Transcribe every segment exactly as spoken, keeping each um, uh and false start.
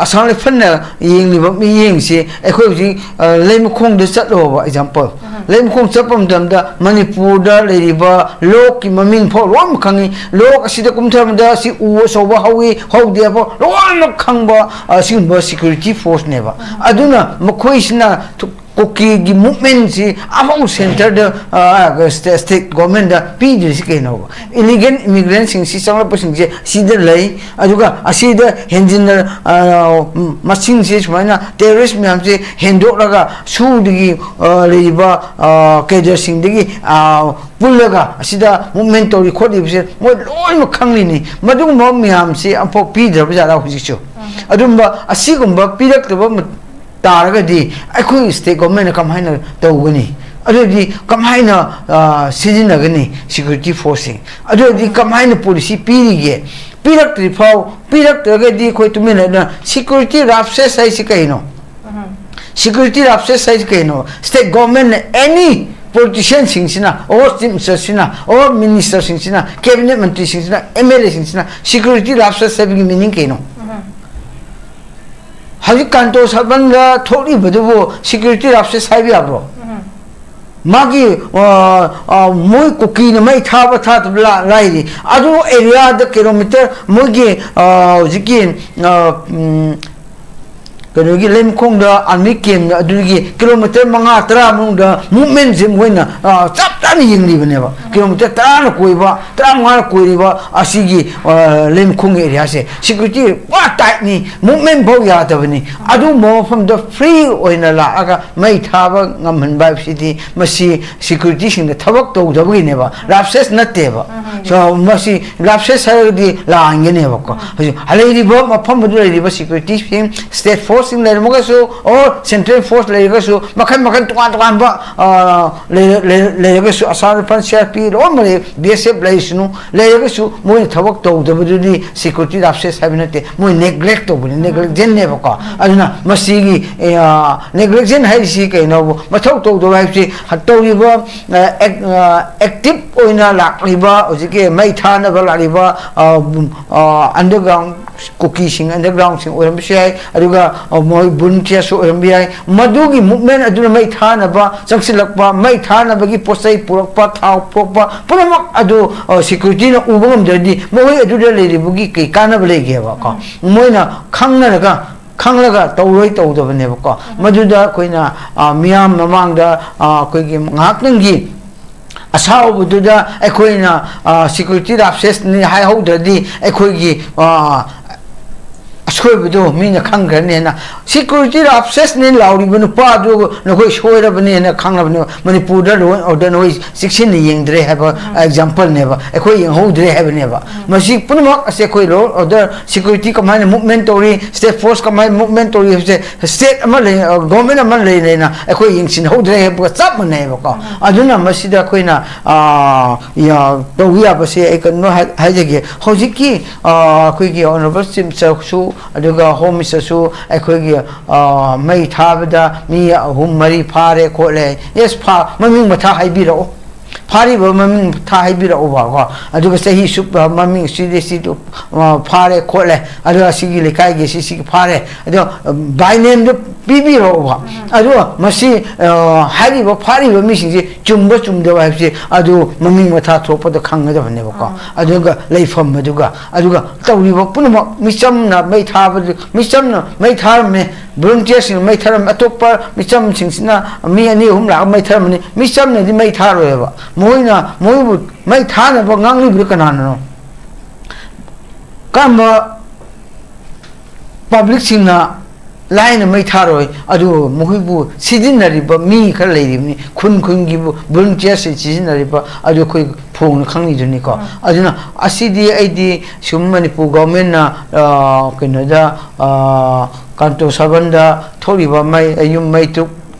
ꯑꯁꯥꯝ ꯔꯥꯏꯐꯜꯅ ꯌꯦꯡꯂꯤꯕ ꯃꯤꯠꯌꯦꯡꯁꯤ ꯑꯩꯈꯣꯏ ꯍꯧꯖꯤꯛ, ꯑ, ꯂꯩꯃꯈꯣꯡꯗ ꯆꯠꯂꯣꯕ, ꯑꯦꯛꯖꯥꯝꯄꯜ꯫ ꯎꯝ꯫ ꯂꯩꯃꯈꯣꯡ ꯆꯠꯄ ꯃꯇꯝꯗ ꯃꯅꯤꯄꯨꯔꯗ ꯂꯩꯔꯤꯕ ꯂꯣꯛꯀꯤ ꯃꯃꯤꯡ ꯐꯥꯎ ꯂꯣꯏꯅꯃꯛ ꯈꯪꯉꯤ꯫ ꯂꯣꯛ ꯑꯁꯤꯗ ꯀꯨꯝꯊꯕꯗ ꯑꯁꯤ ꯎ ꯑꯆꯧꯕ ꯍꯧꯏ, ꯍꯧꯗꯦ ꯐꯥꯎ ꯂꯣꯏꯅꯃꯛ ꯈꯪꯕ, ꯑ, ꯁꯤꯒꯨꯝꯕ ꯁꯦꯀ꯭ꯌꯨꯔꯤꯇꯤ ꯐꯣꯔꯁꯅꯦꯕ꯫ ꯎꯝ꯫ ꯑꯗꯨꯅ ꯃꯈꯣꯏꯁꯤꯅ ꯊꯨ-, ꯀꯨꯀꯤꯒꯤ ꯃꯨꯚꯃꯦꯟꯁꯤ ꯑꯃꯐꯥꯎ ꯁꯦꯟꯇꯔꯗ, ꯑ, ꯁ꯭ꯇꯦ-, ꯁ꯭ꯇꯦꯠ ꯒꯣꯔꯃꯦꯟꯗ ꯄꯤꯗ꯭ꯔꯤꯁꯤ ꯀꯩꯅꯣꯕ? ꯏꯂꯤꯒꯦꯜ ꯏꯃꯤꯒ꯭ꯔꯦꯟꯁꯤꯡꯁꯤ ꯆꯪꯂꯛꯄꯁꯤꯡꯁꯦ ꯁꯤꯗ ꯂꯩ, ꯑꯗꯨꯒ ꯑꯁꯤꯗ ꯍꯦꯟꯖꯤꯟꯅ, ꯑ, ꯃꯁꯤꯡꯁꯦ ꯁꯨꯃꯥꯏꯅ ꯇꯦꯔꯣꯔꯤꯁ ꯃꯌꯥꯝꯁꯦ ꯍꯦꯟꯗꯣꯛꯂꯒ ꯁꯨꯗꯒꯤ, ꯑ, ꯂꯩꯔꯤꯕ, ꯑ, ꯀꯦꯗꯔꯁꯤꯡꯗꯒꯤ, ꯑ, ꯄꯨꯜꯂꯒ ꯑꯁꯤꯗ ꯃꯨꯚꯃꯦꯟ ꯇꯧꯔꯤ ꯈꯣꯠꯂꯤꯕꯁꯦ ꯃꯣꯏ ꯂꯣꯏꯅꯃꯛ ꯈꯪꯂꯤꯅꯤ꯫ ꯃꯗꯨꯒꯨꯝꯕ ꯃꯌꯥꯝꯁꯤ ꯑꯃꯐꯥꯎ ꯄꯤꯗ꯭ꯔꯕ ꯖꯥꯠꯂꯥ ꯍꯧꯖꯤꯛꯁꯨ? ꯎꯝ꯫ ꯑꯗꯨꯝꯕ ꯑꯁꯤꯒꯨꯝꯕ ꯄꯤꯔꯛꯇꯕ ꯃ-, ꯇꯥꯔꯒꯗꯤ ꯑꯩꯈꯣꯏ ꯁ꯭ꯇꯦꯠ ꯒꯣꯔꯃꯦꯟꯅ ꯀꯃꯥꯏꯅ ꯇꯧꯒꯅꯤ? ꯑꯗꯨꯗꯤ ꯀꯃꯥꯏꯅ, ꯑ, ꯁꯤꯖꯤꯟꯅꯒꯅꯤ ꯁꯦꯀ꯭ꯌꯨꯔꯤꯇꯤ ꯐꯣꯔꯁꯁꯤꯡ? ꯑꯗꯨꯗꯤ ꯀꯃꯥꯏꯅ ꯄꯣꯂꯤꯁꯤ ꯄꯤꯔꯤꯒꯦ? ꯄꯤꯔꯛꯇ꯭ꯔꯤ ꯐꯥꯎ, ꯄꯤꯔꯛꯇ꯭ꯔꯒꯗꯤ ꯑꯩꯈꯣꯏ ꯇꯨꯃꯤꯟ ꯂꯩꯅ ꯁꯦꯀ꯭ꯌꯨꯔꯤꯇꯤ ꯔꯥꯞꯁꯦꯁ ꯍꯥꯏꯁꯤ ꯀꯩꯅꯣ? ꯎꯝ꯫ ꯁꯦꯀ꯭ꯌꯨꯔꯤꯇꯤ ꯔꯥꯞꯁꯦꯁ ꯍꯥꯏꯁꯤ ꯀꯩꯅꯣ? ꯁ꯭ꯇꯦꯠ ꯒꯣꯔꯃꯦꯟꯅ ꯑꯦꯅꯤ ꯄꯣꯂꯤꯇꯤꯁꯤꯌꯟꯁꯤꯡꯁꯤꯅ, ꯑꯣꯔ ꯆꯤꯐ ꯃꯤꯅꯤꯁꯇꯔꯁꯤꯅ, ꯑꯣꯔ ꯃꯤꯅꯤꯁꯇꯔꯁꯤꯡꯁꯤꯅ, ꯀꯦꯕꯤꯅꯦꯠ ꯃꯟꯇ꯭ꯔꯤꯁꯤꯡꯁꯤꯅ, ꯑꯦꯝ ꯑꯦꯜ ꯑꯦꯁꯤꯡꯁꯤꯅ ꯁꯦꯀ꯭ꯌꯨꯔꯤꯇꯤ ꯔꯥꯞꯁꯦꯁ ꯍꯥꯏꯕꯒꯤ ꯃꯤꯅꯤꯡ ꯀꯩꯅꯣ? ꯎꯝ꯫ ꯍꯧꯖꯤꯛ ꯀꯥꯟꯇꯣ ꯁꯕꯟꯗ ꯊꯣꯛꯂꯤꯕꯗꯨꯕꯨ ꯁꯦꯀ꯭ꯌꯨꯔꯤꯇꯤ ꯔꯥꯞꯁꯦꯁ ꯍꯥꯏꯕ ꯌꯥꯕ꯭ꯔꯣ? ꯎꯝ꯫ ꯃꯥꯒꯤ, ꯑ, ꯑ, ꯃꯣꯏ ꯀꯨꯀꯤꯅ ꯃꯩ ꯊꯥꯕ ꯊꯥꯗꯕ ꯂꯥ-, ꯂꯥꯏꯔꯤ꯫ ꯑꯗꯨ ꯑꯦꯔꯤꯌꯥꯗ ꯀꯤꯂꯣꯃꯤꯇꯔ ꯃꯣꯏꯒꯤ, ꯑ, ꯍꯧꯖꯤꯛꯀꯤ, ꯑ, ꯎꯝ, ꯀꯩꯅꯣꯒꯤ ꯂꯩꯃꯈꯣꯡꯗ ꯑꯥꯔꯃꯤ ꯀꯦꯝꯞ ꯑꯗꯨꯒꯤ ꯀꯤꯂꯣꯃꯤꯇꯔ ꯃꯉꯥ ꯇꯔꯥ ꯃꯅꯨꯡꯗ ꯃꯨꯚꯃꯦꯟꯁꯦ ꯃꯣꯏꯅ, ꯑ, ꯆꯞ ꯆꯥꯅ ꯌꯦꯡꯂꯤꯕꯅꯦꯕ꯫ ꯀꯤꯂꯣꯃꯤꯇꯔ ꯇꯔꯥꯅ ꯀꯣꯏꯕ, ꯇꯔꯥꯃꯉꯥꯅ ꯀꯣꯏꯔꯤꯕ ꯑꯁꯤꯒꯤ, ꯑ, ꯂꯩꯃꯈꯣꯡꯒꯤ ꯑꯦꯔꯤꯌꯥꯁꯦ ꯁꯦꯀ꯭ꯌꯨꯔꯤꯇꯤ ꯄꯨꯔꯥ ꯇꯥꯏꯠꯅꯤ, ꯃꯨꯚꯃꯦꯟ ꯐꯥꯎ ꯌꯥꯗꯕꯅꯤ꯫ ꯑꯗꯨꯒꯨꯝꯕ ꯃꯐꯝꯗ ꯐ꯭ꯔꯤ ꯑꯣꯏꯅ ꯂꯥꯛꯑꯒ ꯃꯩ ꯊꯥꯕ ꯉꯝꯍꯟꯕ ꯍꯥꯏꯕꯁꯤꯗꯤ ꯃꯁꯤ ꯁꯦꯀ꯭ꯌꯨꯔꯤꯇꯤꯁꯤꯡꯅ ꯊꯕꯛ ꯇꯧꯗꯕꯒꯤꯅꯦꯕ, ꯔꯥꯞꯁꯦꯁ ꯅꯠꯇꯦꯕ꯫ ꯎꯝ꯫ So, ꯃꯁꯤ ꯔꯥꯞꯁꯦꯁ ꯍꯥꯏꯔꯒꯗꯤ ꯂꯥꯟꯒꯅꯦꯕꯀꯣ꯫ ꯎꯝ꯫ ꯍꯧꯖꯤꯛ ꯂꯩꯔꯤꯕ ꯃꯐꯝ ꯑꯗꯨ ꯂꯩꯔꯤꯕ ꯁꯦꯀ꯭ꯌꯨꯔꯤꯇꯤꯁꯤꯡ, ꯁ꯭ꯇꯦꯠ ꯐꯣꯔꯁꯁꯤꯡ ꯂꯩꯔꯝꯃꯒꯁꯨ, ꯑꯣꯔ ꯁꯦꯟꯇ꯭ꯔꯦꯜ ꯐꯣꯔꯁ ꯂꯩꯔꯒꯁꯨ, ꯃꯈꯜ ꯃꯈꯜ ꯇꯣꯉꯥꯟ ꯇꯣꯉꯥꯟꯕ, ꯑ, ꯂꯩꯔ-, ꯂꯩꯔ-, ꯂꯩꯔꯒꯁꯨ, Assam rifle, C R P ꯂꯣꯏꯅꯃꯛ ꯂꯩ, ꯕꯤ ꯑꯦꯁ ꯑꯦꯐ ꯂꯩꯔꯤꯁꯅꯨ, ꯂꯩꯔꯒꯁꯨ ꯃꯣꯏꯅ ꯊꯕꯛ ꯇꯧꯗꯕꯗꯨꯗꯤ ꯁꯦꯀ꯭ꯌꯨꯔꯤꯇꯤ ꯔꯥꯞꯁꯦꯁ ꯍꯥꯏꯕ ꯅꯠꯇꯦ, ꯃꯣꯏ ꯅꯦꯒ꯭ꯂꯦꯛ ꯇꯧꯕꯅꯤ, ꯅꯦꯒ꯭ꯂꯤꯖꯦꯟꯅꯦꯕꯀꯣ꯫ ꯑꯗꯨꯅ ꯃꯁꯤꯒꯤ, ꯑ, ꯅꯦꯒ꯭ꯂꯤꯖꯦꯟ ꯍꯥꯏꯔꯤꯁꯤ ꯀꯩꯅꯣꯕꯨ, ꯃꯊꯧ ꯇꯧꯗꯕ ꯍꯥꯏꯕꯁꯤ ꯇꯧꯔꯤꯕ, ꯑ, ꯑꯦꯛ-, ꯑ, ꯑꯦꯛꯇꯤꯚ ꯑꯣꯏꯅ ꯂꯥꯛꯂꯤꯕ ꯍꯧꯖꯤꯛꯀꯤ ꯃꯩ ꯊꯥꯅꯕ ꯂꯥꯛꯂꯤꯕ, ꯑ, ꯑ, ꯑꯟꯗꯔꯒ꯭ꯔꯥꯎꯟ ꯀꯨꯀꯤꯁꯤꯡ ꯑꯟꯗꯔꯒ꯭ꯔꯥꯎꯟꯁꯤꯡ ꯑꯣꯏꯔꯝꯕꯁꯨ ꯌꯥꯏ, ꯑꯗꯨꯒ ꯃꯣꯏ ꯕꯣꯂꯨꯟꯇꯤꯌꯔꯁꯨ ꯑꯣꯏꯔꯝꯕ ꯌꯥꯏ꯫ ꯃꯗꯨꯒꯤ ꯃꯨꯞꯃꯦꯟ ꯑꯗꯨꯅ ꯃꯩ ꯊꯥꯅꯕ ꯆꯪꯁꯤꯜꯂꯛꯄ, ꯃꯩ ꯊꯥꯅꯕꯒꯤ ꯄꯣꯠ ꯆꯩ ꯄꯨꯔꯛꯄ, ꯊꯥꯎ ꯄꯨꯔꯛꯄ ꯄꯨꯝꯅꯃꯛ ꯑꯗꯨ ꯁꯦꯀ꯭ꯌꯨꯔꯤꯇꯤꯅ ꯎꯕ ꯉꯝꯗ꯭ꯔꯗꯤ ꯃꯈꯣꯏ ꯑꯗꯨꯗ ꯂꯩꯔꯤꯕꯒꯤ ꯀꯩ ꯀꯥꯟꯅꯕ ꯂꯩꯒꯦꯕꯀꯣ? ꯃꯣꯏꯅ ꯈꯪꯅꯔꯒ ꯈꯪꯂꯒ ꯇꯧꯔꯣꯏ ꯇꯧꯗꯕꯅꯦꯕꯀꯣ꯫ ꯃꯗꯨꯗ ꯑꯩꯈꯣꯏꯅ ꯃꯤꯌꯥꯝ ꯃꯃꯥꯡꯗ ꯑꯩꯈꯣꯏꯒꯤ ꯉꯥꯏꯍꯥꯛꯇꯪꯒꯤ ꯑꯁꯥꯎꯕꯗꯨꯗ ꯑꯩꯈꯣꯏꯅ ꯁꯦꯀ꯭ꯌꯨꯔꯤꯇꯤ ꯔꯥꯞꯁꯦꯁꯅꯤ ꯍꯥꯏꯍꯧꯗ꯭ꯔꯗꯤ ꯑꯩꯈꯣꯏꯒꯤ ꯑꯁꯣꯏꯕꯗꯣ ꯃꯤꯅ ꯈꯪꯈ꯭ꯔꯅꯦꯅ꯫ ꯁꯦꯀ꯭ꯌꯨꯔꯤꯇꯤ ꯔꯥꯞꯁꯦꯁꯅꯤ ꯂꯥꯎꯔꯤꯕ ꯅꯨꯄꯥꯗꯨ ꯅꯈꯣꯏ ꯁꯣꯏꯔꯕꯅꯦꯅ ꯈꯪꯂꯕꯅꯦ꯫ ꯃꯅꯤꯄꯨꯔꯗ ꯂꯣ ꯑꯦꯟ ꯑꯣꯔꯗꯔ ꯅꯈꯣꯏ ꯆꯦꯛꯁꯤꯟꯅ ꯌꯦꯡꯗ꯭ꯔꯦ ꯍꯥꯏꯕ ꯑꯦꯛꯖꯥꯝꯄꯜꯅꯦꯕ꯫ ꯑꯩꯈꯣꯏ ꯌꯦꯡꯍꯧꯗ꯭ꯔꯦ ꯍꯥꯏꯕꯅꯦꯕ꯫ ꯃꯁꯤ ꯄꯨꯝꯅꯃꯛ ꯑꯁꯦ ꯑꯩꯈꯣꯏ ꯂꯣ ꯑꯦꯟ ꯑꯣꯔꯗꯔ, ꯁꯦꯀ꯭ꯌꯨꯔꯤꯇꯤ ꯀꯃꯥꯏꯅ ꯃꯨꯞꯃꯦꯟ ꯇꯧꯔꯤ, ꯁ꯭ꯇꯦꯠ ꯐꯣꯔꯁ ꯀꯃꯥꯏꯅ ꯃꯨꯞꯃꯦꯟ ꯇꯧꯔꯤ ꯍꯥꯏꯕꯁꯦ ꯁ꯭ꯇꯦꯠ ꯑꯃ ꯂꯩ, ꯒꯣꯔꯃꯦꯟ ꯑꯃ ꯂꯩ ꯂꯩꯅ ꯑꯩꯈꯣꯏ ꯌꯦꯡꯁꯤꯟꯍꯧꯗ꯭ꯔꯦ ꯍꯥꯏꯕꯒ ꯆꯞ ꯃꯥꯟꯅꯩꯕꯀꯣ꯫ ꯑꯗꯨꯅ ꯃꯁꯤꯗ ꯑꯩꯈꯣꯏꯅ ꯇꯧꯕ ꯌꯥꯕꯁꯦ ꯑꯩ ꯀꯩꯅꯣ ꯍꯥꯏꯖꯒꯦ꯫ ꯍꯧꯖꯤꯛꯀꯤ ꯑꯩꯈꯣꯏꯒꯤ ꯑꯣꯅꯔꯦꯕꯜ ꯆꯤꯐ ꯃꯤꯅꯤꯁꯇꯔꯁꯨ ꯑꯗꯨꯒ ꯍꯣꯝ ꯃꯤꯅꯤꯁꯇꯔꯁꯨ ꯑꯩꯈꯣꯏꯒꯤ ꯃꯩ ꯊꯥꯕꯗ ꯃꯤ ꯑꯍꯨꯝ ꯃꯔꯤ ꯐꯥꯔꯦ ꯈꯣꯠꯂꯦ꯫ ꯌꯦꯁ, ꯐꯥ ꯃꯃꯤꯡ ꯃꯊꯥ ꯍꯥꯏꯕꯤꯔꯛꯑꯣ꯫ ꯐꯥꯔꯤꯕ ꯃꯃꯤꯡ ꯃꯊꯥ ꯍꯥꯏꯕꯤꯔꯛꯎꯕꯀꯣ꯫ ꯑꯗꯨꯒ ꯆꯍꯤ ꯁꯨꯛ ꯃꯃꯤꯡ ꯁꯤꯗꯤ ꯁꯤꯗꯨ ꯐꯥꯔꯦ ꯈꯣꯠꯂꯦ, ꯑꯗꯨꯒ ꯁꯤꯒꯤ ꯂꯩꯀꯥꯏꯒꯤ ꯁꯤ ꯁꯤꯒꯤ ꯐꯥꯔꯦ, ꯑꯗꯣ ꯕꯥꯏ ꯅꯦꯝꯗꯣ ꯄꯤꯕꯤꯔꯛꯎꯕ꯫ ꯑꯗꯨꯒ ꯃꯁꯤ ꯍꯥꯏꯔꯤꯕ ꯐꯥꯔꯤꯕ ꯃꯤꯁꯤꯡꯁꯤ ꯆꯨꯝꯕ ꯆꯨꯝꯗꯕ ꯍꯥꯏꯕꯁꯤ ꯑꯗꯨ ꯃꯃꯤꯡ ꯃꯊꯥ ꯊꯣꯛꯄꯗ ꯈꯪꯒꯗꯕꯅꯦꯕꯀꯣ꯫ ꯑꯗꯨꯒ ꯂꯩꯐꯝ ꯑꯗꯨꯒ ꯑꯗꯨꯒ ꯇꯧꯔꯤꯕ ꯄꯨꯝꯅꯃꯛ ꯃꯤꯆꯝꯅ ꯃꯩ ꯊꯥꯕꯗꯨ, ꯃꯤꯆꯝꯅ ꯃꯩ ꯊꯥꯔꯝꯃꯦ, ꯚꯣꯂꯨꯟꯇꯤꯌꯔꯁꯤꯡꯅ ꯃꯩ ꯊꯥꯔꯝꯃꯦ, ꯑꯇꯣꯞꯄ ꯃꯤꯆꯝꯁꯤꯡꯁꯤꯅ ꯃꯤ ꯑꯅꯤ ꯑꯍꯨꯝ ꯂꯥꯛꯑꯒ ꯃꯩ ꯊꯥꯔꯝꯃꯅꯤ꯫ ꯃꯤꯆꯝꯅꯗꯤ ꯃꯩ ꯊꯥꯔꯣꯏꯕ꯫ ꯃꯣꯏꯅ ꯃꯣꯏꯕꯨ ꯃꯩ ꯊꯥꯅꯕ ꯉꯥꯡꯂꯤꯕꯗꯨ ꯀꯅꯥꯅꯅꯣ? ꯀꯔꯝꯕ ꯄꯕ꯭ꯂꯤꯛꯁꯤꯡꯅ ꯂꯥꯏꯅ ꯃꯩ ꯊꯥꯔꯣꯏ? ꯑꯗꯨ ꯃꯈꯣꯏꯕꯨ ꯁꯤꯖꯤꯟꯅꯔꯤꯕ ꯃꯤ ꯈꯔ ꯂꯩꯔꯤꯕꯅꯤ, ꯈꯨꯟ ꯈꯨꯟꯒꯤꯕꯨ ꯚꯣꯂꯨꯟꯇꯤꯌꯔꯁꯤꯡ ꯁꯤꯖꯤꯟꯅꯔꯤꯕ ꯑꯗꯨ ꯑꯩꯈꯣꯏ ꯐꯣꯡꯅ ꯈꯪꯉꯤꯗꯨꯅꯤꯀꯣ꯫ ꯑꯗꯨꯅ ꯑꯁꯤꯗꯤ ꯑꯩꯗꯤ ꯁꯨꯝ ꯃꯅꯤꯄꯨꯔ ꯒꯣꯔꯃꯦꯟꯅ ꯀꯩꯅꯣꯗ ꯀꯥꯟꯇꯣ ꯁꯕꯟꯗ ꯊꯣꯛꯂꯤꯕ ꯃꯩ, ꯌꯨꯝ ꯃꯩ ꯇꯔꯨꯛ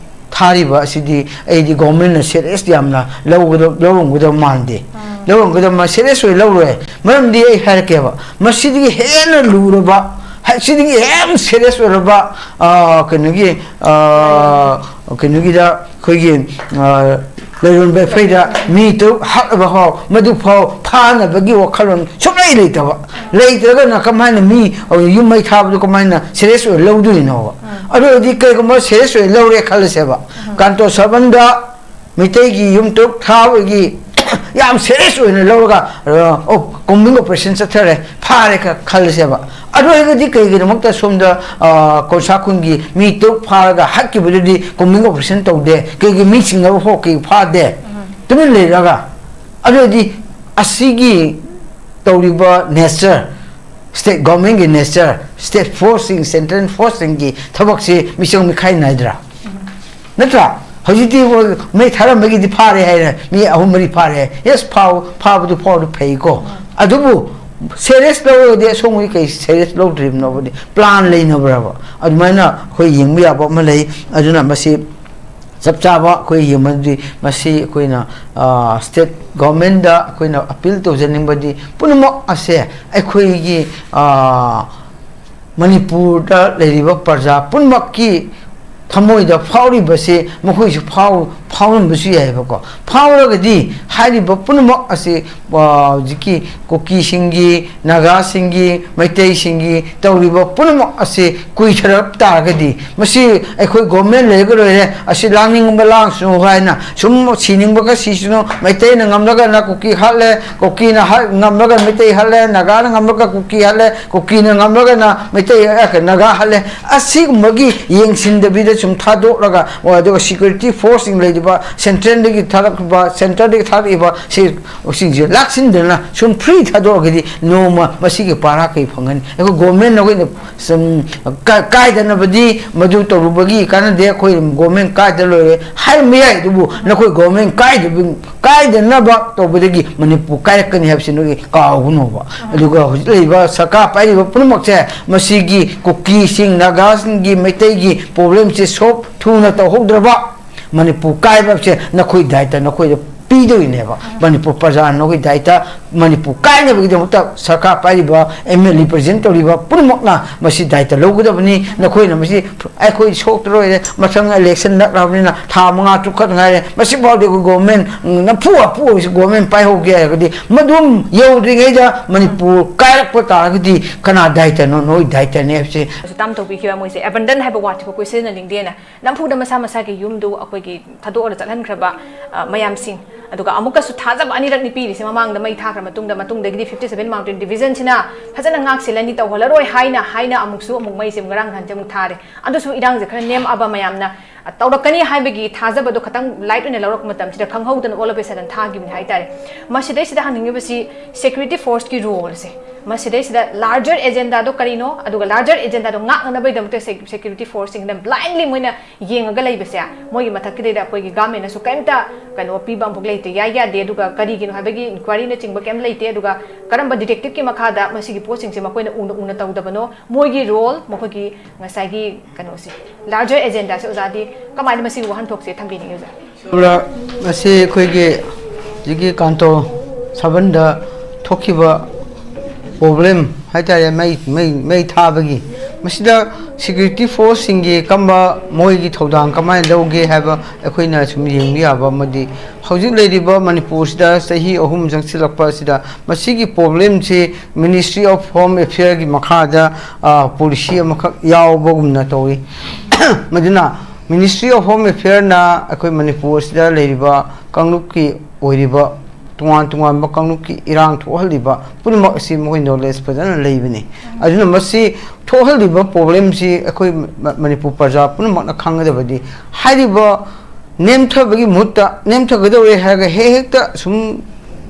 ꯊꯥꯔꯤꯕ ꯑꯁꯤꯗꯤ ꯑꯩꯗꯤ ꯒꯣꯔꯃꯦꯟꯅ ꯁꯦꯔꯤꯌꯁ ꯌꯥꯝꯅ ꯂꯧꯒꯗꯕ, ꯂꯧꯔꯝꯒꯗꯕ ꯃꯥꯟꯗꯦ꯫ ꯂꯧꯔꯝꯒꯗꯕ ꯃꯥ ꯁꯦꯔꯤꯌꯁ ꯑꯣꯏ ꯂꯧꯔꯣꯏ꯫ ꯃꯔꯝꯗꯤ ꯑꯩ ꯍꯥꯏꯔꯛꯀꯦꯕ, ꯃꯁꯤꯗꯒꯤ ꯍꯦꯟꯅ ꯂꯨꯔꯕ, ꯍꯥꯏ-, ꯁꯤꯗꯒꯤ ꯍꯦꯟꯅ ꯁꯦꯔꯤꯌꯁ ꯑꯣꯏꯔꯕ ꯀꯩꯅꯣꯒꯤ ꯀꯩꯅꯣꯒꯤꯗ ꯑꯩꯈꯣꯏꯒꯤ ꯂꯩꯔꯣꯟꯕ ꯑꯩꯈꯣꯏꯗ ꯃꯤ ꯇꯔꯨꯛ ꯍꯥꯠꯂꯕ ꯐꯥꯎ, ꯃꯗꯨ ꯐꯥꯎ ꯐꯥꯅꯕꯒꯤ ꯋꯥꯈꯜꯂꯣꯟ ꯁꯨꯡꯂꯩ ꯂꯩꯇꯕ꯫ ꯂꯩꯇ꯭ꯔꯒꯅ ꯀꯃꯥꯏꯅ ꯃꯤ ꯌꯨꯝ ꯃꯩ ꯊꯥꯕꯗꯨ ꯀꯃꯥꯏꯅ ꯁꯦꯔꯤꯌꯁ ꯑꯣꯏꯅ ꯂꯧꯗꯣꯏꯅꯣꯕ? ꯑꯗꯨ ꯑꯣꯏꯔꯗꯤ ꯀꯩꯒꯨꯝꯕ ꯁꯦꯔꯤꯌꯁ ꯑꯣꯏꯅ ꯂꯧꯔꯦ ꯈꯜꯂꯁꯦꯕ, ꯀꯥꯟꯇꯣ ꯁꯕꯟꯗ ꯃꯩꯇꯩꯒꯤ ꯌꯨꯝ ꯇꯔꯨꯛ ꯊꯥꯕꯒꯤ ꯌꯥꯝ ꯁꯦꯔꯤꯌꯁ ꯑꯣꯏꯅ ꯂꯧꯔꯒ, ꯑ, ꯑꯣ, ꯀꯣꯝꯕꯤꯡ ꯑꯣꯄꯔꯦꯁꯟ ꯆꯠꯊꯔꯦ, ꯐꯥꯔꯦ ꯈ-, ꯈꯜꯂꯁꯦꯕ꯫ ꯑꯗꯨ ꯑꯣꯏꯔꯒꯗꯤ ꯀꯩꯒꯤꯗꯃꯛꯇ ꯁꯣꯝꯗ, ꯑ, ꯀꯣꯟꯁꯥ ꯈꯨꯟꯒꯤ ꯃꯤ ꯇꯔꯨꯛ ꯐꯥꯔꯒ ꯍꯥꯠꯈꯤꯕꯗꯨꯗꯤ ꯀꯣꯝꯕꯤꯡ ꯑꯣꯄꯔꯦꯁꯟ ꯇꯧꯗꯦ? ꯀꯩꯒꯤ ꯃꯤ ꯆꯤꯡꯅꯕ ꯐꯥꯎ ꯀꯩ ꯐꯥꯗꯦ? ꯇꯨꯃꯤꯟ ꯂꯩꯔꯒ꯫ ꯑꯗꯨ ꯑꯣꯏꯔꯗꯤ ꯑꯁꯤꯒꯤ ꯇꯧꯔꯤꯕ ꯅꯦꯆꯔ, ꯁ꯭ꯇꯦꯠ ꯒꯣꯔꯃꯦꯟꯒꯤ ꯅꯦꯆꯔ, ꯁ꯭ꯇꯦꯠ ꯐꯣꯔꯁꯁꯤꯡ, ꯁꯦꯟꯇ꯭ꯔꯦꯜ ꯐꯣꯔꯁꯁꯤꯡꯒꯤ ꯊꯕꯛꯁꯤ ꯃꯤꯆꯪ ꯃꯤꯈꯥꯏ ꯅꯥꯏꯗ꯭ꯔꯥ? ꯅꯠꯇ꯭ꯔꯥ? ꯍꯧꯖꯤꯛꯇꯤ ꯃꯣꯏ ꯃꯩ ꯊꯥꯔꯝꯕꯒꯤꯗꯤ ꯐꯥꯔꯦ ꯍꯥꯏꯔꯦ, ꯃꯤ ꯑꯍꯨꯝ ꯃꯔꯤ ꯐꯥꯔꯦ꯫ ꯌꯦꯁ, ꯐꯥꯎ-, ꯐꯥꯕꯗꯨ ꯐꯥꯎꯗꯨ ꯐꯩꯀꯣ꯫ ꯑꯗꯨꯕꯨ ꯁꯦꯔꯤꯌꯁ ꯂꯧꯔꯒꯗꯤ ꯑꯁꯣꯝꯒꯤ ꯀꯩ ꯁꯦꯔꯤꯌꯁ ꯂꯧꯗ꯭ꯔꯤꯕꯅꯣꯕꯗꯤ? ꯄ꯭ꯂꯥꯟ ꯂꯩꯅꯕ꯭ꯔꯕ? ꯑꯗꯨꯃꯥꯏꯅ ꯑꯩꯈꯣꯏ ꯌꯦꯡꯕ ꯌꯥꯕ ꯑꯃ ꯂꯩ꯫ ꯑꯗꯨꯅ ꯃꯁꯤ ꯆꯞ ꯆꯥꯕ ꯑꯩꯈꯣꯏ ꯌꯦꯡꯕꯗꯤ ꯃꯁꯤ ꯑꯩꯈꯣꯏꯅ, ꯑ, ꯁ꯭ꯇꯦꯠ ꯒꯣꯔꯃꯦꯟꯗ ꯑꯩꯈꯣꯏꯅ ꯑꯄꯤꯜ ꯇꯧꯖꯅꯤꯡꯕꯗꯤ ꯄꯨꯝꯅꯃꯛ ꯑꯁꯦ ꯑꯩꯈꯣꯏꯒꯤ, ꯑ, ꯃꯅꯤꯄꯨꯔꯗ ꯂꯩꯔꯤꯕ ꯄ꯭ꯔꯖꯥ ꯄꯨꯝꯅꯃꯛꯀꯤ ꯊꯃꯣꯏꯗ ꯐꯥꯎꯔꯤꯕꯁꯦ ꯃꯈꯣꯏꯁꯨ ꯐꯥꯎ-, ꯐꯥꯎꯔꯝꯕꯁꯨ ꯌꯥꯏꯑꯕꯀꯣ꯫ ꯐꯥꯎꯔꯒꯗꯤ ꯍꯥꯏꯔꯤꯕ ꯄꯨꯝꯅꯃꯛ ꯑꯁꯤ, ꯑ, ꯍꯧꯖꯤꯛꯀꯤ ꯀꯨꯀꯤꯁꯤꯡꯒꯤ, ꯅꯥꯒꯥꯁꯤꯡꯒꯤ, ꯃꯩꯇꯩꯁꯤꯡꯒꯤ ꯇꯧꯔꯤꯕ ꯄꯨꯝꯅꯃꯛ ꯑꯁꯤ ꯀꯨꯏꯊꯔꯛ ꯇꯥꯔꯒꯗꯤ ꯃꯁꯤ ꯑꯩꯈꯣꯏ ꯒꯣꯔꯃꯦꯟ ꯂꯩꯔꯒ ꯂꯣꯏꯔꯦ, ꯑꯁꯤ ꯂꯥꯡꯅꯤꯡꯕ ꯂꯥꯡꯁꯅꯨ ꯍꯥꯏꯅ ꯁꯨꯝ ꯁꯤꯅꯤꯡꯕꯒ ꯁꯤꯁꯅꯨ, ꯃꯩꯇꯩꯅ ꯉꯝꯂꯒꯅ ꯀꯨꯀꯤ ꯍꯥꯠꯂꯦ, ꯀꯨꯀꯤꯅ ꯍꯥꯠ-, ꯉꯝꯂꯒ ꯃꯩꯇꯩ ꯍꯥꯠꯂꯦ, ꯅꯥꯒꯥꯅ ꯉꯝꯂꯒ ꯀꯨꯀꯤ ꯍꯥꯠꯂꯦ, ꯀꯨꯀꯤꯅ ꯉꯝꯂꯒꯅ ꯃꯩꯇꯩ, ꯑ, ꯅꯥꯒꯥ ꯍꯥꯠꯂꯦ꯫ ꯑꯁꯤꯒꯨꯝꯕꯒꯤ ꯌꯦꯡꯁꯤꯟꯗꯕꯤꯗ ꯁꯨꯝ ꯊꯥꯗꯣꯛꯂꯒ, ꯑꯗꯨꯒ ꯁꯦꯀ꯭ꯌꯨꯔꯤꯇꯤ ꯐꯣꯔꯁꯁꯤꯡ ꯂꯩꯔꯤꯕ ꯁꯦꯟꯇ꯭ꯔꯦꯜꯗꯒꯤ ꯊꯥꯔꯛꯄ, ꯁꯦꯟꯇꯔꯗꯒꯤ ꯊꯥꯔꯛꯏꯕ ꯁꯤ ꯁꯤꯡꯁꯦ ꯂꯥꯛꯁꯤꯟꯗꯅ ꯁꯨꯝ ꯐ꯭ꯔꯤ ꯊꯥꯗꯣꯛꯑꯒꯗꯤ ꯅꯣꯡꯃ ꯃꯁꯤꯒꯤ ꯄꯥꯔꯥ ꯀꯩ ꯐꯪꯒꯅꯤ? ꯑꯩꯈꯣꯏ ꯒꯣꯔꯃꯦꯟ ꯅꯈꯣꯏꯅ ꯁꯨꯝ ꯀꯥ-, ꯀꯥꯏꯗꯅꯕꯗꯤ ꯃꯗꯨ ꯇꯧꯔꯨꯕꯒꯤ ꯀꯥꯟꯅꯗꯦ, ꯑꯩꯈꯣꯏ ꯒꯣꯔꯃꯦꯟ ꯀꯥꯏꯗ ꯂꯣꯏꯔꯦ ꯍꯥꯏꯔꯝꯕ ꯌꯥꯏ, ꯑꯗꯨꯕꯨ ꯅꯈꯣꯏ ꯒꯣꯔꯃꯦꯟ ꯀꯥꯏꯗꯕ-, ꯀꯥꯏꯗꯅꯕ ꯇꯧꯕꯗꯒꯤ ꯃꯅꯤꯄꯨꯔ ꯀꯥꯏꯔꯛꯀꯅꯤ ꯍꯥꯏꯕꯁꯤ ꯅꯈꯣꯏ ꯀꯥꯎꯒꯅꯣꯕ꯫ ꯑꯗꯨꯒ ꯍꯧꯖꯤꯛ ꯂꯩꯔꯤꯕ ꯁꯔꯀꯥꯔ ꯄꯥꯏꯔꯤꯕ ꯄꯨꯝꯅꯃꯛꯁꯦ ꯃꯁꯤꯒꯤ ꯀꯨꯀꯤꯁꯤꯡ, ꯅꯥꯒꯥꯁꯤꯡꯒꯤ, ꯃꯩꯇꯩꯒꯤ ꯄ꯭ꯔꯣꯕ꯭ꯂꯦꯝꯁꯦ ꯁꯣꯜꯕ ꯊꯨꯅ ꯇꯧꯍꯧꯗ꯭ꯔꯕ ꯃꯅꯤꯄꯨꯔ ꯀꯥꯏꯕꯁꯦ ꯅꯈꯣꯏ ꯗꯥꯏꯇ ꯅꯈꯣꯏꯗ ꯄꯤꯗꯣꯏꯅꯦꯕ꯫ ꯃꯅꯤꯄꯨꯔ ꯄ꯭ꯔꯖꯥꯅ ꯅꯈꯣꯏ ꯗꯥꯏꯇ ꯃꯅꯤꯄꯨꯔ ꯀꯥꯏꯅꯕꯒꯤꯗꯃꯛꯇ ꯁꯔꯀꯥꯔ ꯄꯥꯏꯔꯤꯕ, ꯑꯦꯝ ꯑꯦꯜ ꯑꯦ ꯄ꯭ꯔꯖꯦꯟ ꯇꯧꯔꯤꯕ ꯄꯨꯝꯅꯃꯛꯅ ꯃꯁꯤ ꯗꯥꯏꯇ ꯂꯧꯒꯗꯕꯅꯤ꯫ ꯅꯈꯣꯏꯅ ꯃꯁꯤ, "ꯑꯩꯈꯣꯏ ꯁꯣꯛꯇ꯭ꯔꯣꯏꯔꯦ, ꯃꯊꯪ ꯏꯂꯦꯛꯁꯟ ꯅꯛꯂꯕꯅꯤꯅ ꯊꯥ ꯃꯉꯥ ꯇꯔꯨꯛ ꯈꯛꯇ ꯉꯥꯏꯔꯦ, ꯃꯁꯤꯐꯥꯎꯗꯤ ꯑꯩꯈꯣꯏ ꯒꯣꯚꯔꯟꯃꯦꯟ ꯅꯝꯐꯨ ꯍꯥꯐꯨ ꯑꯣꯏꯔꯁꯨ ꯒꯣꯚꯔꯟꯃꯦꯟ ꯄꯥꯏꯍꯧꯒꯦ" ꯍꯥꯏꯔꯒꯗꯤ, ꯃꯗꯨꯝ ꯌꯧꯗ꯭ꯔꯤꯉꯩꯗ ꯃꯅꯤꯄꯨꯔ ꯀꯥꯏꯔꯛꯄ ꯇꯥꯔꯒꯗꯤ ꯀꯅꯥ ꯗꯥꯏꯇꯅꯣ? ꯅꯣꯏ ꯗꯥꯏꯇꯅꯦ ꯍꯥꯏꯕꯁꯦ꯫ ꯇꯥꯝ ꯇꯧꯕꯤꯈꯤꯕ ꯃꯣꯏꯁꯦ ꯑꯦꯕꯟꯗꯟ ꯍꯥꯏꯕ ꯋꯥꯔꯗꯁꯤꯕꯨ ꯑꯩꯈꯣꯏ ꯁꯤꯖꯤꯟꯅꯅꯤꯡꯗꯦꯅ ꯅꯝꯐꯨꯗ ꯃꯁꯥ ꯃꯁꯥꯒꯤ ꯌꯨꯝꯗꯨ ꯑꯩꯈꯣꯏꯒꯤ ꯊꯥꯗꯣꯛꯑꯒ ꯆꯠꯍꯟꯈ꯭ꯔꯕ, ꯑ, ꯃꯌꯥꯝꯁꯤꯡ, ꯑꯗꯨꯒ ꯑꯃꯨꯛꯀꯁꯨ ꯊꯥꯖꯕ ꯑꯅꯤꯔꯛꯅꯤ ꯄꯤꯔꯤꯁꯦ꯫ ꯃꯃꯥꯡꯗ ꯃꯩ ꯊꯥꯈ꯭ꯔ ꯃꯇꯨꯡꯗ, ꯃꯇꯨꯡꯗꯒꯤꯗꯤ fifty seven mountain division ꯁꯤꯅ ꯐꯖꯅ ꯉꯥꯛ ꯁꯦꯜꯂꯅꯤ, ꯇꯧꯍꯜꯂꯔꯣꯏ ꯍꯥꯏꯅ, ꯍꯥꯏꯅ ꯑꯃꯨꯛꯁꯨ ꯑꯃꯨꯛ ꯃꯩꯁꯦ ꯑꯃꯨꯛ ꯉꯔꯥꯡ ꯅꯍꯥꯟꯁꯦ ꯑꯃꯨꯛ ꯊꯥꯔꯦ꯫ ꯑꯗꯨꯁꯨ ꯏꯔꯥꯡꯁꯦ ꯈꯔ ꯅꯦꯝꯃꯛꯑꯕ ꯃꯌꯥꯝꯅ, ꯑ, ꯇꯧꯔꯛꯀꯅꯤ ꯍꯥꯏꯕꯒꯤ ꯊꯥꯖꯕꯗꯣ ꯈꯇꯪ ꯂꯥꯏꯠ ꯑꯣꯏꯅ ꯂꯧꯔꯛꯄ ꯃꯇꯝꯁꯤꯗ ꯈꯪꯍꯧꯗꯅ all of a sudden ꯊꯥꯈꯤꯕꯅꯤ ꯍꯥꯏꯇꯥꯔꯦ꯫ ꯃꯁꯤꯗꯩꯁꯤꯗ ꯍꯪꯅꯤꯡꯉꯤꯕꯁꯤ security force ꯀꯤ role ꯁꯦ꯫ ꯃꯁꯤꯗꯩꯁꯤꯗ larger agenda ꯗꯣ ꯀꯔꯤꯅꯣ, ꯑꯗꯨꯒ larger agenda ꯗꯣ ꯉꯥꯛꯅꯅꯕꯒꯤꯗꯃꯛꯇ sec-, security force ꯁꯤꯡꯅ blindly ꯃꯣꯏꯅ ꯌꯦꯡꯉꯒ ꯂꯩꯕꯁꯦ, ꯃꯣꯏꯒꯤ ꯃꯊꯛꯀꯤꯗꯩꯗ ꯑꯩꯈꯣꯏꯒꯤ government ꯅꯁꯨ ꯀꯔꯤꯝꯇ ꯀꯩꯅꯣ ꯄꯤꯕ ꯑꯃꯐꯥꯎ ꯂꯩꯇꯦ, ꯌꯥꯏ ꯌꯥꯗꯦ, ꯑꯗꯨꯒ ꯀꯔꯤꯒꯤꯅꯣ ꯍꯥꯏꯕꯒꯤ inquiry ꯅꯆꯤꯡꯕ ꯀꯔꯤꯝ ꯂꯩꯇꯦ, ꯑꯗꯨꯒ ꯀꯔꯝꯕ detective ꯀꯤ ꯃꯈꯥꯗ ꯃꯁꯤꯒꯤ ꯄꯣꯠꯁꯤꯡꯁꯦ ꯃꯈꯣꯏꯅ ꯎꯅ ꯎꯅ ꯇꯧꯗꯕꯅꯣ, ꯃꯣꯏꯒꯤ role, ꯃꯈꯣꯏꯒꯤ ꯉꯁꯥꯏꯒꯤ ꯀꯩꯅꯣꯁꯦ, larger agenda ꯁꯦ ꯑꯣꯖꯥꯗꯤ ꯀꯃꯥꯏꯅ ꯃꯁꯤꯒꯤ ꯋꯥꯍꯟꯊꯣꯛꯁꯦ ꯊꯝꯕꯤꯅꯤꯡꯉꯤ ꯑꯣꯖꯥ? ꯑꯗꯨꯒ ꯃꯁꯤ ꯑꯩꯈꯣꯏꯒꯤ ꯍꯧꯖꯤꯛꯀꯤ ꯀꯥꯟꯇꯣ ꯁꯕꯟꯗ ꯊꯣꯛꯈꯤꯕ problem ꯍꯥꯏꯇꯥꯔꯦ, ꯃꯩ, ꯃꯩ, ꯃꯩ ꯊꯥꯕꯒꯤ, ꯃꯁꯤꯗ security force ꯁꯤꯡꯒꯤ ꯀꯝꯕ, ꯃꯣꯏꯒꯤ ꯊꯧꯗꯥꯡ ꯀꯃꯥꯏꯅ ꯂꯧꯒꯦ ꯍꯥꯏꯕ ꯑꯩꯈꯣꯏꯅ ꯁꯨꯝ ꯌꯦꯡꯕ ꯌꯥꯕ ꯑꯃꯗꯤ, ꯍꯧꯖꯤꯛ ꯂꯩꯔꯤꯕ ꯃꯅꯤꯄꯨꯔꯁꯤꯗ ꯆꯍꯤ ꯑꯍꯨꯝ ꯆꯪꯁꯤꯜꯂꯛꯄ ꯑꯁꯤꯗ ꯃꯁꯤꯒꯤ problem ꯁꯤ Ministry of Home Affair ꯒꯤ ꯃꯈꯥꯗ, ꯑ, policy ꯑꯃꯈꯛ ꯌꯥꯎꯕꯒꯨꯝꯅ ꯇꯧꯏ꯫ ꯃꯗꯨꯅ Ministry of Home Affair ꯅ ꯑꯩꯈꯣꯏ ꯃꯅꯤꯄꯨꯔꯁꯤꯗ ꯂꯩꯔꯤꯕ ꯀꯥꯡꯂꯨꯞꯀꯤ ꯑꯣꯏꯔꯤꯕ ꯇꯣꯉꯥꯟ ꯇꯣꯉꯥꯟꯕ ꯀꯥꯡꯂꯨꯞꯀꯤ ꯏꯔꯥꯡ ꯊꯣꯛꯍꯜꯂꯤꯕ ꯄꯨꯝꯅꯃꯛ ꯑꯁꯤ ꯃꯈꯣꯏ knowledge ꯐꯖꯅ ꯂꯩꯕꯅꯤ꯫ ꯑꯗꯨꯅ ꯃꯁꯤ ꯊꯣꯛꯍꯜꯂꯤꯕ problem ꯁꯤ ꯑꯩꯈꯣꯏ ꯃ-, ꯃꯅꯤꯄꯨꯔ ꯄ꯭ꯔꯖꯥ ꯄꯨꯝꯅꯃꯛꯅ ꯈꯪꯒꯗꯕꯗꯤ, ꯍꯥꯏꯔꯤꯕ ꯅꯦꯝꯊꯕꯒꯤ ꯃꯍꯨꯠꯇ ꯅꯦꯝꯊꯒꯗꯧꯔꯦ ꯍꯥꯏꯔꯒ ꯍꯦꯛ ꯍꯦꯛꯇ ꯁꯨꯝ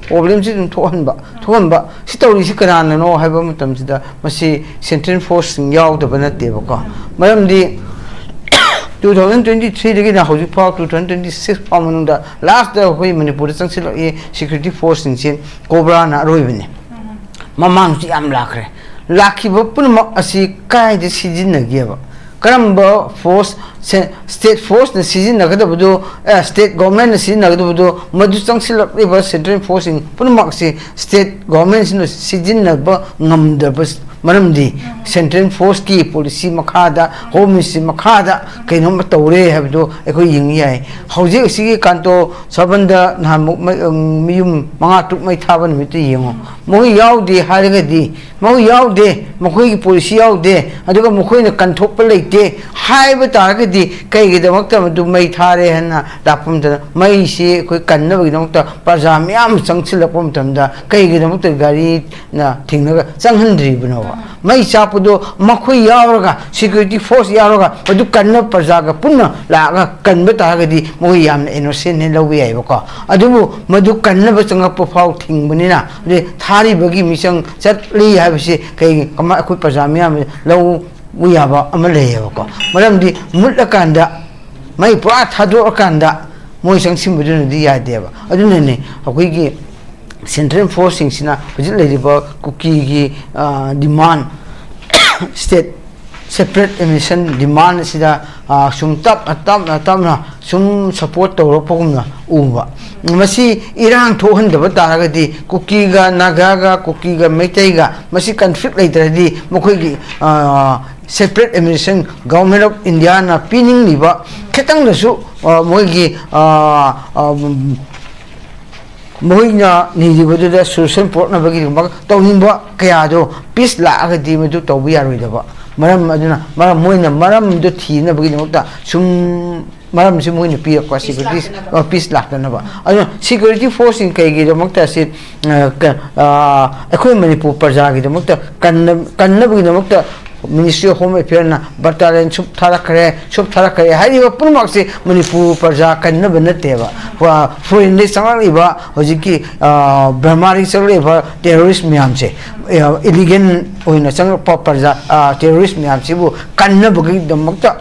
problem ꯁꯤ ꯑꯗꯨꯝ ꯊꯣꯛꯍꯟꯕ, ꯊꯣꯛꯍꯟꯕ ꯁꯤ ꯇꯧꯔꯤꯁꯤ ꯀꯅꯥꯅꯅꯣ ꯍꯥꯏꯕ ꯃꯇꯝꯁꯤꯗ ꯃꯁꯤ central force ꯁꯤꯡ ꯌꯥꯎꯗꯕ ꯅꯠꯇꯦꯕꯀꯣ꯫ ꯃꯔꯝꯗꯤ two thousand twenty three ꯗꯒꯤꯅ ꯍꯧꯖꯤꯛꯐꯥꯎ two thousand twenty six ꯐꯥꯎ ꯃꯅꯨꯡꯗ last ꯇ ꯑꯩꯈꯣꯏ ꯃꯅꯤꯄꯨꯔꯗ ꯆꯪꯁꯤꯜꯂꯛꯏ security force ꯁꯤꯡꯁꯦ ꯀꯣꯕ꯭ꯔꯥꯅ ꯑꯔꯣꯏꯕꯅꯤ꯫ ꯃꯃꯥꯡꯁꯨ ꯌꯥꯝ ꯂꯥꯛꯈ꯭ꯔꯦ꯫ ꯂꯥꯛꯈꯤꯕ ꯄꯨꯝꯅꯃꯛ ꯑꯁꯤ ꯀꯥꯏꯗ ꯁꯤꯖꯤꯟꯅꯒꯦꯕ? ꯀꯔꯝꯕ ꯐꯣꯔꯁ, ꯁꯦ-, ꯁ꯭ꯇꯦꯠ ꯐꯣꯔꯁꯅ ꯁꯤꯖꯤꯟꯅꯒꯗꯕꯗꯨ, ꯑꯦ, ꯁ꯭ꯇꯦꯠ ꯒꯣꯔꯃꯦꯟꯅ ꯁꯤꯖꯤꯟꯅꯒꯗꯕꯗꯨ, ꯃꯗꯨ ꯆꯪꯁꯤꯜꯂꯛꯂꯤꯕ ꯁꯦꯟꯇ꯭ꯔꯦꯜ ꯐꯣꯔꯁꯁꯤꯡ ꯄꯨꯝꯅꯃꯛꯁꯤ ꯁ꯭ꯇꯦꯠ ꯒꯣꯔꯃꯦꯟꯁꯤꯅ ꯁꯤꯖꯤꯟꯅꯕ ꯉꯝꯗꯕ ꯃꯔꯝꯗꯤ ꯁꯦꯟꯇ꯭ꯔꯦꯜ ꯐꯣꯔꯁꯀꯤ ꯄꯣꯂꯤꯁꯤ ꯃꯈꯥꯗ, ꯍꯣꯝ ꯃꯤꯅꯤꯁꯇ꯭ꯔꯤ ꯃꯈꯥꯗ ꯀꯩꯅꯣꯝꯃ ꯇꯧꯔꯦ ꯍꯥꯏꯕꯗꯨ ꯑꯩꯈꯣꯏ ꯌꯦꯡꯕ ꯌꯥꯏ꯫ ꯍꯧꯖꯤꯛ ꯑꯁꯤꯒꯤ ꯀꯥꯟꯇꯣ ꯁꯕꯟꯗ ꯅꯍꯥꯟꯃꯨꯛ ꯃꯩ-, ꯃꯌꯨꯝ ꯃꯉꯥ ꯇꯔꯨꯛ ꯃꯩ ꯊꯥꯕ ꯅꯨꯃꯤꯠꯇꯨ ꯌꯦꯡꯉꯨ꯫ ꯃꯈꯣꯏ ꯌꯥꯎꯗꯦ ꯍꯥꯏꯔꯒꯗꯤ, ꯃꯈꯣꯏ ꯌꯥꯎꯗꯦ, ꯃꯈꯣꯏꯒꯤ ꯄꯣꯂꯤꯁꯤ ꯌꯥꯎꯗꯦ, ꯑꯗꯨꯒ ꯃꯈꯣꯏꯅ ꯀꯟꯊꯣꯛꯄ ꯂꯩꯇꯦ ꯍꯥꯏꯕ ꯇꯥꯔꯒꯗꯤ, ꯀꯩꯒꯤꯗꯃꯛꯇ ꯃꯗꯨ ꯃꯩ ꯊꯥꯔꯦ ꯍꯥꯏꯅ ꯂꯥꯛꯄ ꯃꯇꯝꯗ, ꯃꯩꯁꯤ ꯑꯩꯈꯣꯏ ꯀꯟꯅꯕꯒꯤꯗꯃꯛꯇ ꯄ꯭ꯔꯖꯥ ꯃꯤꯌꯥꯝ ꯆꯪꯁꯤꯜꯂꯛꯄ ꯃꯇꯝꯗ, ꯀꯩꯒꯤꯗꯃꯛꯇ ꯒꯥꯔꯤꯅ ꯊꯤꯡꯉꯒ ꯆꯪꯍꯟꯗ꯭ꯔꯤꯕꯅꯣꯕ? ꯃꯩ ꯆꯥꯛꯄꯗꯣ ꯃꯈꯣꯏ ꯌꯥꯎꯔꯒ, ꯁꯦꯀ꯭ꯌꯨꯔꯤꯇꯤ ꯐꯣꯔꯁ ꯌꯥꯎꯔꯒ, ꯃꯗꯨ ꯀꯟꯅ ꯄ꯭ꯔꯖꯥꯒ ꯄꯨꯟꯅ ꯂꯥꯛꯑꯒ ꯀꯟꯕ ꯇꯥꯔꯒꯗꯤ, ꯃꯈꯣꯏ ꯌꯥꯝꯅ ꯏꯅꯣꯁꯦꯟꯅꯦ ꯂꯧꯕ ꯌꯥꯏꯕꯀꯣ꯫ ꯑꯗꯨꯕꯨ ꯃꯗꯨ ꯀꯟꯅꯕ ꯆꯪꯉꯛꯄ ꯐꯥꯎ ꯊꯤꯡꯕꯅꯤꯅ, ꯑꯗꯩ ꯊꯥꯔꯤꯕꯒꯤ ꯃꯤꯆꯪ ꯆꯠꯂꯤ ꯍꯥꯏꯕꯁꯤ ꯀꯩ, ꯀꯃꯥꯏ-, ꯑꯩꯈꯣꯏ ꯄ꯭ꯔꯖꯥ ꯃꯤꯌꯥꯝꯅ ꯂꯧꯕ ꯌꯥꯕ ꯑꯃ ꯂꯩꯌꯦꯕꯀꯣ? ꯃꯔꯝꯗꯤ ꯃꯨꯠꯂꯀꯥꯟꯗ, ꯃꯩ ꯄꯨꯔꯥ ꯊꯥꯗꯣꯛꯑꯀꯥꯟꯗ ꯃꯣꯏ ꯆꯪꯁꯤꯟꯕꯗꯨꯅꯗꯤ ꯌꯥꯗꯦꯕ꯫ ꯑꯗꯨꯅꯅꯦ ꯑꯩꯈꯣꯏꯒꯤ ꯁꯦꯟꯇ꯭ꯔꯦꯜ ꯐꯣꯔꯁꯁꯤꯡꯁꯤꯅ ꯍꯧꯖꯤꯛ ꯂꯩꯔꯤꯕ ꯀꯨꯀꯤꯒꯤ, ꯑ, ꯗꯤꯃꯥꯟ, ꯁ꯭ꯇꯦꯠ ꯁꯦꯄꯔꯦꯠ ꯑꯦꯗꯃꯤꯅꯤꯁꯇ꯭ꯔꯦꯁꯟ ꯗꯤꯃꯥꯟ ꯑꯁꯤꯗ, ꯑ, ꯁꯨꯝ ꯇꯞꯅ, ꯇꯞꯅ, ꯇꯞꯅ ꯁꯨꯝ ꯁꯄꯣꯔꯠ ꯇꯧꯔꯛꯄꯒꯨꯝꯅ ꯎꯕ꯫ ꯃꯁꯤ ꯏꯔꯥꯡ ꯊꯣꯛꯍꯟꯗꯕ ꯇꯥꯔꯒꯗꯤ, ꯀꯨꯀꯤꯒ ꯅꯥꯒꯥꯒ, ꯀꯨꯀꯤꯒ ꯃꯩꯇꯩꯒ ꯃꯁꯤ ꯀꯟꯐ꯭ꯂꯤꯛ ꯂꯩꯇ꯭ꯔꯗꯤ, ꯃꯈꯣꯏꯒꯤ, ꯑ, ꯁꯦꯄꯔꯦꯠ ꯑꯦꯗꯃꯤꯅꯤꯁꯇ꯭ꯔꯦꯁꯟ ꯒꯣꯚꯔꯟꯃꯦꯟꯠ ꯑꯣꯐ ꯏꯟꯗꯤꯌꯥꯅ ꯄꯤꯅꯤꯡꯂꯤꯕ ꯈꯤꯇꯪꯗꯁꯨ, ꯑ, ꯃꯣꯏꯒꯤ, ꯑ, ꯑ, ꯃꯈꯣꯏꯅ ꯅꯤꯔꯤꯕꯗꯨꯗ ꯁꯣꯂꯨꯁꯟ ꯄꯨꯔꯛꯅꯕꯒꯤꯗꯃꯛ ꯇꯧꯅꯤꯡꯕ ꯀꯌꯥꯗꯣ ꯄꯤꯁ ꯂꯥꯛꯑꯒꯗꯤ ꯃꯗꯨ ꯇꯧꯕ ꯌꯥꯔꯣꯏꯗꯕ꯫ ꯃꯔꯝ ꯑꯗꯨꯅ, ꯃꯔꯝ, ꯃꯣꯏꯅ ꯃꯔꯝꯗꯣ ꯊꯤꯅꯕꯒꯤꯗꯃꯛꯇ ꯁꯨꯝ ꯃꯔꯝꯁꯤ ꯃꯣꯏꯅ ꯄꯤꯔꯛꯄ, ꯄꯤꯁ ꯁꯦꯀ꯭ꯌꯨꯔꯤꯇꯤ, ꯂꯥꯛꯇꯅꯕ꯫ ꯑ, ꯄꯤꯁ ꯂꯥꯛꯇꯅꯕ꯫ ꯑꯗꯨꯅ ꯁꯦꯀ꯭ꯌꯨꯔꯤꯇꯤ ꯐꯣꯔꯁꯁꯤꯡ ꯀꯩꯒꯤꯗꯃꯛꯇ ꯑꯁꯤ, ꯑ, ꯀ-, ꯑ, ꯑꯩꯈꯣꯏ ꯃꯅꯤꯄꯨꯔ ꯄ꯭ꯔꯖꯥꯒꯤꯗꯃꯛꯇ ꯀꯟꯅ-, ꯀꯟꯅꯕꯒꯤꯗꯃꯛꯇ ꯃꯤꯅꯤꯁꯇ꯭ꯔꯤ ꯑꯣꯐ ꯍꯣꯝ ꯑꯦꯐꯤꯌꯔꯅ ꯕꯇꯥꯂꯤꯌꯟ ꯁꯨꯞ ꯊꯥꯔꯛꯈ꯭ꯔꯦ, ꯁꯨꯞ ꯊꯥꯔꯛꯈ꯭ꯔꯦ ꯍꯥꯏꯔꯤꯕ ꯄꯨꯝꯅꯃꯛꯁꯦ ꯃꯅꯤꯄꯨꯔ ꯄ꯭ꯔꯖꯥ ꯀꯟꯅꯕ ꯅꯠꯇꯦꯕ꯫ ꯐꯣ-, ꯐꯣꯔꯦꯟꯗꯒꯤ ꯆꯪꯂꯛꯂꯤꯕ ꯍꯧꯖꯤꯛꯀꯤ, ꯑ, ꯕꯔꯃꯥꯗꯒꯤ ꯆꯪꯂꯛꯂꯤꯕ ꯇꯦꯔꯣꯔꯤꯁ ꯃꯌꯥꯝꯁꯦ, ꯑ, ꯏꯂꯤꯒꯦꯜ ꯑꯣꯏꯅ ꯆꯪꯂꯛꯄ ꯄ꯭ꯔꯖꯥ, ꯑ, ꯇꯦꯔꯣꯔꯤꯁ ꯃꯌꯥꯝꯁꯤꯕꯨ ꯀꯟꯅꯕꯒꯤꯗꯃꯛꯇ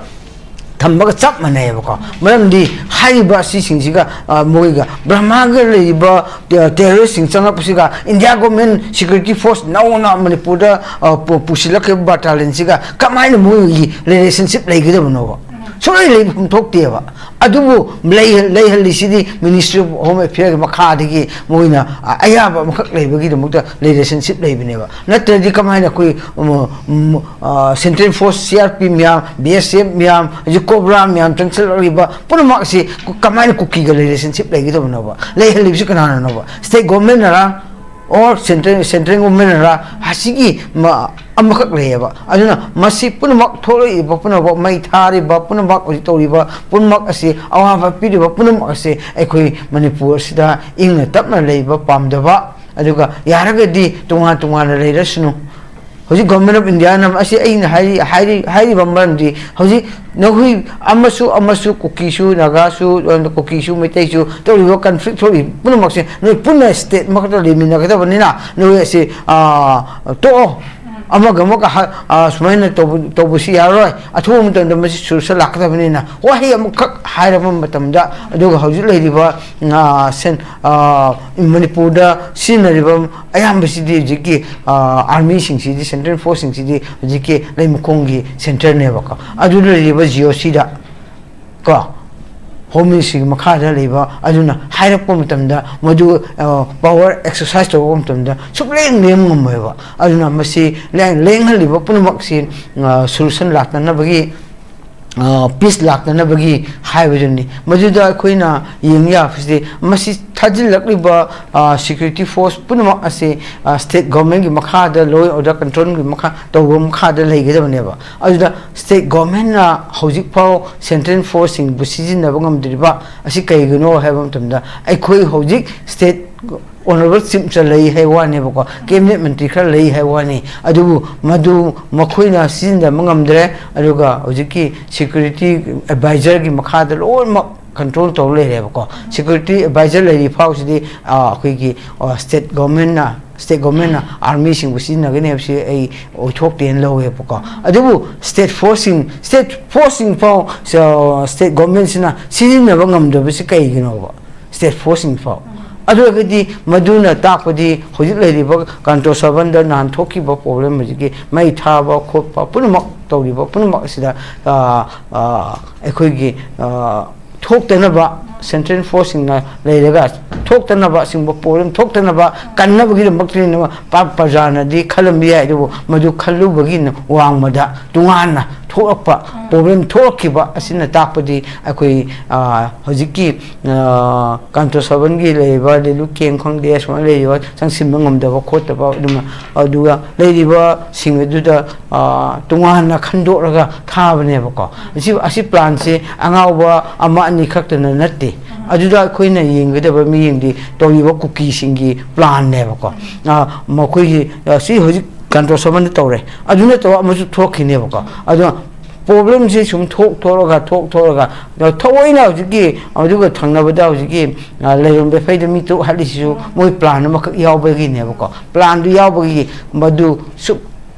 ꯊꯝꯕꯒ ꯆꯞ ꯃꯥꯟꯅꯩꯌꯦꯕꯀꯣ꯫ ꯃꯔꯝꯗꯤ ꯍꯥꯏꯔꯤꯕ ꯑꯁꯤꯁꯤꯡꯁꯤꯒ, ꯑ, ꯃꯣꯏꯒ ꯕ꯭ꯔꯍꯃꯥꯒ ꯂꯩꯔꯤꯕ, ꯑ, ꯇꯦꯔꯣꯔꯤꯁꯁꯤꯡ ꯆꯪꯂꯛꯄꯁꯤꯒ ꯏꯟꯗꯤꯌꯥ ꯒꯣꯔꯃꯦꯟ ꯁꯦꯀ꯭ꯌꯨꯔꯤꯇꯤ ꯐꯣꯔꯁ ꯅꯧꯅ ꯃꯅꯤꯄꯨꯔꯗ, ꯑ, ꯄꯨ-, ꯄꯨꯁꯤꯜꯂꯛꯈꯤꯕ ꯕꯥꯇꯥꯂꯤꯌꯟꯁꯤꯒ ꯀꯃꯥꯏꯅ ꯃꯣꯏꯒꯤ ꯔꯤꯂꯦꯁꯟꯁꯤꯞ ꯂꯩꯒꯗꯕꯅꯣꯕ? ꯁꯨꯡꯂꯩ ꯂꯩꯐꯝ ꯊꯣꯛꯇꯦꯕ꯫ ꯑꯗꯨꯕꯨ ꯂꯩ-, ꯂꯩꯍꯜꯂꯤꯁꯤꯗꯤ Ministry of Home Affairꯒꯤ ꯃꯈꯥꯗꯒꯤ ꯃꯣꯏꯅ, ꯑ, ꯑꯌꯥꯕ ꯑꯃꯈꯛ ꯂꯩꯕꯒꯤꯗꯃꯛꯇ ꯔꯤꯂꯦꯁꯟꯁꯤꯞ ꯂꯩꯕꯅꯦꯕ꯫ ꯅꯠꯇ꯭ꯔꯗꯤ ꯀꯃꯥꯏꯅ ꯑꯩꯈꯣꯏ, ꯎꯝ, ꯎꯝ, ꯑ, Central Force, C R P F ꯃꯌꯥꯝ, B S F ꯃꯌꯥꯝ, ꯍꯧꯖꯤꯛ ꯀꯣꯕ꯭ꯔꯥ ꯃꯌꯥꯝ ꯆꯪꯁꯤꯜꯂꯛꯂꯤꯕ ꯄꯨꯝꯅꯃꯛ ꯑꯁꯤ ꯀꯃꯥꯏꯅ ꯀꯨꯀꯤꯒ ꯔꯤꯂꯦꯁꯟꯁꯤꯞ ꯂꯩꯒꯗꯕꯅꯣꯕ? ꯂꯩꯍꯜꯂꯤꯕꯁꯤ ꯀꯅꯥꯅꯅꯣꯕ? State governmentꯅꯔꯥ? Or central, central governmentꯅꯔꯥ? ꯑꯁꯤꯒꯤ ꯃ-, ꯑꯃꯈꯛ ꯂꯩꯌꯦꯕ꯫ ꯑꯗꯨꯅ ꯃꯁꯤ ꯄꯨꯝꯅꯃꯛ ꯊꯣꯛꯂꯛꯏꯕ ꯄꯨꯝꯅꯃꯛ, ꯃꯩ ꯊꯥꯔꯤꯕ ꯄꯨꯝꯅꯃꯛ, ꯍꯧꯖꯤꯛ ꯇꯧꯔꯤꯕ ꯄꯨꯝꯅꯃꯛ ꯑꯁꯤ, ꯑꯋꯥꯕ ꯄꯤꯔꯤꯕ ꯄꯨꯝꯅꯃꯛ ꯑꯁꯤ ꯑꯩꯈꯣꯏ ꯃꯅꯤꯄꯨꯔ ꯑꯁꯤꯗ ꯏꯪꯅ ꯇꯞꯅ ꯂꯩꯕ ꯄꯥꯝꯗꯕ, ꯑꯗꯨꯒ ꯌꯥꯔꯒꯗꯤ ꯇꯣꯉꯥꯟ ꯇꯣꯉꯥꯟꯅ ꯂꯩꯔꯁꯅꯨ꯫ ꯍꯧꯖꯤꯛ Government of Indiaꯅ ꯑꯁꯤ ꯑꯩꯅ ꯍꯥꯏꯔꯤ-, ꯍꯥꯏꯔꯤ-, ꯍꯥꯏꯔꯤꯕ ꯃꯔꯝꯗꯤ ꯍꯧꯖꯤꯛ ꯅꯈꯣꯏ ꯑꯃꯁꯨ, ꯑꯃꯁꯨ, ꯀꯨꯀꯤꯁꯨ, ꯅꯥꯒꯥꯁꯨ, ꯀꯨꯀꯤꯁꯨ, ꯃꯩꯇꯩꯁꯨ ꯇꯧꯔꯤꯕ conflict ꯊꯣꯛꯏ ꯄꯨꯝꯅꯃꯛꯁꯦ ꯅꯣꯏ ꯄꯨꯟꯅ state ꯑꯃꯈꯛꯇ ꯂꯩꯃꯤꯟꯅꯒꯗꯕꯅꯤꯅ ꯅꯣꯏ ꯑꯁꯤ, ꯑ, ꯇꯣꯛꯑꯣ꯫ ꯑꯃꯒ ꯑꯃꯒ ꯍ-, ꯑ, ꯁꯨꯃꯥꯏꯅ ꯇꯧꯕ-, ꯇꯧꯕꯁꯤ ꯌꯥꯔꯣꯏ꯫ ꯑꯊꯨꯕ ꯃꯇꯝꯗ ꯃꯁꯤ solution ꯂꯥꯛꯀꯗꯕꯅꯤꯅ ꯋꯥꯍꯩ ꯑꯃꯈꯛ ꯍꯥꯏꯔꯕ ꯃꯇꯝꯗ, ꯑꯗꯨꯒ ꯍꯧꯖꯤꯛ ꯂꯩꯔꯤꯕ, ꯑ, ꯁꯦꯟ-, ꯑ, ꯃꯅꯤꯄꯨꯔꯗ ꯁꯤꯖꯤꯟꯅꯔꯤꯕ ꯑꯌꯥꯝꯕꯁꯤꯗꯤ ꯍꯧꯖꯤꯛꯀꯤ, ꯑ, armyꯁꯤꯡꯁꯤꯗꯤ, Central Forceꯁꯤꯡꯁꯤꯗꯤ ꯍꯧꯖꯤꯛꯀꯤ ꯂꯩꯃꯈꯣꯡꯒꯤ centreꯅꯦꯕꯀꯣ꯫ ꯑꯗꯨ ꯂꯩꯔꯤꯕ G O Cꯗ ꯀꯣ, Home Ministryꯒꯤ ꯃꯈꯥꯗ ꯂꯩꯕ ꯑꯗꯨꯅ ꯍꯥꯏꯔꯛꯄ ꯃꯇꯝꯗ ꯃꯗꯨ, ꯑ, power exercise ꯇꯧꯕ ꯃꯇꯝꯗ ꯁꯨꯛꯂꯦꯡ ꯂꯦꯡ ꯉꯝꯃꯣꯏꯕ꯫ ꯑꯗꯨꯅ ꯃꯁꯤ ꯂꯦꯡ-, ꯂꯦꯡꯍꯜꯂꯤꯕ ꯄꯨꯝꯅꯃꯛꯁꯤ, ꯑ, solution ꯂꯥꯛꯇꯅꯕꯒꯤ, ꯑ, peace ꯂꯥꯛꯇꯅꯕꯒꯤ ꯍꯥꯏꯕꯗꯨꯅꯤ꯫ ꯃꯗꯨꯗ ꯑꯩꯈꯣꯏꯅ ꯌꯦꯡ ꯌꯥꯕꯁꯤꯗꯤ ꯃꯁꯤ ꯊꯥꯖꯤꯜꯂꯛꯂꯤꯕ, ꯑ, security force ꯄꯨꯝꯅꯃꯛ ꯑꯁꯤ, ꯑ, state governmentꯀꯤ ꯃꯈꯥꯗ, law and order controlꯒꯤ ꯃꯈꯥ ꯇꯧꯕ ꯃꯈꯥꯗ ꯂꯩꯒꯗꯕꯅꯦꯕ꯫ ꯑꯗꯨꯗ state governmentꯅ ꯍꯧꯖꯤꯛꯐꯥꯎ Central Forceꯁꯤꯡꯕꯨ ꯁꯤꯖꯤꯟꯅꯕ ꯉꯝꯗ꯭ꯔꯤꯕ ꯑꯁꯤ ꯀꯩꯒꯤꯅꯣ ꯍꯥꯏꯕ ꯃꯇꯝꯗ, ꯑꯩꯈꯣꯏ ꯍꯧꯖꯤꯛ state honourable chief minister ꯂꯩ ꯍꯥꯏꯕ ꯋꯥꯅꯦꯕꯀꯣ, cabinet ꯃꯟꯇ꯭ꯔꯤ ꯈꯔ ꯂꯩ ꯍꯥꯏꯕ ꯋꯥꯅꯤ, ꯑꯗꯨꯕꯨ ꯃꯗꯨ ꯃꯈꯣꯏꯅ ꯁꯤꯖꯤꯟꯅꯕ ꯉꯝꯗ꯭ꯔꯦ꯫ ꯑꯗꯨꯒ ꯍꯧꯖꯤꯛꯀꯤ security advisorꯒꯤ ꯃꯈꯥꯗ ꯂꯣꯏꯅꯃꯛ control ꯇꯧꯔ ꯂꯩꯔꯦꯕꯀꯣ꯫ Security advisor ꯂꯩꯔꯤ ꯐꯥꯎꯁꯤꯗꯤ, ꯑ, ꯑꯩꯈꯣꯏꯒꯤ, ꯑ, state governmentꯅ ꯁ꯭ꯇꯦꯠ ꯒꯣꯔꯃꯦꯟꯅ ꯑꯥꯔꯃꯤꯁꯤꯡꯕꯨ ꯁꯤꯖꯤꯟꯅꯒꯅꯤ ꯍꯥꯏꯕꯁꯤ ꯑꯩ ꯑꯣꯏꯊꯣꯛꯇꯦꯅ ꯂꯧꯋꯦꯕꯀꯣ꯫ ꯑꯗꯨꯕꯨ ꯁ꯭ꯇꯦꯠ ꯐꯣꯔꯁꯁꯤꯡ, ꯁ꯭ꯇꯦꯠ ꯐꯣꯔꯁꯁꯤꯡ ꯐꯥꯎ, ꯑ, ꯁ꯭ꯇꯦꯠ ꯒꯣꯔꯃꯦꯟꯁꯤꯅ ꯁꯤꯖꯤꯟꯅꯕ ꯉꯝꯗꯕꯁꯤ ꯀꯩꯒꯤꯅꯣꯕ? ꯁ꯭ꯇꯦꯠ ꯐꯣꯔꯁꯁꯤꯡ ꯐꯥꯎ꯫ ꯑꯗꯨ ꯑꯣꯏꯔꯒꯗꯤ ꯃꯗꯨꯅ ꯇꯥꯛꯄꯗꯤ ꯍꯧꯖꯤꯛ ꯂꯩꯔꯤꯕ ꯀꯥꯟꯇꯣ ꯁꯕꯟꯗ ꯅꯍꯥꯟ ꯊꯣꯛꯈꯤꯕ ꯄ꯭ꯔꯣꯕ꯭ꯂꯦꯝ ꯍꯧꯖꯤꯛꯀꯤ ꯃꯩ ꯊꯥꯕ ꯈꯣꯠꯄ ꯄꯨꯝꯅꯃꯛ ꯇꯧꯔꯤꯕ ꯄꯨꯝꯅꯃꯛ ꯑꯁꯤꯗ, ꯑ, ꯑ, ꯑꯩꯈꯣꯏꯒꯤ, ꯑ, ꯊꯣꯛꯇꯅꯕ, ꯁꯦꯟꯇ꯭ꯔꯦꯜ ꯐꯣꯔꯁꯁꯤꯡꯅ ꯂꯩꯔꯒ ꯊꯣꯛꯇꯅꯕ, ꯑꯁꯤꯒꯨꯝꯕ ꯄ꯭ꯔꯣꯕ꯭ꯂꯦꯝ ꯊꯣꯛꯇꯅꯕ ꯀꯟꯅꯕꯒꯤꯗꯃꯛꯇꯅꯤ꯫ ꯄ꯭ꯔꯖꯥꯅꯗꯤ ꯈꯜꯂꯝꯕ ꯌꯥꯏ, ꯑꯗꯨꯕꯨ ꯃꯗꯨ ꯈꯜꯂꯨꯕꯒꯤ ꯋꯥꯡꯃꯗ ꯇꯣꯉꯥꯟꯅ ꯊꯣꯛꯂꯛꯄ, ꯄ꯭ꯔꯣꯕ꯭ꯂꯦꯝ ꯊꯣꯛꯂꯛꯈꯤꯕ ꯑꯁꯤꯅ ꯇꯥꯛꯄꯗꯤ ꯑꯩꯈꯣꯏ, ꯑ, ꯍꯧꯖꯤꯛꯀꯤ, ꯑ, ꯀꯥꯟꯇꯣ ꯁꯕꯟꯒꯤ ꯂꯩꯔꯤꯕ ꯂꯤꯂꯨ ꯀꯦꯝ ꯈꯪꯗꯦ, ꯁꯨꯃꯥꯏꯅ ꯂꯩꯔꯤꯕ ꯆꯪꯁꯤꯟꯕ ꯉꯝꯗꯕ ꯈꯣꯠꯇꯕ ꯑꯗꯨꯃ, ꯑꯗꯨꯒ ꯂꯩꯔꯤꯕꯁꯤꯡ ꯑꯗꯨꯗ, ꯑ, ꯇꯣꯉꯥꯟꯅ ꯈꯟꯗꯣꯛꯂꯒ ꯊꯥꯕꯅꯦꯕꯀꯣ꯫ ꯑꯁꯤ, ꯑꯁꯤ ꯄ꯭ꯂꯥꯟꯁꯦ ꯑꯉꯥꯎꯕ ꯑꯃ ꯑꯅꯤ ꯈꯛꯇꯅ ꯅꯠꯇꯦ꯫ ꯑꯗꯨꯗ ꯑꯩꯈꯣꯏꯅ ꯌꯦꯡꯒꯗꯕ ꯃꯤꯠꯌꯦꯡꯗꯤ ꯇꯧꯔꯤꯕ ꯀꯨꯀꯤꯁꯤꯡꯒꯤ ꯄ꯭ꯂꯥꯟꯅꯦꯕꯀꯣ꯫ ꯑ, ꯃꯈꯣꯏꯒꯤ, ꯑ, ꯁꯤ ꯍꯧꯖꯤꯛ ꯀꯥꯟꯇꯣ ꯁꯕꯟꯗ ꯇꯧꯔꯦ, ꯑꯗꯨ ꯅꯠꯇꯕ ꯑꯃꯁꯨ ꯊꯣꯛꯈꯤꯅꯦꯕꯀꯣ꯫ ꯑꯗꯣ ꯄ꯭ꯔꯣꯕ꯭ꯂꯦꯝꯁꯦ ꯁꯨꯝ ꯊꯣꯛ ꯊꯣꯛꯂꯒ, ꯊꯣꯛ ꯊꯣꯛꯂꯒ, ꯊꯑꯣꯏꯅ ꯍꯧꯖꯤꯛꯀꯤ ꯑꯗꯨꯒ ꯊꯪꯅꯕꯗ ꯍꯧꯖꯤꯛꯀꯤ, ꯑ, ꯂꯩꯔꯣꯡ ꯕꯦꯐꯩꯗ ꯃꯤ ꯇꯔꯨꯛ ꯍꯥꯠꯂꯤꯁꯤꯁꯨ ꯃꯣꯏ ꯄ꯭ꯂꯥꯟ ꯑꯃꯈꯛ ꯌꯥꯎꯕꯒꯤꯅꯦꯕꯀꯣ꯫ ꯄ꯭ꯂꯥꯟꯗꯨ ꯌꯥꯎꯕꯒꯤ ꯃꯗꯨ ꯁꯨꯝ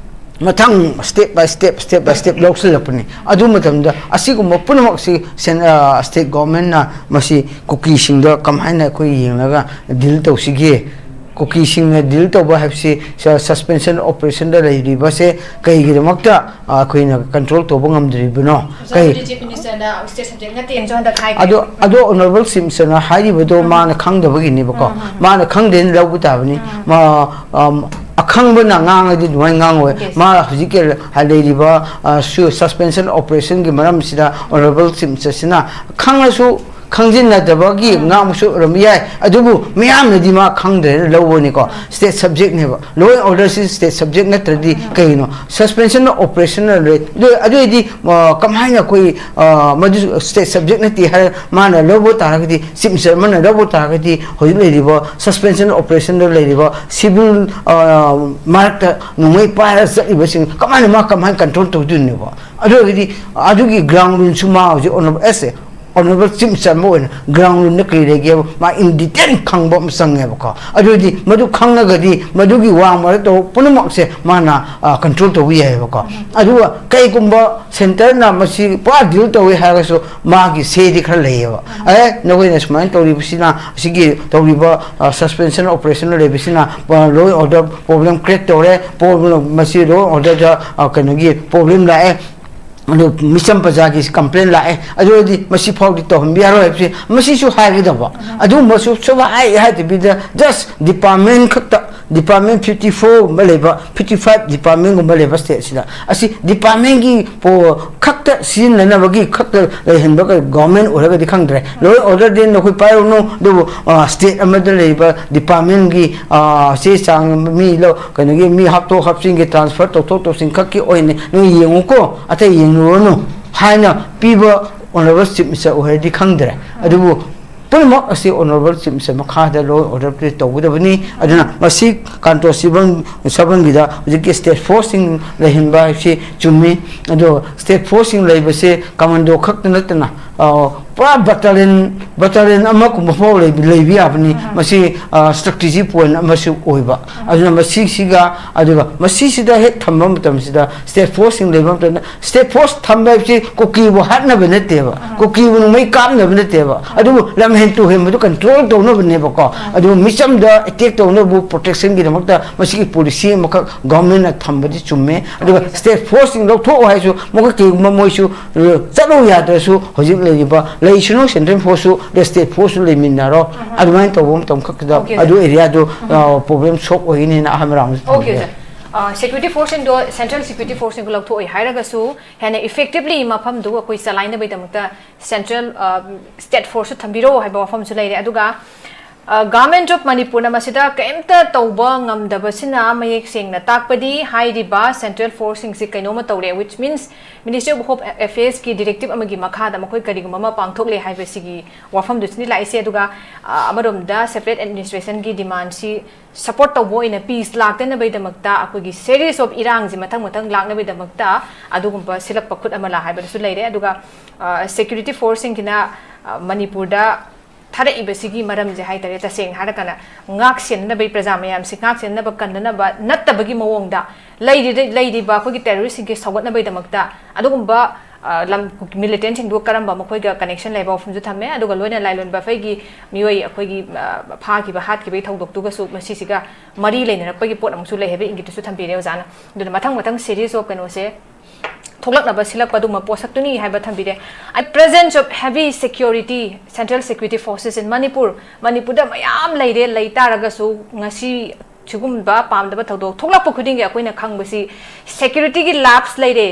ꯃꯊꯪ step by step, step by step ꯂꯧꯁꯤꯜꯂꯛꯄꯅꯤ꯫ ꯑꯗꯨ ꯃꯇꯝꯗ ꯑꯁꯤꯒꯨꯝꯕ ꯄꯨꯝꯅꯃꯛꯁꯤ ꯁꯦꯟ-, ꯑ, ꯁ꯭ꯇꯦꯠ ꯒꯣꯔꯃꯦꯟꯅ ꯃꯁꯤ ꯀꯨꯀꯤꯁꯤꯡꯗ ꯀꯃꯥꯏꯅ ꯑꯩꯈꯣꯏ ꯌꯦꯡꯂꯒ ꯗꯤꯜ ꯇꯧꯁꯤꯒꯦ? ꯀꯨꯀꯤꯁꯤꯡꯅ ꯗꯤꯜ ꯇꯧꯕ ꯍꯥꯏꯕꯁꯤ ꯁ-, ꯁꯁꯄꯦꯟꯁꯟ ꯑꯣꯄꯔꯦꯁꯟꯗ ꯂꯩꯔꯤꯕꯁꯦ ꯀꯩꯒꯤꯗꯃꯛꯇ, ꯑ, ꯑꯩꯈꯣꯏꯅ ꯀꯟꯇ꯭ꯔꯣꯜ ꯇꯧꯕ ꯉꯝꯗ꯭ꯔꯤꯕꯅꯣ? ꯀꯩ- ꯑꯣꯖꯥꯕꯨꯗꯤ ꯆꯤꯐ ꯃꯤꯅꯤꯁꯇꯔꯅ ꯁ꯭ꯇꯦꯠ ꯁꯕꯖꯦꯛ ꯅꯠꯇꯦꯅꯁꯨ ꯍꯟꯗꯛ ꯍꯥꯏꯈ꯭ꯔꯦ꯫ ꯑꯗꯣ, ꯑꯗꯣ ꯑꯣꯅꯔꯦꯕꯜ ꯆꯤꯐ ꯃꯤꯅꯤꯁꯇꯔꯅ ꯍꯥꯏꯔꯤꯕꯗꯣ ꯃꯥꯅ ꯈꯪꯗꯕꯒꯤꯅꯦꯕꯀꯣ꯫ ꯃꯥꯅ ꯈꯪꯗꯦꯅ ꯂꯧꯕ ꯇꯥꯕꯅꯤ꯫ ꯃꯥ, ꯑꯝ, ꯑꯈꯪꯕꯅ ꯉꯥꯡꯉꯗꯤ ꯑꯗꯨꯃꯥꯏꯅ ꯉꯥꯡꯉꯣꯏ꯫ ꯃꯥ ꯍꯧꯖꯤꯛꯀꯤ ꯂꯩꯔꯤꯕ, ꯑ, ꯁꯨ-, ꯁꯁꯄꯦꯟꯁꯟ ꯑꯣꯄꯔꯦꯁꯟꯒꯤ ꯃꯔꯝꯁꯤꯗ ꯑꯣꯅꯔꯦꯕꯜ ꯆꯤꯐ ꯃꯤꯅꯤꯁꯇꯔꯁꯤꯅ ꯈꯪꯉꯁꯨ ꯈꯪꯖꯤꯟꯅꯗꯕꯒꯤ ꯉꯥꯡꯕꯁꯨ ꯑꯣꯏꯔꯝꯕ ꯌꯥꯏ, ꯑꯗꯨꯕꯨ ꯃꯤꯌꯥꯝꯅꯗꯤ ꯃꯥ ꯈꯪꯗ꯭ꯔꯦꯅ ꯂꯧꯕꯅꯤꯀꯣ꯫ ꯁ꯭ꯇꯦꯠ ꯁꯕꯖꯦꯛꯅꯦꯕ꯫ Law and order ꯁꯤ ꯁ꯭ꯇꯦꯠ ꯁꯕꯖꯦꯛ ꯅꯠꯇ꯭ꯔꯗꯤ ꯀꯩꯅꯣ? ꯁꯁꯄꯦꯟꯁꯟ ꯑꯣꯄꯔꯦꯁꯟ ꯑꯗꯨ, ꯑꯗꯨ ꯑꯣꯏꯗꯤ, ꯑ, ꯀꯃꯥꯏꯅ ꯑꯩꯈꯣꯏ, ꯑ, ꯃꯗꯨ ꯁ꯭ꯇꯦꯠ ꯁꯕꯖꯦꯛ ꯅꯠꯇꯦ ꯍꯥꯏꯔ ꯃꯥꯅ ꯂꯧꯕ ꯇꯥꯔꯒꯗꯤ, ꯆꯤꯐ ꯃꯤꯅꯤꯁꯇꯔ ꯑꯃꯅ ꯂꯧꯕ ꯇꯥꯔꯒꯗꯤ, ꯍꯧꯖꯤꯛ ꯂꯩꯔꯤꯕ ꯁꯁꯄꯦꯟꯁꯟ ꯑꯣꯄꯔꯦꯁꯟꯗ ꯂꯩꯔꯤꯕ ꯁꯤꯚꯤꯜ, ꯑ, ꯃꯔꯛꯇ ꯅꯣꯡꯃꯩ ꯄꯥꯏꯔ ꯆꯠꯂꯤꯕꯁꯤꯡ ꯀꯃꯥꯏꯅ ꯃꯥ ꯀꯃꯥꯏꯅ ꯀꯟꯇ꯭ꯔꯣꯜ ꯇꯧꯗꯣꯏꯅꯣꯕ? ꯑꯗꯨ ꯑꯣꯏꯔꯒꯗꯤ ꯑꯗꯨꯒꯤ ꯒ꯭ꯔꯥꯎꯟ ꯔꯨꯜꯁꯨ ꯃꯥ ꯍꯧꯖꯤꯛ ꯑꯣꯅꯔꯦꯕꯜ ꯑꯦꯁ ꯑꯦ Honorable Chief Minister ꯑꯃ ꯑꯣꯏꯅ ground ꯗ ꯀꯔꯤ ꯂꯩꯒꯦꯕ ꯃꯥ in detail ꯈꯪꯕ ꯑꯃ ꯆꯪꯉꯦꯕꯀꯣ꯫ ꯑꯗꯨꯗꯤ ꯃꯗꯨ ꯈꯪꯉꯒꯗꯤ ꯃꯗꯨꯒꯤ ꯋꯥꯡꯃꯗ ꯇꯧꯕ ꯄꯨꯝꯅꯃꯛꯁꯦ ꯃꯥꯅ ꯀꯟꯇ꯭ꯔꯣꯜ ꯇꯧꯕ ꯌꯥꯏꯑꯕꯀꯣ꯫ ꯑꯗꯨꯒ ꯀꯩꯒꯨꯝꯕ centre ꯅ ꯃꯁꯤ ꯄꯨꯔꯥ deal ꯇꯧꯏ ꯍꯥꯏꯔꯒꯁꯨ ꯃꯥꯒꯤ say ꯗꯤ ꯈꯔ ꯂꯩꯌꯦꯕ꯫ ꯑꯦ, ꯅꯈꯣꯏꯅ ꯁꯨꯃꯥꯏꯅ ꯇꯧꯔꯤꯕꯁꯤꯅ, ꯑꯁꯤꯒꯤ ꯇꯧꯔꯤꯕ suspension operation ꯂꯩꯕꯁꯤꯅ law and order problem create ꯇꯧꯔꯦ, problem, ꯃꯁꯤ law and order ꯗ ꯀꯩꯅꯣꯒꯤ problem ꯂꯥꯛꯑꯦ, ꯑꯗꯨ ꯃꯤꯆꯝ ꯄ꯭ꯔꯖꯥꯒꯤ complain ꯂꯥꯛꯑꯦ, ꯑꯗꯨ ꯑꯣꯏꯔꯗꯤ ꯃꯁꯤ ꯐꯥꯎꯗꯤ ꯇꯧꯍꯟꯕ ꯌꯥꯔꯣꯏ ꯍꯥꯏꯕꯁꯤ ꯃꯁꯤꯁꯨ ꯍꯥꯏꯒꯗꯕ꯫ ꯑꯗꯨꯒꯨꯝꯕꯁꯨ ꯁꯨꯡꯍꯥꯏ ꯍꯥꯏꯗꯕꯤꯗ just department ꯈꯛꯇ, department fifty four ꯒꯨꯝꯕ ꯂꯩꯕ, fifty five department ꯒꯨꯝꯕ ꯂꯩꯕ state ꯁꯤꯗ, ꯑꯁꯤ department ꯀꯤ ꯄꯣ-, ꯈꯛꯇ ꯁꯤꯖꯤꯟꯅꯅꯕꯒꯤ ꯈꯛꯇ ꯂꯩꯍꯟꯕ government ꯑꯣꯏꯔꯒꯗꯤ ꯈꯪꯗ꯭ꯔꯦ꯫ Law and order ꯗꯤ ꯅꯈꯣꯏ ꯄꯥꯏꯔꯨꯅꯨ, ꯑꯗꯨꯕꯨ state ꯑꯃꯗ ꯂꯩꯔꯤꯕ department ꯀꯤ ꯆꯦ ꯆꯥꯡ, ꯃꯤ ꯂꯧ, ꯀꯩꯅꯣꯒꯤ ꯃꯤ ꯍꯥꯞꯇꯣꯛ ꯍꯥꯞꯆꯤꯟꯒꯤ, transfer ꯇꯧꯊꯣꯛ ꯇꯧꯁꯤꯟ ꯈꯛꯀꯤ ꯑꯣꯏꯅ ꯅꯣꯏ ꯌꯦꯡꯉꯨꯀꯣ, ꯑꯇꯩ ꯌꯦꯡꯂꯨꯔꯅꯨ ꯍꯥꯏꯅ ꯄꯤꯕ Honorable Chief Minister ꯑꯣꯏꯔꯗꯤ ꯈꯪꯗ꯭ꯔꯦ꯫ ꯑꯗꯨꯕꯨ ꯄꯨꯝꯅꯃꯛ ꯑꯁꯤ Honorable Chief Minister ꯃꯈꯥꯗ law and order ꯇꯧꯒꯗꯕꯅꯤ꯫ ꯑꯗꯨꯅ ꯃꯁꯤ ꯀꯥꯟꯇꯣ ꯁꯤꯕꯝ ꯁꯕꯝꯒꯤꯗ ꯍꯧꯖꯤꯛꯀꯤ state force ꯁꯤꯡ ꯂꯩꯍꯟꯕ ꯍꯥꯏꯕꯁꯤ ꯆꯨꯝꯃꯤ꯫ ꯑꯗꯣ state force ꯁꯤꯡ ꯂꯩꯕꯁꯦ commando ꯈꯛꯇ ꯅꯠꯇꯅ, ꯑ, ꯄꯨꯔꯥ battalion, battalion ꯑꯃꯒꯨꯝꯕ ꯐꯥꯎ ꯂꯩꯕ, ꯂꯩꯕ ꯌꯥꯕꯅꯤ꯫ ꯃꯁꯤ, ꯑ, strategy point ꯑꯃꯁꯨ ꯑꯣꯏꯕ꯫ ꯑꯗꯨꯅ ꯃꯁꯤꯁꯤꯒ, ꯑꯗꯨꯒ ꯃꯁꯤꯁꯤꯗ ꯍꯦꯛ ꯊꯝꯕ ꯃꯇꯝꯁꯤꯗ state force ꯁꯤꯡ ꯂꯩꯕ ꯃꯇꯝꯗ, state force ꯊꯝꯕ ꯍꯥꯏꯕꯁꯤ ꯀꯨꯀꯤꯕꯨ ꯍꯥꯠꯅꯕ ꯅꯠꯇꯦꯕ, ꯀꯨꯀꯤꯕꯨ ꯅꯣꯡꯃꯩ ꯀꯥꯞꯅꯕ ꯅꯠꯇꯦꯕ, ꯑꯗꯨꯕꯨ ꯂꯝꯍꯦꯟ ꯇꯨꯍꯦꯟꯕꯗꯨ control ꯇꯧꯅꯕꯅꯦꯕꯀꯣ꯫ ꯑꯗꯨꯕꯨ ꯃꯤꯆꯝꯗ attack ꯇꯧꯅꯕꯕꯨ protection ꯒꯤꯗꯃꯛꯇ ꯃꯁꯤꯒꯤ policy ꯑꯃꯈꯛ government ꯅ ꯊꯝꯕꯗꯤ ꯆꯨꯝꯃꯦ꯫ ꯑꯗꯨꯒ state force ꯁꯤꯡ ꯂꯧꯊꯣꯛꯑꯣ ꯍꯥꯏꯔꯁꯨ ꯃꯈꯣꯏ ꯀꯔꯤꯒꯨꯝꯕ ꯃꯣꯏꯁꯨ, ꯑ, ꯆꯠꯂꯨ ꯌꯥꯗ꯭ꯔꯁꯨ ꯍꯧꯖꯤꯛ ꯂꯩꯔꯤꯕ ꯂꯩꯁꯅꯨ central force ꯁꯨ state force ꯁꯨ ꯂꯩꯃꯤꯟꯅꯔꯣ꯫ ꯑꯗꯨꯃꯥꯏꯅ ꯇꯧꯕ ꯃꯇꯝ ꯈꯛꯇꯗ Okay, ꯑꯗꯨ sir꯫ Area ꯗꯨ, ꯑ, problem solve ꯑꯣꯏꯒꯅꯤꯅ ꯑꯍꯥꯟꯕ round ꯗ Okay, ꯊꯝꯖꯒꯦ꯫ Sir꯫ ꯑ, security force ꯁꯤꯡꯗꯣ, central security force ꯁꯤꯡꯗꯣ ꯂꯧꯊꯣꯛꯑꯣꯏ ꯍꯥꯏꯔꯒꯁꯨ ꯍꯦꯟꯅ effectively ꯃꯐꯝꯗꯨ ꯑꯩꯈꯣꯏ ꯆꯂꯥꯏꯅꯕꯒꯤꯗꯃꯛꯇ central, ꯑ, state force ꯁꯨ ꯊꯝꯕꯤꯔꯣ ꯍꯥꯏꯕ ꯋꯥꯐꯝꯁꯨ ꯂꯩꯔꯦ꯫ ꯑꯗꯨꯒ, Government of ꯃꯅꯤꯄꯨꯔꯅ ꯃꯁꯤꯗ ꯀꯔꯤꯝꯇ ꯇꯧꯕ ꯉꯝꯗꯕꯁꯤꯅ ꯃꯌꯦꯛ ꯁꯦꯡꯅ ꯇꯥꯛꯄꯗꯤ ꯍꯥꯏꯔꯤꯕ ꯁꯦꯟꯇ꯭ꯔꯦꯜ ꯐꯣꯔꯁꯁꯤꯡꯁꯤ ꯀꯩꯅꯣꯝꯃ ꯇꯧꯔꯦ, which means Ministry of Home Affairsꯀꯤ directive ꯑꯃꯒꯤ ꯃꯈꯥꯗ ꯃꯈꯣꯏ ꯀꯔꯤꯒꯨꯝꯕ ꯑꯃ ꯄꯥꯡꯊꯣꯛꯂꯦ ꯍꯥꯏꯕꯁꯤꯒꯤ ꯋꯥꯐꯝꯗꯨꯁꯤꯅꯤ ꯂꯥꯛꯏꯁꯦ꯫ ꯑꯗꯨꯒ ꯑ, ꯑꯃꯔꯣꯝꯗ separate administrationꯒꯤ demandꯁꯤ support ꯇꯧꯕ ꯑꯣꯏꯅ peace ꯂꯥꯛꯇꯅꯕꯒꯤꯗꯃꯛꯇ ꯑꯩꯈꯣꯏꯒꯤ series of ꯏꯔꯥꯡꯁꯤ ꯃꯊꯪ ꯃꯊꯪ ꯂꯥꯛꯅꯕꯒꯤꯗꯃꯛꯇ ꯑꯗꯨꯒꯨꯝꯕ ꯁꯤꯜꯂꯛꯄ ꯈꯨꯠ ꯑꯃꯂꯥ ꯍꯥꯏꯕꯗꯨꯁꯨ ꯂꯩꯔꯦ꯫ ꯑꯗꯨꯒ security forceꯁꯤꯡꯁꯤꯅ ꯑ, ꯃꯅꯤꯄꯨꯔꯗ ꯊꯥꯔꯛꯏꯕꯁꯤꯒꯤ ꯃꯔꯝꯁꯦ ꯍꯥꯏꯇꯥꯔꯦ, ꯇꯁꯦꯡꯅ ꯍꯥꯏꯔꯀꯥꯟꯗ ꯉꯥꯛ ꯁꯦꯟꯅꯕꯒꯤ, ꯄ꯭ꯔꯖꯥ ꯃꯌꯥꯝꯁꯤ ꯉꯥꯛ ꯁꯦꯟꯅꯕ ꯀꯟꯅꯅꯕ ꯅꯠꯇꯕꯒꯤ ꯃꯑꯣꯡꯗ ꯂꯩꯔꯤ-, ꯂꯩꯔꯤꯕ ꯑꯩꯈꯣꯏꯒꯤ terroristꯁꯤꯡꯒꯤ ꯁꯧꯒꯠꯅꯕꯒꯤꯗꯃꯛꯇ ꯑꯗꯨꯒꯨꯝꯕ ꯑ, ꯂꯝ militantꯁꯤꯡꯗꯨ ꯀꯔꯝꯕ ꯃꯈꯣꯏꯒ connection ꯂꯩꯕ ꯋꯥꯐꯝꯁꯨ ꯊꯝꯃꯦ꯫ ꯑꯗꯨꯒ ꯂꯣꯏꯅ ꯂꯥꯏꯂꯣꯟꯕ ꯑꯩꯈꯣꯏꯒꯤ ꯃꯤꯑꯣꯏ ꯑꯩꯈꯣꯏꯒꯤ ꯑ, ꯐꯥꯈꯤꯕ ꯍꯥꯠꯈꯤꯕꯒꯤ ꯊꯧꯗꯣꯛꯇꯨꯒꯁꯨ ꯃꯁꯤꯁꯤꯒ ꯃꯔꯤ ꯂꯩꯅꯔꯛꯄꯒꯤ ꯄꯣꯠ ꯑꯃꯁꯨ ꯂꯩ ꯍꯥꯏꯕ ꯏꯪꯒꯤꯠꯇꯨꯁꯨ ꯊꯝꯕꯤꯔꯦ ꯑꯣꯖꯥꯅ꯫ ꯑꯗꯨꯅ ꯃꯊꯪ ꯃꯊꯪ series of ꯀꯩꯅꯣꯁꯦ ꯊꯣꯛꯂꯛꯅꯕ ꯁꯤꯜꯂꯛꯄ ꯑꯗꯨꯒꯨꯝꯕ ꯄꯣꯠꯁꯛꯇꯨꯅꯤ ꯍꯥꯏꯕ ꯊꯝꯕꯤꯔꯦ꯫ And presence of heavy security, central security forces in Manipur, ꯃꯅꯤꯄꯨꯔꯗ ꯃꯌꯥꯝ ꯂꯩꯔꯦ꯫ ꯂꯩ ꯇꯥꯔꯒꯁꯨ ꯉꯁꯤ ꯁꯤꯒꯨꯝꯕ ꯄꯥꯝꯗꯕ ꯊꯧꯗꯣꯛ ꯊꯣꯛꯂꯛꯄ ꯈꯨꯗꯤꯡꯒꯤ ꯑꯩꯈꯣꯏꯅ ꯈꯪꯕꯁꯤ securityꯒꯤ lapse ꯂꯩꯔꯦ꯫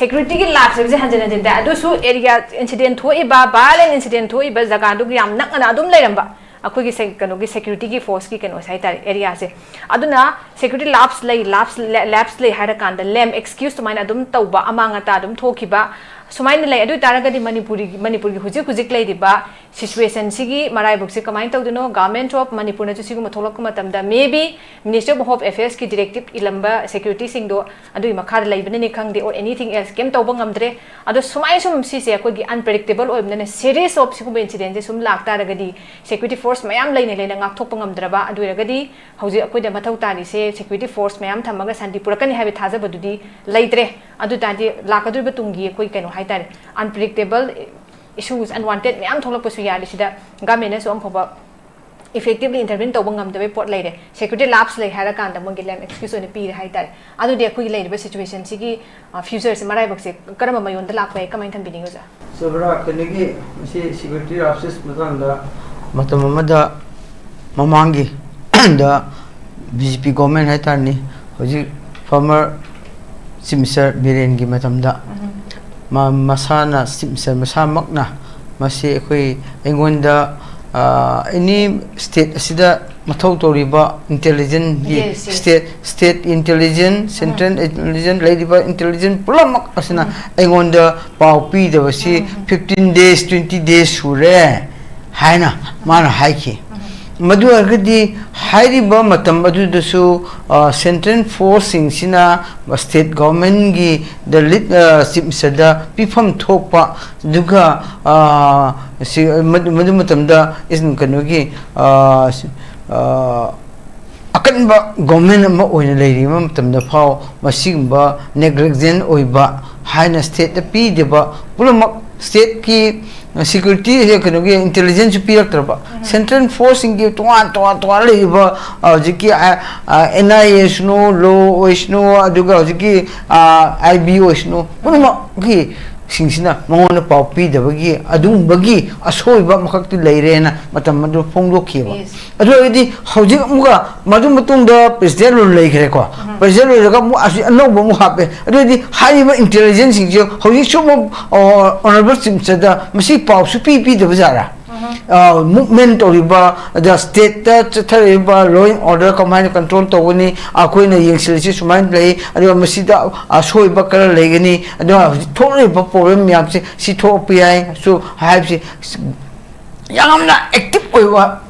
Securityꯒꯤ lapseꯁꯦ ꯍꯟꯖꯤꯟ ꯍꯟꯖꯤꯟ ꯇꯥꯏ꯫ ꯑꯗꯨꯁꯨ area incident ꯊꯣꯛꯏꯕ, violent incident ꯊꯣꯛꯏꯕ ꯖꯒꯥꯗꯨꯒꯤ ꯌꯥꯝ ꯅꯛꯅꯅ ꯑꯗꯨꯝ ꯂꯩꯔꯝꯕ ꯑꯩꯈꯣꯏꯒꯤ ꯁꯦ-, ꯀꯩꯅꯣꯒꯤ securityꯒꯤ forceꯀꯤ ꯀꯩꯅꯣꯁꯦ ꯍꯥꯏꯇꯥꯔꯦ, areaꯁꯦ꯫ ꯑꯗꯨꯅ security lapse ꯂꯩ, lapse, lapse ꯂꯩ ꯍꯥꯏꯔꯀꯥꯟꯗ ꯂꯦꯝ excuse ꯑꯗꯨꯃꯥꯏꯅ ꯑꯗꯨꯝ ꯇꯧꯕ, ꯑꯃꯥꯡ ꯑꯇꯥ ꯑꯗꯨꯝ ꯊꯣꯛꯈꯤꯕ, ꯁꯨꯃꯥꯏꯅ ꯂꯩ꯫ ꯑꯗꯨ ꯑꯣꯏ ꯇꯥꯔꯒꯗꯤ ꯃꯅꯤꯄꯨꯔꯤ, ꯃꯅꯤꯄꯨꯔꯒꯤ ꯍꯧꯖꯤꯛ ꯍꯧꯖꯤꯛ ꯂꯩꯔꯤꯕ situationꯁꯤꯒꯤ ꯃꯔꯥꯏꯕꯛꯁꯦ ꯀꯃꯥꯏꯅ ꯇꯧꯗꯣꯏꯅꯣ? Government of ꯃꯅꯤꯄꯨꯔꯅꯁꯨ ꯁꯤꯒꯨꯝꯕ ꯊꯣꯛꯂꯛꯄ ꯃꯇꯝꯗ maybe Ministry of Home Affairsꯀꯤ directive ꯏꯂꯝꯕ securityꯁꯤꯡꯗꯣ ꯑꯗꯨꯒꯤ ꯃꯈꯥꯗ ꯂꯩꯕꯅꯅꯤ ꯈꯪꯗꯦ, or anything else, ꯀꯩꯝ ꯇꯧꯕ ꯉꯝꯗ꯭ꯔꯦ꯫ ꯑꯗꯣ ꯁꯨꯃꯥꯏ ꯁꯨꯝ ꯁꯤꯁꯦ ꯑꯩꯈꯣꯏꯒꯤ unpredictable ꯑꯣꯏꯕꯅꯤꯅ series of ꯁꯤꯒꯨꯝꯕ incidentꯁꯦ ꯁꯨꯝ ꯂꯥꯛꯇꯥꯔꯒꯗꯤ security force ꯃꯌꯥꯝ ꯂꯩꯅ ꯂꯩꯅ ꯉꯥꯛꯊꯣꯛꯄ ꯉꯝꯗ꯭ꯔꯕ, ꯑꯗꯨ ꯑꯣꯏꯔꯒꯗꯤ ꯍꯧꯖꯤꯛ ꯑꯩꯈꯣꯏꯗ ꯃꯊꯧ ꯇꯥꯔꯤꯁꯦ security force ꯃꯌꯥꯝ ꯊꯝꯃꯒ ꯁꯥꯟꯇꯤ ꯄꯨꯔꯛꯀꯅꯤ ꯍꯥꯏꯕ ꯊꯥꯖꯕꯗꯨꯗꯤ ꯂꯩꯇ꯭ꯔꯦ꯫ ꯑꯗꯨ ꯇꯥꯔꯗꯤ ꯂꯥꯛꯀꯗꯧꯔꯤꯕ ꯇꯨꯡꯒꯤ ꯑꯩꯈꯣꯏ ꯀꯩꯅꯣ ꯍꯥꯏꯇꯥꯔꯦ, unpredictable issues, unwanted ꯃꯌꯥꯝ ꯊꯣꯛꯂꯛꯄꯁꯨ ꯌꯥꯔꯤ꯫ ꯁꯤꯗ governmentꯅꯁꯨ ꯑꯃꯐꯥꯎꯕ effectively intervene ꯇꯧꯕ ꯉꯝꯗꯕꯩ ꯄꯣꯠ ꯂꯩꯔꯦ꯫ Security lapse ꯂꯩ ꯍꯥꯏꯔꯀꯥꯟꯗ ꯃꯣꯏꯒꯤ ꯂꯦꯝ excuse ꯑꯣꯏꯅ ꯄꯤꯔꯦ ꯍꯥꯏꯇꯥꯔꯦ꯫ ꯑꯗꯨꯗꯤ ꯑꯩꯈꯣꯏꯒꯤ ꯂꯩꯔꯤꯕ situationꯁꯤꯒꯤ, ꯑ, futureꯁꯦ, ꯃꯔꯥꯏꯕꯛꯁꯦ ꯀꯔꯝꯕ ꯃꯌꯣꯟꯗ ꯂꯥꯛꯄ ꯌꯥꯏ, ꯀꯃꯥꯏꯅ ꯊꯝꯕꯤꯅꯤꯡꯉꯤ ꯑꯣꯖꯥ? ꯁꯣꯕ꯭ꯔꯥ, ꯀꯩꯅꯣꯒꯤ ꯃꯁꯤ security lapses ꯃꯇꯥꯡꯗ ꯃꯇꯝ ꯑꯃꯗ ꯃꯃꯥꯡꯒꯤ ꯗ BJP government ꯍꯥꯏꯇꯥꯔꯅꯤ, ꯍꯧꯖꯤꯛ former Chief Minister ꯕꯤꯔꯦꯟꯒꯤ ꯃꯇꯝꯗ ꯃꯥ ꯃꯁꯥꯅ, Chief Minister ꯃꯁꯥꯃꯛꯅ ꯃꯁꯤ ꯑꯩꯈꯣꯏ, ꯑꯩꯉꯣꯟꯗ ꯑꯦꯅꯤ ꯁ꯭ꯇꯦꯠ ꯑꯁꯤꯗ ꯃꯊꯧ ꯇꯧꯔꯤꯕ ꯏꯟꯇꯦꯂꯤꯖꯦꯟꯁꯒꯤ Yes, yes. State state intelligence, central intelligence, ꯂꯩꯔꯤꯕ ꯏꯟꯇꯦꯂꯤꯖꯦꯟꯁ ꯄꯨꯝꯅꯃꯛ ꯑꯁꯤꯅ ꯑꯩꯉꯣꯟꯗ ꯄꯥꯎ ꯄꯤꯗꯕꯁꯤ fifteen days, twenty days ꯁꯨꯔꯦ ꯍꯥꯏꯅ ꯃꯥꯅ ꯍꯥꯏꯈꯤ꯫ ꯃꯗꯨ ꯑꯣꯏꯔꯒꯗꯤ ꯍꯥꯏꯔꯤꯕ ꯃꯇꯝ ꯑꯗꯨꯗꯁꯨ ꯁꯦꯟꯇ꯭ꯔꯦꯜ ꯐꯣꯔꯁꯁꯤꯡꯁꯤꯅ ꯁ꯭ꯇꯦꯠ ꯒꯣꯚꯔꯟꯃꯦꯟꯒꯤꯗ ꯂꯤꯠ ꯆꯤꯞ ꯃꯤꯅꯤꯁꯇꯔꯗ ꯄꯤꯐꯝ ꯊꯣꯛꯄ, ꯑꯗꯨꯒ ꯁꯤ ꯃꯗꯨ ꯃꯇꯝꯗ ꯀꯩꯅꯣꯒꯤ ꯑꯀꯟꯕ ꯒꯣꯚꯔꯟꯃꯦꯟ ꯑꯃ ꯑꯣꯏꯅ ꯂꯩꯔꯤꯕ ꯃꯇꯝꯗ ꯐꯥꯎ ꯃꯁꯤꯒꯨꯝꯕ ꯅꯦꯒ꯭ꯂꯤꯖꯦꯟ ꯑꯣꯏꯕ ꯍꯥꯏꯅ ꯁ꯭ꯇꯦꯠꯇ ꯄꯤꯗꯕ ꯄꯨꯝꯅꯃꯛ ꯁ꯭ꯇꯦꯠꯀꯤ ꯁꯦꯀ꯭ꯌꯨꯔꯤꯇꯤ ꯀꯩꯅꯣꯒꯤ ꯏꯟꯇꯦꯂꯤꯖꯦꯟꯁꯁꯨ ꯄꯤꯔꯛꯇ꯭ꯔꯕ, ꯁꯦꯟꯇ꯭ꯔꯦꯜ ꯐꯣꯔꯁꯁꯤꯡꯒꯤ ꯇꯣꯉꯥꯟ ꯇꯣꯉꯥꯟ ꯇꯣꯉꯥꯟ ꯂꯩꯔꯤꯕ ꯍꯧꯖꯤꯛꯀꯤ ꯑꯦꯟ ꯑꯥꯏ ꯑꯦꯁꯅꯣ, ꯂꯣ ꯑꯣꯏꯁꯅꯣ, ꯑꯗꯨꯒ ꯍꯧꯖꯤꯛꯀꯤ ꯑꯥꯏ ꯕꯤ ꯑꯣꯏꯁꯅꯣ, ꯄꯨꯝꯅꯃꯛꯀꯤ ꯁꯤꯡꯁꯤꯅ ꯃꯉꯣꯟꯗ ꯄꯥꯎ ꯄꯤꯗꯕꯒꯤ ꯑꯗꯨꯒꯨꯝꯕꯒꯤ ꯑꯁꯣꯏꯕ ꯑꯃꯈꯛꯇꯤ ꯂꯩꯔꯦꯅ ꯃꯇꯝ ꯑꯗꯨ ꯐꯣꯡꯗꯣꯛꯈꯤꯑꯕ꯫ Yes. ꯑꯗꯨ ꯑꯣꯏꯔꯗꯤ ꯍꯧꯖꯤꯛ ꯑꯃꯨꯛꯀ ꯃꯗꯨ ꯃꯇꯨꯡꯗ ꯄ꯭ꯔꯦꯁꯤꯗꯦꯟ ꯔꯨꯜ ꯂꯩꯈ꯭ꯔꯦꯀꯣ꯫ ꯄ꯭ꯔꯦꯁꯤꯗꯦꯟ ꯔꯨꯜ ꯂꯩꯔꯒ ꯑꯃꯨꯛ ꯑꯁꯤ ꯑꯅꯧꯕ ꯑꯃꯨꯛ ꯍꯥꯞꯄꯦ꯫ ꯑꯗꯨ ꯑꯣꯏꯔꯗꯤ ꯍꯥꯏꯔꯤꯕ ꯏꯟꯇꯦꯂꯤꯖꯦꯟꯁꯁꯤꯡꯁꯦ ꯍꯧꯖꯤꯛꯁꯨ ꯑꯃꯨꯛ ꯑꯣꯅꯔꯦꯕꯜ ꯆꯤꯞ ꯃꯤꯅꯤꯁꯇꯔꯗ ꯃꯁꯤ ꯄꯥꯎꯁꯨ ꯄꯤ ꯄꯤꯗꯕ ꯖꯥꯠꯔꯥ? ꯃꯨꯞꯃꯦꯟ ꯇꯧꯔꯤꯕ, ꯑꯗ ꯁ꯭ꯇꯦꯠꯇ ꯆꯠꯊꯔꯤꯕ ꯂꯣ ꯑꯦꯟ ꯑꯣꯔꯗꯔ ꯀꯃꯥꯏꯅ ꯀꯟꯇ꯭ꯔꯣꯜ ꯇꯧꯒꯅꯤ, ꯑꯩꯈꯣꯏꯅ ꯌꯦꯡꯁꯤꯜꯂꯤꯁꯤ ꯁꯨꯃꯥꯏꯅ ꯂꯩ, ꯑꯗꯨꯒ ꯃꯁꯤꯗ ꯑꯁꯣꯏꯕ ꯈꯔ ꯂꯩꯒꯅꯤ, ꯑꯗꯨꯒ ꯍꯧꯖꯤꯛ ꯊꯣꯛꯂꯤꯕ ꯄ꯭ꯔꯣꯕ꯭ꯂꯦꯝ ꯃꯌꯥꯝꯁꯦ ꯁꯤ ꯊꯣꯛꯂꯛꯄ ꯌꯥꯏ ꯁꯨ ꯍꯥꯏꯕꯁꯤ ꯌꯥꯝꯅ ꯑꯦꯛꯇꯤꯚ ꯑꯣꯏꯕ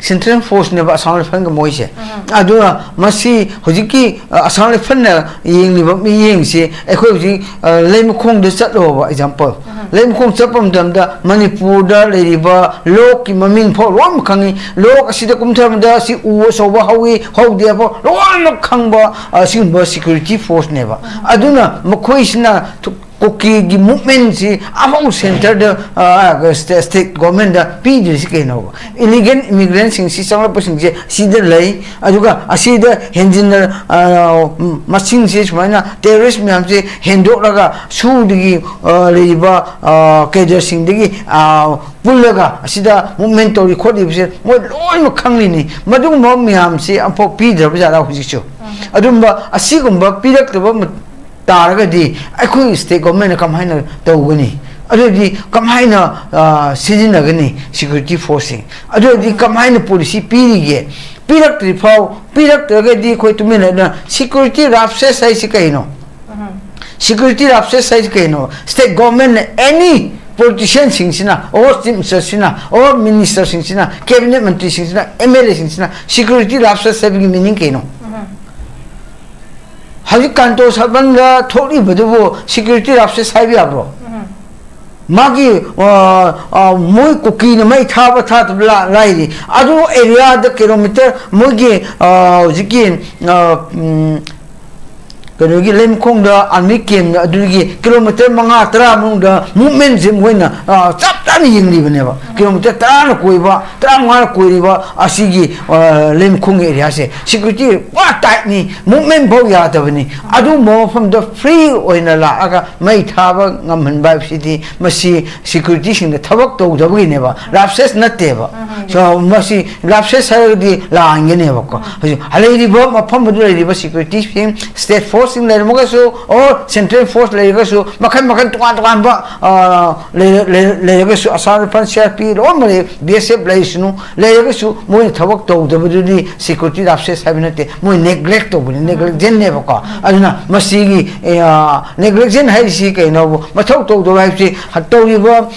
ꯁꯦꯟꯇ꯭ꯔꯦꯜ ꯐꯣꯔꯁꯅꯦꯕ ꯑꯁꯥꯝ ꯔꯥꯏꯐꯜꯒ ꯃꯣꯏꯁꯦ꯫ ꯑꯗꯨꯅ ꯃꯁꯤ ꯍꯧꯖꯤꯛꯀꯤ ꯑ, ꯑꯁꯥꯝ ꯔꯥꯏꯐꯜꯅ ꯌꯦꯡꯂꯤꯕ ꯃꯤꯠꯌꯦꯡꯁꯦ ꯑꯩꯈꯣꯏ ꯍꯧꯖꯤꯛ ꯑ, ꯂꯩꯃꯈꯣꯡꯗ ꯆꯠꯂꯣꯕ ꯑꯦꯛꯖꯥꯝꯄꯜ꯫ ꯂꯩꯃꯈꯣꯡ ꯆꯠꯄ ꯃꯇꯝꯗ ꯃꯅꯤꯄꯨꯔꯗ ꯂꯩꯔꯤꯕ ꯂꯣꯛꯀꯤ ꯃꯃꯤꯡ ꯐꯥꯎ ꯂꯣꯏꯅꯃꯛ ꯈꯪꯉꯤ꯫ ꯂꯣꯛ ꯑꯁꯤꯗ ꯀꯨꯝꯊꯕꯗ ꯁꯤ ꯎ ꯑꯆꯧꯕ ꯍꯧꯋꯤ, ꯍꯧꯗꯦ ꯐꯥꯎ ꯂꯣꯏꯅꯃꯛ ꯈꯪꯕ ꯑ, ꯁꯤꯒꯨꯝꯕ ꯁꯦꯀ꯭ꯌꯨꯔꯤꯇꯤ ꯐꯣꯔꯁꯅꯦꯕ꯫ ꯑꯗꯨꯅ ꯃꯈꯣꯏꯁꯤꯅ ꯊꯨ- ꯀꯨꯀꯤꯒꯤ ꯃꯨꯞꯃꯦꯟꯁꯤ ꯑꯃꯐꯥꯎ ꯁꯦꯟꯇꯔꯗ, ꯑ, ꯁ꯭ꯇꯦ-, ꯁ꯭ꯇꯦꯠ ꯒꯣꯚꯔꯟꯃꯦꯟꯗ ꯄꯤꯗ꯭ꯔꯤꯁꯤ ꯀꯩꯅꯣꯕ? ꯏꯂꯤꯒꯦꯜ ꯏꯃꯤꯒ꯭ꯔꯦꯟꯁꯤꯡꯁꯤ ꯆꯪꯂꯛꯄꯁꯤꯡꯁꯦ ꯁꯤꯗ ꯂꯩ, ꯑꯗꯨꯒ ꯑꯁꯤꯗ ꯍꯦꯟꯖꯤꯟꯅ, ꯑ, ꯃꯁꯤꯡꯁꯦ ꯁꯨꯃꯥꯏꯅ ꯇꯦꯔꯣꯔꯤꯁ ꯃꯌꯥꯝꯁꯦ ꯍꯦꯟꯗꯣꯛꯂꯒ ꯁꯨꯗꯒꯤ, ꯑ, ꯂꯩꯔꯤꯕ, ꯑ, ꯀꯦꯗꯔꯁꯤꯡꯗꯒꯤ, ꯑ, ꯄꯨꯜꯂꯒ ꯑꯁꯤꯗ ꯃꯨꯞꯃꯦꯟ ꯇꯧꯔꯤ ꯈꯣꯠꯂꯤꯕꯁꯦ ꯃꯣꯏ ꯂꯣꯏꯅꯃꯛ ꯈꯪꯂꯤꯅꯤ꯫ ꯃꯗꯨꯒꯨꯝꯕ ꯃꯌꯥꯝꯁꯤ ꯑꯃꯐꯥꯎ ꯄꯤꯗ꯭ꯔꯕ ꯖꯥꯠꯂꯥ ꯍꯧꯖꯤꯛꯁꯨ? ꯑꯗꯨꯝꯕ ꯑꯁꯤꯒꯨꯝꯕ ꯄꯤꯔꯛꯇꯕ ꯃ-, ꯇꯥꯔꯒꯗꯤ ꯑꯩꯈꯣꯏ ꯁ꯭ꯇꯦꯠ ꯒꯣꯚꯔꯟꯃꯦꯟꯅ ꯀꯃꯥꯏꯅ ꯇꯧꯒꯅꯤ? ꯑꯗꯨꯗꯤ ꯀꯃꯥꯏꯅ ꯁꯤꯖꯤꯟꯅꯒꯅꯤ ꯁꯤꯀ꯭ꯌꯨꯔꯤꯇꯤ ꯐꯣꯔꯁꯁꯤꯡ? ꯑꯗꯨꯗꯤ ꯀꯃꯥꯏꯅ ꯄꯣꯂꯤꯁꯤ ꯄꯤꯔꯤꯒꯦ? ꯄꯤꯔꯛꯇ꯭ꯔꯤ ꯐꯥꯎ, ꯄꯤꯔꯛꯇ꯭ꯔꯒꯗꯤ ꯑꯩꯈꯣꯏ ꯇꯨꯃꯤꯟꯅ ꯁꯤꯀ꯭ꯌꯨꯔꯤꯇꯤ ꯔꯥꯞꯁꯦꯁ ꯍꯥꯏꯁꯤ ꯀꯩꯅꯣ? ꯁꯤꯀ꯭ꯌꯨꯔꯤꯇꯤ ꯔꯥꯞꯁꯦꯁ ꯍꯥꯏꯁꯤ ꯀꯩꯅꯣ? ꯁ꯭ꯇꯦꯠ ꯒꯣꯔꯃꯦꯟꯅ ꯑꯦꯅꯤ ꯄꯣꯂꯤꯇꯤꯁꯤꯌꯟꯁꯤꯡꯁꯤꯅ, ꯑꯣꯔ ꯆꯤꯐ ꯃꯤꯅꯤꯁꯇꯔꯁꯤꯅ, ꯑꯣꯔ ꯃꯤꯅꯤꯁꯇꯔꯁꯤꯡꯁꯤꯅ, ꯀꯦꯕꯤꯅꯦꯠ ꯃꯟꯇ꯭ꯔꯤꯁꯤꯡꯁꯤꯅ, ꯑꯦꯝ ꯑꯦꯜ ꯑꯦꯁꯤꯡꯁꯤꯅ ꯁꯤꯀ꯭ꯌꯨꯔꯤꯇꯤ ꯔꯥꯞꯁꯦꯁ ꯍꯥꯏꯕꯒꯤ ꯃꯤꯅꯤꯡ ꯀꯩꯅꯣ? ꯍꯧꯖꯤꯛ ꯀꯥꯟꯇꯣ ꯁꯕꯟꯗ ꯊꯣꯛꯂꯤꯕꯗꯨꯕꯨ ꯁꯤꯀ꯭ꯌꯨꯔꯤꯇꯤ ꯔꯥꯞꯁꯦꯁ ꯍꯥꯏꯕ ꯌꯥꯕ꯭ꯔꯣ? ꯃꯥꯒꯤ ꯃꯣꯏ ꯀꯨꯀꯤꯅ ꯃꯩ ꯊꯥꯕ ꯊꯥꯗꯕ ꯂꯥꯏꯔꯤ꯫ ꯑꯗꯨ ꯑꯦꯔꯤꯌꯥꯗ ꯀꯤꯂꯣꯃꯤꯇꯔ ꯃꯣꯏꯒꯤ ꯍꯧꯖꯤꯛꯀꯤ ꯀꯩꯅꯣꯒꯤ ꯂꯩꯃꯈꯣꯡꯗ ꯑꯥꯔꯃꯤ ꯀꯦꯝꯞ ꯑꯗꯨꯒꯤ ꯀꯤꯂꯣꯃꯤꯇꯔ ꯃꯉꯥ ꯇꯔꯥ ꯃꯅꯨꯡꯗ ꯃꯨꯞꯃꯦꯟꯁꯦ ꯃꯣꯏꯅ ꯆꯞ ꯆꯥꯅ ꯌꯦꯡꯂꯤꯕꯅꯦꯕ꯫ ꯀꯤꯂꯣꯃꯤꯇꯔ ꯇꯔꯥꯅ ꯀꯣꯏꯕ, ꯇꯔꯥꯃꯉꯥꯅ ꯀꯣꯏꯔꯤꯕ ꯑꯁꯤꯒꯤ ꯂꯩꯃꯈꯣꯡꯒꯤ ꯑꯦꯔꯤꯌꯥꯁꯦ ꯁꯤꯀ꯭ꯌꯨꯔꯤꯇꯤ ꯄꯨꯔꯥ ꯇꯥꯏꯠꯅꯤ, ꯃꯨꯞꯃꯦꯟ ꯐꯥꯎ ꯌꯥꯗꯕꯅꯤ꯫ ꯑꯗꯨꯒꯨꯝꯕ ꯃꯐꯝꯗ ꯐ꯭ꯔꯤ ꯑꯣꯏꯅ ꯂꯥꯛꯑꯒ ꯃꯩ ꯊꯥꯕ ꯉꯝꯍꯟꯕ ꯍꯥꯏꯕꯁꯤꯗꯤ ꯃꯁꯤ ꯁꯤꯀ꯭ꯌꯨꯔꯤꯇꯤꯁꯤꯡꯗ ꯊꯕꯛ ꯇꯧꯗꯕꯒꯤꯅꯦꯕ, ꯔꯥꯞꯁꯦꯁ ꯅꯠꯇꯦꯕ꯫ ꯃꯁꯤ ꯔꯥꯞꯁꯦꯁ ꯍꯥꯏꯔꯒꯗꯤ ꯂꯥꯟꯒꯅꯦꯕꯀꯣ꯫ ꯍꯧꯖꯤꯛ ꯂꯩꯔꯤꯕ ꯃꯐꯝ ꯑꯗꯨ ꯂꯩꯔꯤꯕ ꯁꯤꯀ꯭ꯌꯨꯔꯤꯇꯤꯁꯤꯡ, ꯁ꯭ꯇꯦꯠ ꯐꯣꯔꯁꯁꯤꯡ ꯂꯩꯔꯝꯃꯒꯁꯨ, ꯑꯣꯔ ꯁꯦꯟꯇ꯭ꯔꯦꯜ ꯐꯣꯔꯁ ꯂꯩꯔꯒꯁꯨ, ꯃꯈꯜ ꯃꯈꯜ ꯇꯣꯉꯥꯟ ꯇꯣꯉꯥꯟꯕ ꯂꯩꯔꯒꯁꯨ, Assam rifle, C R P ꯂꯣꯏꯅꯃꯛ ꯂꯩ, ꯕꯤ ꯑꯦꯁ ꯑꯦꯐ ꯂꯩꯔꯤꯁꯅꯨ, ꯂꯩꯔꯒꯁꯨ ꯃꯣꯏꯅ ꯊꯕꯛ ꯇꯧꯗꯕꯗꯨꯗꯤ ꯁꯤꯀ꯭ꯌꯨꯔꯤꯇꯤ ꯔꯥꯞꯁꯦꯁ ꯍꯥꯏꯕ ꯅꯠꯇꯦ, ꯃꯣꯏ ꯅꯦꯒ꯭ꯂꯦꯛ ꯇꯧꯕꯅꯤ, ꯅꯦꯒ꯭ꯂꯤꯖꯦꯟꯅꯦꯕꯀꯣ꯫ ꯑꯗꯨꯅ ꯃꯁꯤꯒꯤ ꯅꯦꯒ꯭ꯂꯤꯖꯦꯟ ꯍꯥꯏꯔꯤꯁꯤ ꯀꯩꯅꯣꯕꯨ, ꯃꯊꯧ ꯇꯧꯗꯕ ꯍꯥꯏꯕꯁꯤ ꯇꯧꯔꯤꯕ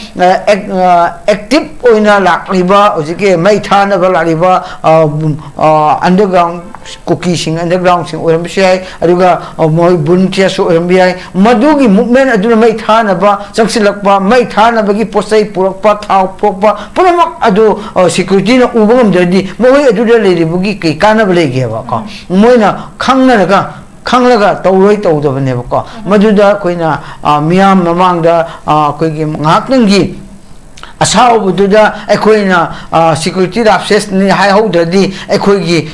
ꯑꯦꯛꯇꯤꯞ ꯑꯣꯏꯅ ꯂꯥꯛꯂꯤꯕ ꯍꯧꯖꯤꯛꯀꯤ ꯃꯩ ꯊꯥꯅꯕ ꯂꯥꯛꯂꯤꯕ ꯑꯟꯗꯔꯒ꯭ꯔꯥꯎꯟ ꯀꯨꯀꯤꯁꯤꯡ, ꯑꯟꯗꯔꯒ꯭ꯔꯥꯎꯟꯁꯤꯡ ꯑꯣꯏꯔꯝꯕꯁꯨ ꯌꯥꯏ, ꯑꯗꯨꯒ ꯃꯣꯏ ꯚꯣꯂꯨꯟꯇꯤꯌꯔꯁꯨ ꯑꯣꯏꯔꯝꯕ ꯌꯥꯏ꯫ ꯃꯗꯨꯒꯤ ꯃꯨꯞꯃꯦꯟ ꯑꯗꯨꯅ ꯃꯩ ꯊꯥꯅꯕ ꯆꯪꯁꯤꯜꯂꯛꯄ, ꯃꯩ ꯊꯥꯅꯕꯒꯤ ꯄꯣꯠ ꯆꯩ ꯄꯨꯔꯛꯄ, ꯊꯥꯎ ꯄꯨꯔꯛꯄ ꯄꯨꯝꯅꯃꯛ ꯑꯗꯨ ꯁꯤꯀ꯭ꯌꯨꯔꯤꯇꯤꯅ ꯎꯕ ꯉꯝꯗ꯭ꯔꯗꯤ ꯃꯈꯣꯏ ꯑꯗꯨꯗ ꯂꯩꯔꯤꯕꯒꯤ ꯀꯩ ꯀꯥꯟꯅꯕ ꯂꯩꯒꯦꯕꯀꯣ? ꯃꯣꯏꯅ ꯈꯪꯅꯔꯒ, ꯈꯪꯂꯒ ꯇꯧꯔꯣꯏ ꯇꯧꯗꯕꯅꯦꯕꯀꯣ꯫ ꯃꯗꯨꯗ ꯑꯩꯈꯣꯏꯅ ꯃꯤꯌꯥꯝ ꯃꯃꯥꯡꯗ ꯑꯩꯈꯣꯏꯒꯤ ꯉꯥꯏꯍꯥꯛꯇꯪꯒꯤ ꯑꯁꯥꯎꯕꯗꯨꯗ ꯑꯩꯈꯣꯏꯅ ꯁꯤꯀ꯭ꯌꯨꯔꯤꯇꯤ ꯔꯥꯞꯁꯦꯁꯅꯤ ꯍꯥꯏꯍꯧꯗ꯭ꯔꯗꯤ ꯑꯩꯈꯣꯏꯒꯤ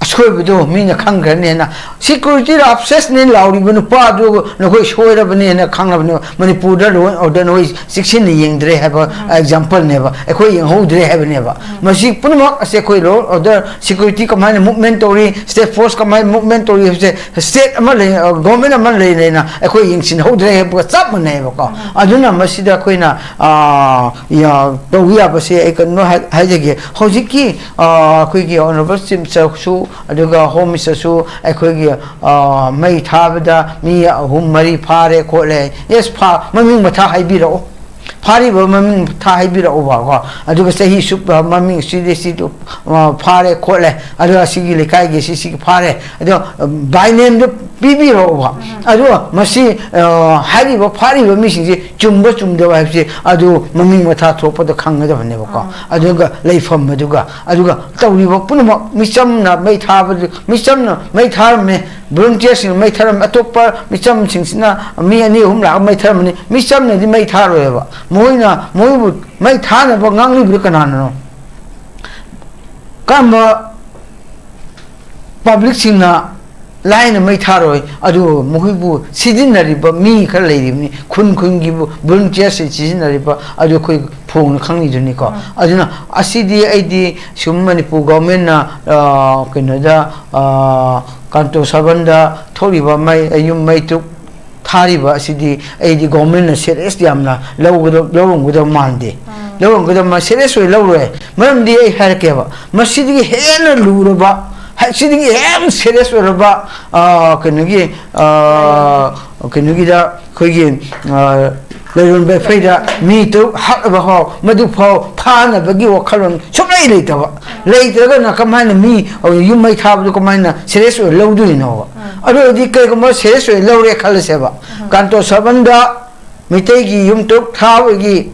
ꯑꯁꯣꯏꯕꯗꯣ ꯃꯤꯅ ꯈꯪꯈ꯭ꯔꯅꯦꯅ, ꯁꯦꯀ꯭ꯌꯨꯔꯤꯇꯤ ꯂꯥꯞꯁꯦꯁꯅꯦ ꯂꯥꯎꯔꯤꯕ ꯅꯨꯄꯥꯗꯨ ꯅꯈꯣꯏ ꯁꯣꯏꯔꯕꯅꯦꯅ ꯈꯪꯂꯕꯅꯦꯕ꯫ ꯃꯅꯤꯄꯨꯔꯗ ꯂꯣ ꯑꯦꯟ ꯑꯣꯔꯗꯔ ꯅꯈꯣꯏ ꯆꯦꯛꯁꯤꯟꯅ ꯌꯦꯡꯗ꯭ꯔꯦ ꯍꯥꯏꯕ ꯑꯦꯛꯖꯥꯝꯄꯜꯅꯦꯕ, ꯑꯩꯈꯣꯏ ꯌꯦꯡꯍꯧꯗ꯭ꯔꯦ ꯍꯥꯏꯕꯅꯦꯕ꯫ ꯃꯁꯤ ꯄꯨꯝꯅꯃꯛ ꯑꯁꯦ ꯑꯩꯈꯣꯏ ꯂꯣ ꯑꯦꯟ ꯑꯣꯔꯗꯔ, ꯁꯦꯀ꯭ꯌꯨꯔꯤꯇꯤ ꯀꯃꯥꯏꯅ ꯃꯨꯞꯃꯦꯟ ꯇꯧꯔꯤ, ꯁ꯭ꯇꯦꯠ ꯐꯣꯔꯁ ꯀꯃꯥꯏꯅ ꯃꯨꯞꯃꯦꯟ ꯇꯧꯔꯤ ꯍꯥꯏꯕꯁꯦ ꯁ꯭ꯇꯦꯠ ꯑꯃ ꯂꯩ, ꯒꯣꯔꯃꯦꯟ ꯑꯃ ꯂꯩ ꯂꯩꯅ ꯑꯩꯈꯣꯏ ꯌꯦꯡꯁꯤꯟꯍꯧꯗ꯭ꯔꯦ ꯍꯥꯏꯕꯒ ꯆꯞ ꯃꯥꯟꯅꯩꯕꯀꯣ꯫ ꯑꯗꯨꯅ ꯃꯁꯤꯗ ꯑꯩꯈꯣꯏꯅ, ꯑ, ꯌꯥ-, ꯇꯧꯕ ꯌꯥꯕꯁꯦ ꯑꯩ ꯀꯩꯅꯣ ꯍꯥꯏ-, ꯍꯥꯏꯖꯒꯦ꯫ ꯍꯧꯖꯤꯛꯀꯤ, ꯑ, ꯑꯩꯈꯣꯏꯒꯤ ꯑꯣꯅꯔꯦꯕꯜ ꯆꯤꯐ ꯃꯤꯅꯤꯁꯇꯔꯁꯨ ꯑꯗꯨꯒ ꯍꯣꯝ ꯃꯤꯅꯤꯁꯇꯔꯁꯨ ꯑꯩꯈꯣꯏꯒꯤ, ꯑ, ꯃꯩ ꯊꯥꯕꯗ ꯃꯤ ꯑꯍꯨꯝ ꯃꯔꯤ ꯐꯥꯔꯦ ꯈꯣꯠꯂꯦ꯫ ꯌꯦꯁ, ꯐꯥ-, ꯃꯃꯤꯡ ꯃꯊꯥ ꯍꯥꯏꯕꯤꯔꯛꯑꯣ꯫ ꯐꯥꯔꯤꯕ ꯃꯃꯤꯡ ꯃꯊꯥ ꯍꯥꯏꯕꯤꯔꯛꯑꯣꯕꯀꯣ꯫ ꯑꯗꯨꯒ ꯆꯍꯤ ꯁꯨꯛ, ꯑ, ꯃꯃꯤꯡ ꯁꯤꯗꯤ ꯁꯤꯗꯨ, ꯑ, ꯐꯥꯔꯦ ꯈꯣꯠꯂꯦ꯫ ꯑꯗꯨꯒ ꯑꯁꯤꯒꯤ ꯂꯩꯀꯥꯏꯒꯤ ꯁꯤ ꯁꯤꯒꯤ ꯐꯥꯔꯦ꯫ ꯑꯗꯣ, ꯑ, by name ꯗꯨ ꯄꯤꯕꯤꯔꯛꯑꯣꯕ꯫ ꯑꯗꯨꯒ ꯃꯁꯤ, ꯑ, ꯍꯥꯏꯔꯤꯕ ꯐꯥꯔꯤꯕ ꯃꯤꯁꯤꯡꯁꯤ ꯆꯨꯝꯕ ꯆꯨꯝꯗꯕ ꯍꯥꯏꯕꯁꯤ ꯑꯗꯨ ꯃꯃꯤꯡ ꯃꯊꯥ ꯊꯣꯛꯄꯗ ꯈꯪꯒꯗꯕꯅꯦꯕꯀꯣ꯫ ꯑꯗꯨꯒ ꯂꯩꯐꯝ ꯑꯗꯨꯒ, ꯑꯗꯨꯒ ꯇꯧꯔꯤꯕ ꯄꯨꯝꯅꯃꯛ ꯃꯤꯆꯝꯅ ꯃꯩ ꯊꯥꯕꯗꯨ, ꯃꯤꯆꯝꯅ ꯃꯩ ꯊꯥꯔꯝꯃꯦ, ꯚꯣꯂꯨꯟꯇꯤꯌꯔꯁꯤꯡꯅ ꯃꯩ ꯊꯥꯔꯝꯃꯦ, ꯑꯇꯣꯞꯄ ꯃꯤꯆꯝꯁꯤꯡꯁꯤꯅ ꯃꯤ ꯑꯅꯤ ꯑꯍꯨꯝ ꯂꯥꯛꯑꯒ ꯃꯩ ꯊꯥꯔꯝꯃꯅꯤ, ꯃꯤꯆꯝꯅꯗꯤ ꯃꯩ ꯊꯥꯔꯣꯏꯕ꯫ ꯃꯣꯏꯅ, ꯃꯣꯏꯕꯨ ꯃꯩ ꯊꯥꯅꯕ ꯉꯥꯡꯂꯤꯕꯗꯨ ꯀꯅꯥꯅꯅꯣ? ꯀꯔꯝꯕ ꯄꯕ꯭ꯂꯤꯛꯁꯤꯡꯅ ꯂꯥꯏꯅ ꯃꯩ ꯊꯥꯔꯣꯏ, ꯑꯗꯨ ꯃꯈꯣꯏꯕꯨ ꯁꯤꯖꯤꯟꯅꯔꯤꯕ ꯃꯤ ꯈꯔ ꯂꯩꯔꯤꯕꯅꯤ, ꯈꯨꯟ ꯈꯨꯟꯒꯤꯕꯨ ꯚꯣꯂꯨꯟꯇꯤꯌꯔꯁꯤꯡ ꯁꯤꯖꯤꯟꯅꯔꯤꯕ, ꯑꯗꯨ ꯑꯩꯈꯣꯏ ꯐꯣꯡꯅ ꯈꯪꯉꯤꯗꯨꯅꯤꯀꯣ꯫ ꯑꯗꯨꯅ ꯑꯁꯤꯗꯤ ꯑꯩꯗꯤ ꯁꯨꯝ ꯃꯅꯤꯄꯨꯔ ꯒꯣꯔꯃꯦꯟꯅ, ꯑ, ꯀꯩꯅꯣꯗ, ꯑ, ꯀꯥꯟꯇꯣ ꯁꯕꯟꯗ ꯊꯣꯛꯂꯤꯕ ꯃꯩ, ꯌꯨꯝ ꯃꯩ ꯇꯔꯨꯛ ꯊꯥꯔꯤꯕ ꯑꯁꯤꯗꯤ ꯑꯩꯗꯤ ꯒꯣꯔꯃꯦꯟꯅ ꯁꯦꯔꯤꯌꯁ ꯌꯥꯝꯅ ꯂꯧꯒꯗ-, ꯂꯧꯔꯝꯒꯗꯕ ꯃꯥꯟꯗꯦ꯫ ꯂꯧꯔꯝꯒꯗꯕ ꯃꯥ-, ꯁꯦꯔꯤꯌꯁ ꯑꯣꯏꯅ ꯂꯧꯔꯣꯏ꯫ ꯃꯔꯝꯗꯤ ꯑꯩ ꯍꯥꯏꯔꯛꯀꯦꯕ, ꯃꯁꯤꯗꯒꯤ ꯍꯦꯟꯅ ꯂꯨꯔꯕ, ꯍꯥꯏ-, ꯁꯤꯗꯒꯤ ꯍꯦꯟꯅ ꯁꯦꯔꯤꯌꯁ ꯑꯣꯏꯔꯕ, ꯑ, ꯀꯩꯅꯣꯒꯤ, ꯑ, ꯀꯩꯅꯣꯒꯤꯗ ꯑꯩꯈꯣꯏꯒꯤ, ꯑ, ꯂꯩꯔꯣꯟ ꯕꯦꯐꯩꯗ ꯃꯤ ꯇꯔꯨꯛ ꯍꯥꯠꯂꯕ ꯐꯥꯎ, ꯃꯗꯨ ꯐꯥꯎ ꯐꯥꯅꯕꯒꯤ ꯋꯥꯈꯜꯂꯣꯟ ꯁꯨꯡꯂꯩ ꯂꯩꯇꯕ꯫ ꯂꯩꯇ꯭ꯔꯒꯅ ꯀꯃꯥꯏꯅ ꯃꯤ, ꯑ, ꯌꯨꯝ ꯃꯩ ꯊꯥꯕꯗꯨ ꯀꯃꯥꯏꯅ ꯁꯦꯔꯤꯌꯁ ꯑꯣꯏꯅ ꯂꯧꯗꯣꯏꯅꯣꯕ? ꯑꯗꯨ ꯑꯣꯏꯔꯗꯤ ꯀꯩꯒꯨꯝꯕ ꯁꯦꯔꯤꯌꯁ ꯑꯣꯏꯅ ꯂꯧꯔꯦ ꯈꯜꯂꯁꯦꯕ, ꯀꯥꯟꯇꯣ ꯁꯕꯟꯗ ꯃꯩꯇꯩꯒꯤ ꯌꯨꯝ ꯇꯔꯨꯛ ꯊꯥꯕꯒꯤ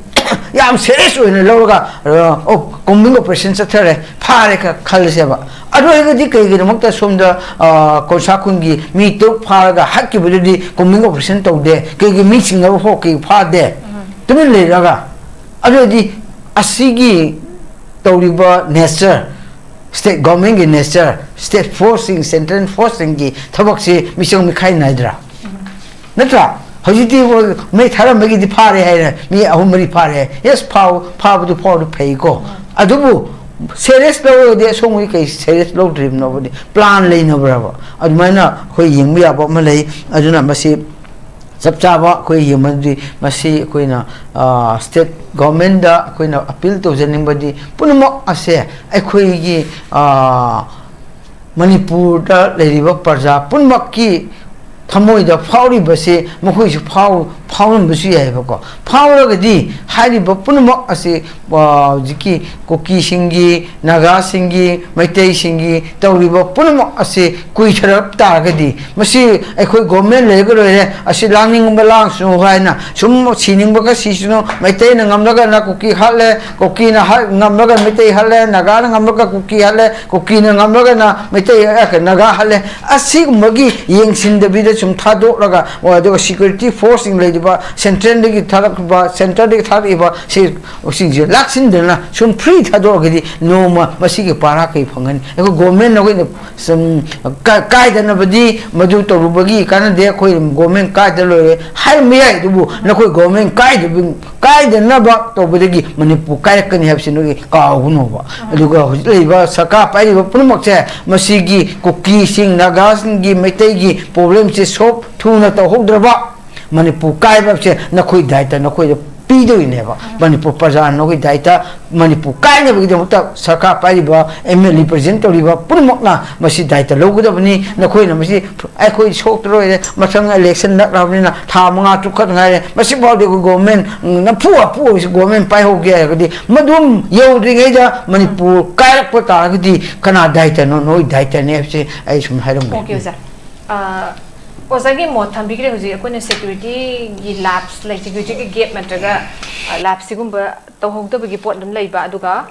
ꯌꯥꯝ ꯁꯦꯔꯤꯌꯁ ꯑꯣꯏꯅ ꯂꯧꯔꯒ, ꯑ, ꯑꯣ, ꯀꯣꯝꯕꯤꯡ ꯑꯣꯄꯔꯦꯁꯟ ꯆꯠꯊꯔꯦ, ꯐꯥꯔꯦ ꯈ-, ꯈꯜꯂꯁꯦꯕ꯫ ꯑꯗꯨ ꯑꯣꯏꯔꯒꯗꯤ ꯀꯩꯒꯤꯗꯃꯛꯇ ꯁꯣꯝꯗ, ꯑ, ꯀꯣꯟꯁꯥ ꯈꯨꯟꯒꯤ ꯃꯤ ꯇꯔꯨꯛ ꯐꯥꯔꯒ ꯍꯥꯠꯈꯤꯕꯗꯨꯗꯤ ꯀꯣꯝꯕꯤꯡ ꯑꯣꯄꯔꯦꯁꯟ ꯇꯧꯗꯦ? ꯀꯩꯒꯤ ꯃꯤ ꯆꯤꯡꯅꯕ ꯐꯥꯎ ꯀꯩ ꯐꯥꯗꯦ? ꯇꯨꯃꯤꯟ ꯂꯩꯔꯒ꯫ ꯑꯗꯨ ꯑꯣꯏꯔꯗꯤ ꯑꯁꯤꯒꯤ ꯇꯧꯔꯤꯕ ꯅꯦꯆꯔ, ꯁ꯭ꯇꯦꯠ ꯒꯣꯔꯃꯦꯟꯒꯤ ꯅꯦꯆꯔ, ꯁ꯭ꯇꯦꯠ ꯐꯣꯔꯁꯁꯤꯡ, ꯁꯦꯟꯇ꯭ꯔꯦꯜ ꯐꯣꯔꯁꯁꯤꯡꯒꯤ ꯊꯕꯛꯁꯤ ꯃꯤꯆꯪ ꯃꯤꯈꯥꯏ ꯅꯥꯏꯗ꯭ꯔꯥ? ꯅꯠꯇ꯭ꯔꯥ? ꯍꯧꯖꯤꯛꯇꯤ ꯃꯣꯏ ꯃꯩ ꯊꯥꯔꯝꯕꯒꯤꯗꯤ ꯐꯥꯔꯦ ꯍꯥꯏꯔꯦ, ꯃꯤ ꯑꯍꯨꯝ ꯃꯔꯤ ꯐꯥꯔꯦ꯫ ꯌꯦꯁ, ꯐꯥꯎ-, ꯐꯥꯕꯗꯨ ꯐꯥꯎꯗꯨ ꯐꯩꯀꯣ꯫ ꯑꯗꯨꯕꯨ ꯁꯦꯔꯤꯌꯁ ꯂꯧꯔꯒꯗꯤ ꯑꯁꯣꯝꯒꯤ ꯀꯩ ꯁꯦꯔꯤꯌꯁ ꯂꯧꯗ꯭ꯔꯤꯕꯅꯣꯕꯗꯤ, ꯄ꯭ꯂꯥꯟ ꯂꯩꯅꯕ꯭ꯔꯕ? ꯑꯗꯨꯃꯥꯏꯅ ꯑꯩꯈꯣꯏ ꯌꯦꯡꯕ ꯌꯥꯕ ꯑꯃ ꯂꯩ꯫ ꯑꯗꯨꯅ ꯃꯁꯤ ꯆꯞ ꯆꯥꯕ ꯑꯩꯈꯣꯏ ꯌꯦꯡꯕꯗꯤ, ꯃꯁꯤ ꯑꯩꯈꯣꯏꯅ, ꯑ, ꯁ꯭ꯇꯦꯠ ꯒꯣꯔꯃꯦꯟꯗ ꯑꯩꯈꯣꯏꯅ ꯑꯄꯤꯜ ꯇꯧꯖꯅꯤꯡꯕꯗꯤ, ꯄꯨꯝꯅꯃꯛ ꯑꯁꯦ ꯑꯩꯈꯣꯏꯒꯤ, ꯑ, ꯃꯅꯤꯄꯨꯔꯗ ꯂꯩꯔꯤꯕ ꯄ꯭ꯔꯖꯥ ꯄꯨꯝꯅꯃꯛꯀꯤ ꯊꯃꯣꯏꯗ ꯐꯥꯎꯔꯤꯕꯁꯦ ꯃꯈꯣꯏꯁꯨ ꯐꯥꯎ-, ꯐꯥꯎꯔꯝꯕꯁꯨ ꯌꯥꯏꯑꯕꯀꯣ꯫ ꯐꯥꯎꯔꯒꯗꯤ ꯍꯥꯏꯔꯤꯕ ꯄꯨꯝꯅꯃꯛ ꯑꯁꯤ, ꯑ, ꯍꯧꯖꯤꯛꯀꯤ ꯀꯨꯀꯤꯁꯤꯡꯒꯤ, ꯅꯥꯒꯥꯁꯤꯡꯒꯤ, ꯃꯩꯇꯩꯁꯤꯡꯒꯤ ꯇꯧꯔꯤꯕ ꯄꯨꯝꯅꯃꯛ ꯑꯁꯤ ꯀꯨꯏꯊꯔꯛ ꯇꯥꯔꯒꯗꯤ, ꯃꯁꯤ ꯑꯩꯈꯣꯏ ꯒꯣꯔꯃꯦꯟ ꯂꯩꯔꯒ ꯂꯣꯏꯔꯦ, ꯑꯁꯤ ꯂꯥꯡꯅꯤꯡꯕ ꯂꯥꯡꯁꯅꯨ ꯍꯥꯏꯅ, ꯁꯨꯝ ꯁꯤꯅꯤꯡꯕꯒ ꯁꯤꯁꯅꯨ, ꯃꯩꯇꯩꯅ ꯉꯝꯂꯒꯅ ꯀꯨꯀꯤ ꯍꯥꯠꯂꯦ, ꯀꯨꯀꯤꯅ ꯍꯥꯠ-, ꯉꯝꯂꯒ ꯃꯩꯇꯩ ꯍꯥꯠꯂꯦ, ꯅꯥꯒꯥꯅ ꯉꯝꯂꯒ ꯀꯨꯀꯤ ꯍꯥꯠꯂꯦ, ꯀꯨꯀꯤꯅ ꯉꯝꯂꯒꯅ ꯃꯩꯇꯩ, ꯑ, ꯅꯥꯒꯥ ꯍꯥꯠꯂꯦ꯫ ꯑꯁꯤꯒꯨꯝꯕꯒꯤ ꯌꯦꯡꯁꯤꯟꯗꯕꯤꯗ ꯁꯨꯝ ꯊꯥꯗꯣꯛꯂꯒ, ꯑꯗꯨꯒ ꯁꯦꯀ꯭ꯌꯨꯔꯤꯇꯤ ꯐꯣꯔꯁꯁꯤꯡ ꯂꯩꯔꯤꯕ, ꯁꯦꯟꯇ꯭ꯔꯦꯜꯗꯒꯤ ꯊꯥꯔꯛꯄ, ꯁꯦꯟꯇꯔꯗꯒꯤ ꯊꯥꯔꯛꯏꯕ ꯁꯤ-, ꯁꯤꯡꯁꯦ ꯂꯥꯛꯁꯤꯟꯗꯅ ꯁꯨꯝ ꯐ꯭ꯔꯤ ꯊꯥꯗꯣꯛꯑꯒꯗꯤ ꯅꯣꯡꯃ ꯃꯁꯤꯒꯤ ꯄꯥꯔꯥ ꯀꯩ ꯐꯪꯒꯅꯤ? ꯑꯩꯈꯣꯏ ꯒꯣꯔꯃꯦꯟ ꯑꯩꯈꯣꯏꯅ ꯁꯨꯝ ꯀꯥ-, ꯀꯥꯏꯗꯅꯕꯗꯤ ꯃꯗꯨ ꯇꯧꯔꯨꯕꯒꯤ ꯀꯥꯟꯅꯗꯦ, ꯑꯩꯈꯣꯏ ꯒꯣꯔꯃꯦꯟ ꯀꯥꯏꯗ ꯂꯣꯏꯔꯦ ꯍꯥꯏꯔꯝꯕ ꯌꯥꯏ, ꯑꯗꯨꯕꯨ ꯅꯈꯣꯏ ꯒꯣꯔꯃꯦꯟ ꯀꯥꯏꯗꯕ-, ꯀꯥꯏꯗꯅꯕ ꯇꯧꯕꯗꯒꯤ ꯃꯅꯤꯄꯨꯔ ꯀꯥꯏꯔꯛꯀꯅꯤ ꯍꯥꯏꯕꯁꯤ ꯅꯣꯏꯒꯤ ꯀꯥꯎꯒꯅꯣꯕ꯫ ꯑꯗꯨꯒ ꯍꯧꯖꯤꯛ ꯂꯩꯔꯤꯕ ꯁꯔꯀꯥꯔ ꯄꯥꯏꯔꯤꯕ ꯄꯨꯝꯅꯃꯛꯁꯦ, ꯃꯁꯤꯒꯤ ꯀꯨꯀꯤꯁꯤꯡ, ꯅꯥꯒꯥꯁꯤꯡꯒꯤ, ꯃꯩꯇꯩꯒꯤ ꯄ꯭ꯔꯣꯕ꯭ꯂꯦꯝꯁꯦ ꯁꯣꯜꯕ ꯊꯨꯅ ꯇꯧꯍꯧꯗ꯭ꯔꯕ, ꯃꯅꯤꯄꯨꯔ ꯀꯥꯏꯕꯁꯦ ꯅꯈꯣꯏ ꯗꯥꯏꯇ ꯅꯈꯣꯏꯗ ꯄꯤꯗꯣꯏꯅꯦꯕ꯫ ꯃꯅꯤꯄꯨꯔ ꯄ꯭ꯔꯖꯥꯅ ꯅꯈꯣꯏ ꯗꯥꯏꯇ, ꯃꯅꯤꯄꯨꯔ ꯀꯥꯏꯅꯕꯒꯤꯗꯃꯛꯇ ꯁꯔꯀꯥꯔ ꯄꯥꯏꯔꯤꯕ, ꯑꯦꯝ ꯑꯦꯜ ꯑꯦ ꯔꯤꯄ꯭ꯔꯖꯦꯟ ꯇꯧꯔꯤꯕ ꯄꯨꯝꯅꯃꯛꯅ ꯃꯁꯤ ꯗꯥꯏꯇ ꯂꯧꯒꯗꯕꯅꯤ꯫ ꯅꯈꯣꯏꯅ ꯃꯁꯤ ꯑꯩꯈꯣꯏ ꯁꯣꯛꯇ ꯂꯣꯏꯔꯦ, ꯃꯊꯪ ꯏꯂꯦꯛꯁꯟ ꯅꯛꯂꯕꯅꯤꯅ ꯊꯥ ꯃꯉꯥ ꯇꯔꯨꯛ ꯈꯛ ꯉꯥꯏꯔꯦ, ꯃꯁꯤꯐꯥꯎꯗꯤ ꯑꯩꯈꯣꯏ ꯒꯣꯔꯃꯦꯟ, ꯎꯝ, ꯅꯝꯐꯨ ꯍꯥꯐꯨ ꯑꯣꯏꯔꯁꯨ ꯒꯣꯔꯃꯦꯟ ꯄꯥꯏꯍꯧꯒꯦ ꯍꯥꯏꯔꯒꯗꯤ, ꯃꯗꯨꯝ ꯌꯧꯗ꯭ꯔꯤꯉꯩꯗ ꯃꯅꯤꯄꯨꯔ ꯀꯥꯏꯔꯛꯄ ꯇꯥꯔꯒꯗꯤ ꯀꯅꯥ ꯗꯥꯏꯇꯅꯣ? ꯅꯣꯏ ꯗꯥꯏꯇꯅꯦ ꯍꯥꯏꯕꯁꯤ ꯑꯩ ꯁꯨꯝ ꯍꯥꯏꯔꯝꯕꯅꯤ꯫ ꯑꯣꯀꯦ, ꯑꯣꯖꯥ꯫ ꯑ, ꯑꯣꯖꯥꯒꯤ ꯃꯣꯠ ꯊꯝꯕꯤꯈ꯭ꯔꯦ꯫ ꯍꯧꯖꯤꯛ ꯑꯩꯈꯣꯏꯅ ꯁꯦꯀ꯭ꯌꯨꯔꯤꯇꯤꯒꯤ ꯂꯦꯞꯁ ꯂꯩ, ꯁꯦꯀ꯭ꯌꯨꯔꯤꯇꯤꯒꯤ ꯒꯦꯞ ꯅꯠꯇ꯭ꯔꯒ, ꯑ, ꯂꯦꯞꯁ ꯁꯤꯒꯨꯝꯕ ꯇꯧꯍꯧꯗꯕꯒꯤ ꯄꯣꯠ ꯑꯗꯨꯝ ꯂꯩꯕ, ꯑꯗꯨꯒ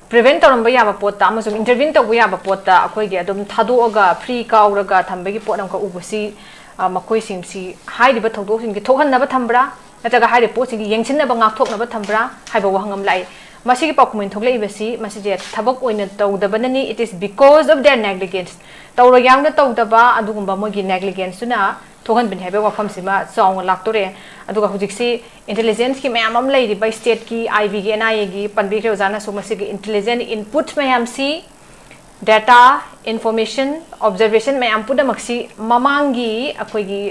ꯄ꯭ꯔꯤꯚꯦꯟ ꯇꯧꯔꯝꯕ ꯌꯥꯕ ꯄꯣꯠꯇ ꯑꯃꯁꯨꯡ ꯏꯟꯇꯔꯚꯤꯟ ꯇꯧꯕ ꯌꯥꯕ ꯄꯣꯠꯇ ꯑꯩꯈꯣꯏꯒꯤ ꯑꯗꯨꯝ ꯊꯥꯗꯣꯛꯑꯒ ꯐ꯭ꯔꯤ ꯀꯥꯎꯔꯒ ꯊꯝꯕꯒꯤ ꯄꯣꯠ ꯑꯃꯈꯛ ꯎꯕꯁꯤ, ꯑ, ꯃꯈꯣꯏꯁꯤꯡꯁꯤ ꯍꯥꯏꯔꯤꯕ ꯊꯧꯗꯣꯛꯁꯤꯡꯁꯤ ꯊꯣꯛꯍꯟꯅꯕ ꯊꯝꯕ꯭ꯔꯥ, ꯅꯠꯇ꯭ꯔꯒ ꯍꯥꯏꯔꯤꯕ ꯄꯣꯠꯁꯤꯡꯁꯤ ꯌꯦꯡꯁꯤꯟꯅꯕ, ꯉꯥꯛꯊꯣꯛꯅꯕ ꯊꯝꯕ꯭ꯔꯥ ꯍꯥꯏꯕ ꯋꯥꯍꯪ ꯑꯃ ꯂꯥꯛꯏ꯫ ꯃꯁꯤꯒꯤ ꯄꯥꯎꯈꯨꯝ ꯑꯣꯏꯅ ꯊꯣꯛꯂꯛꯏꯕꯁꯤ, ꯃꯁꯤꯁꯦ ꯊꯕꯛ ꯑꯣꯏꯅ ꯇꯧꯗꯕꯅꯅꯤ, it is because of their negligence. ꯇꯧꯔꯣꯏ ꯌꯥꯎꯅ ꯇꯧꯗꯕ ꯑꯗꯨꯒꯨꯝꯕ ꯃꯣꯏꯒꯤ negligence ꯇꯨꯅ ꯊꯣꯛꯍꯟꯕꯅꯤ ꯍꯥꯏꯕ ꯋꯥꯐꯝꯁꯤꯃ ꯆꯥꯎꯅ ꯂꯥꯛꯇꯣꯔꯦ꯫ ꯑꯗꯨꯒ ꯍꯧꯖꯤꯛꯁꯤ intelligence ꯀꯤ ꯃꯌꯥꯝ ꯑꯃ ꯂꯩꯔꯤꯕ, state ꯀꯤ, I B ꯒꯤ, N I A ꯒꯤ, ꯄꯟꯕꯤꯈ꯭ꯔꯦ ꯑꯣꯖꯥꯅꯁꯨ, ꯃꯁꯤꯒꯤ intelligence input ꯃꯌꯥꯝꯁꯤ, data, information, observation ꯃꯌꯥꯝ ꯄꯨꯝꯅꯃꯛꯁꯤ ꯃꯃꯥꯡꯒꯤ ꯑꯩꯈꯣꯏꯒꯤ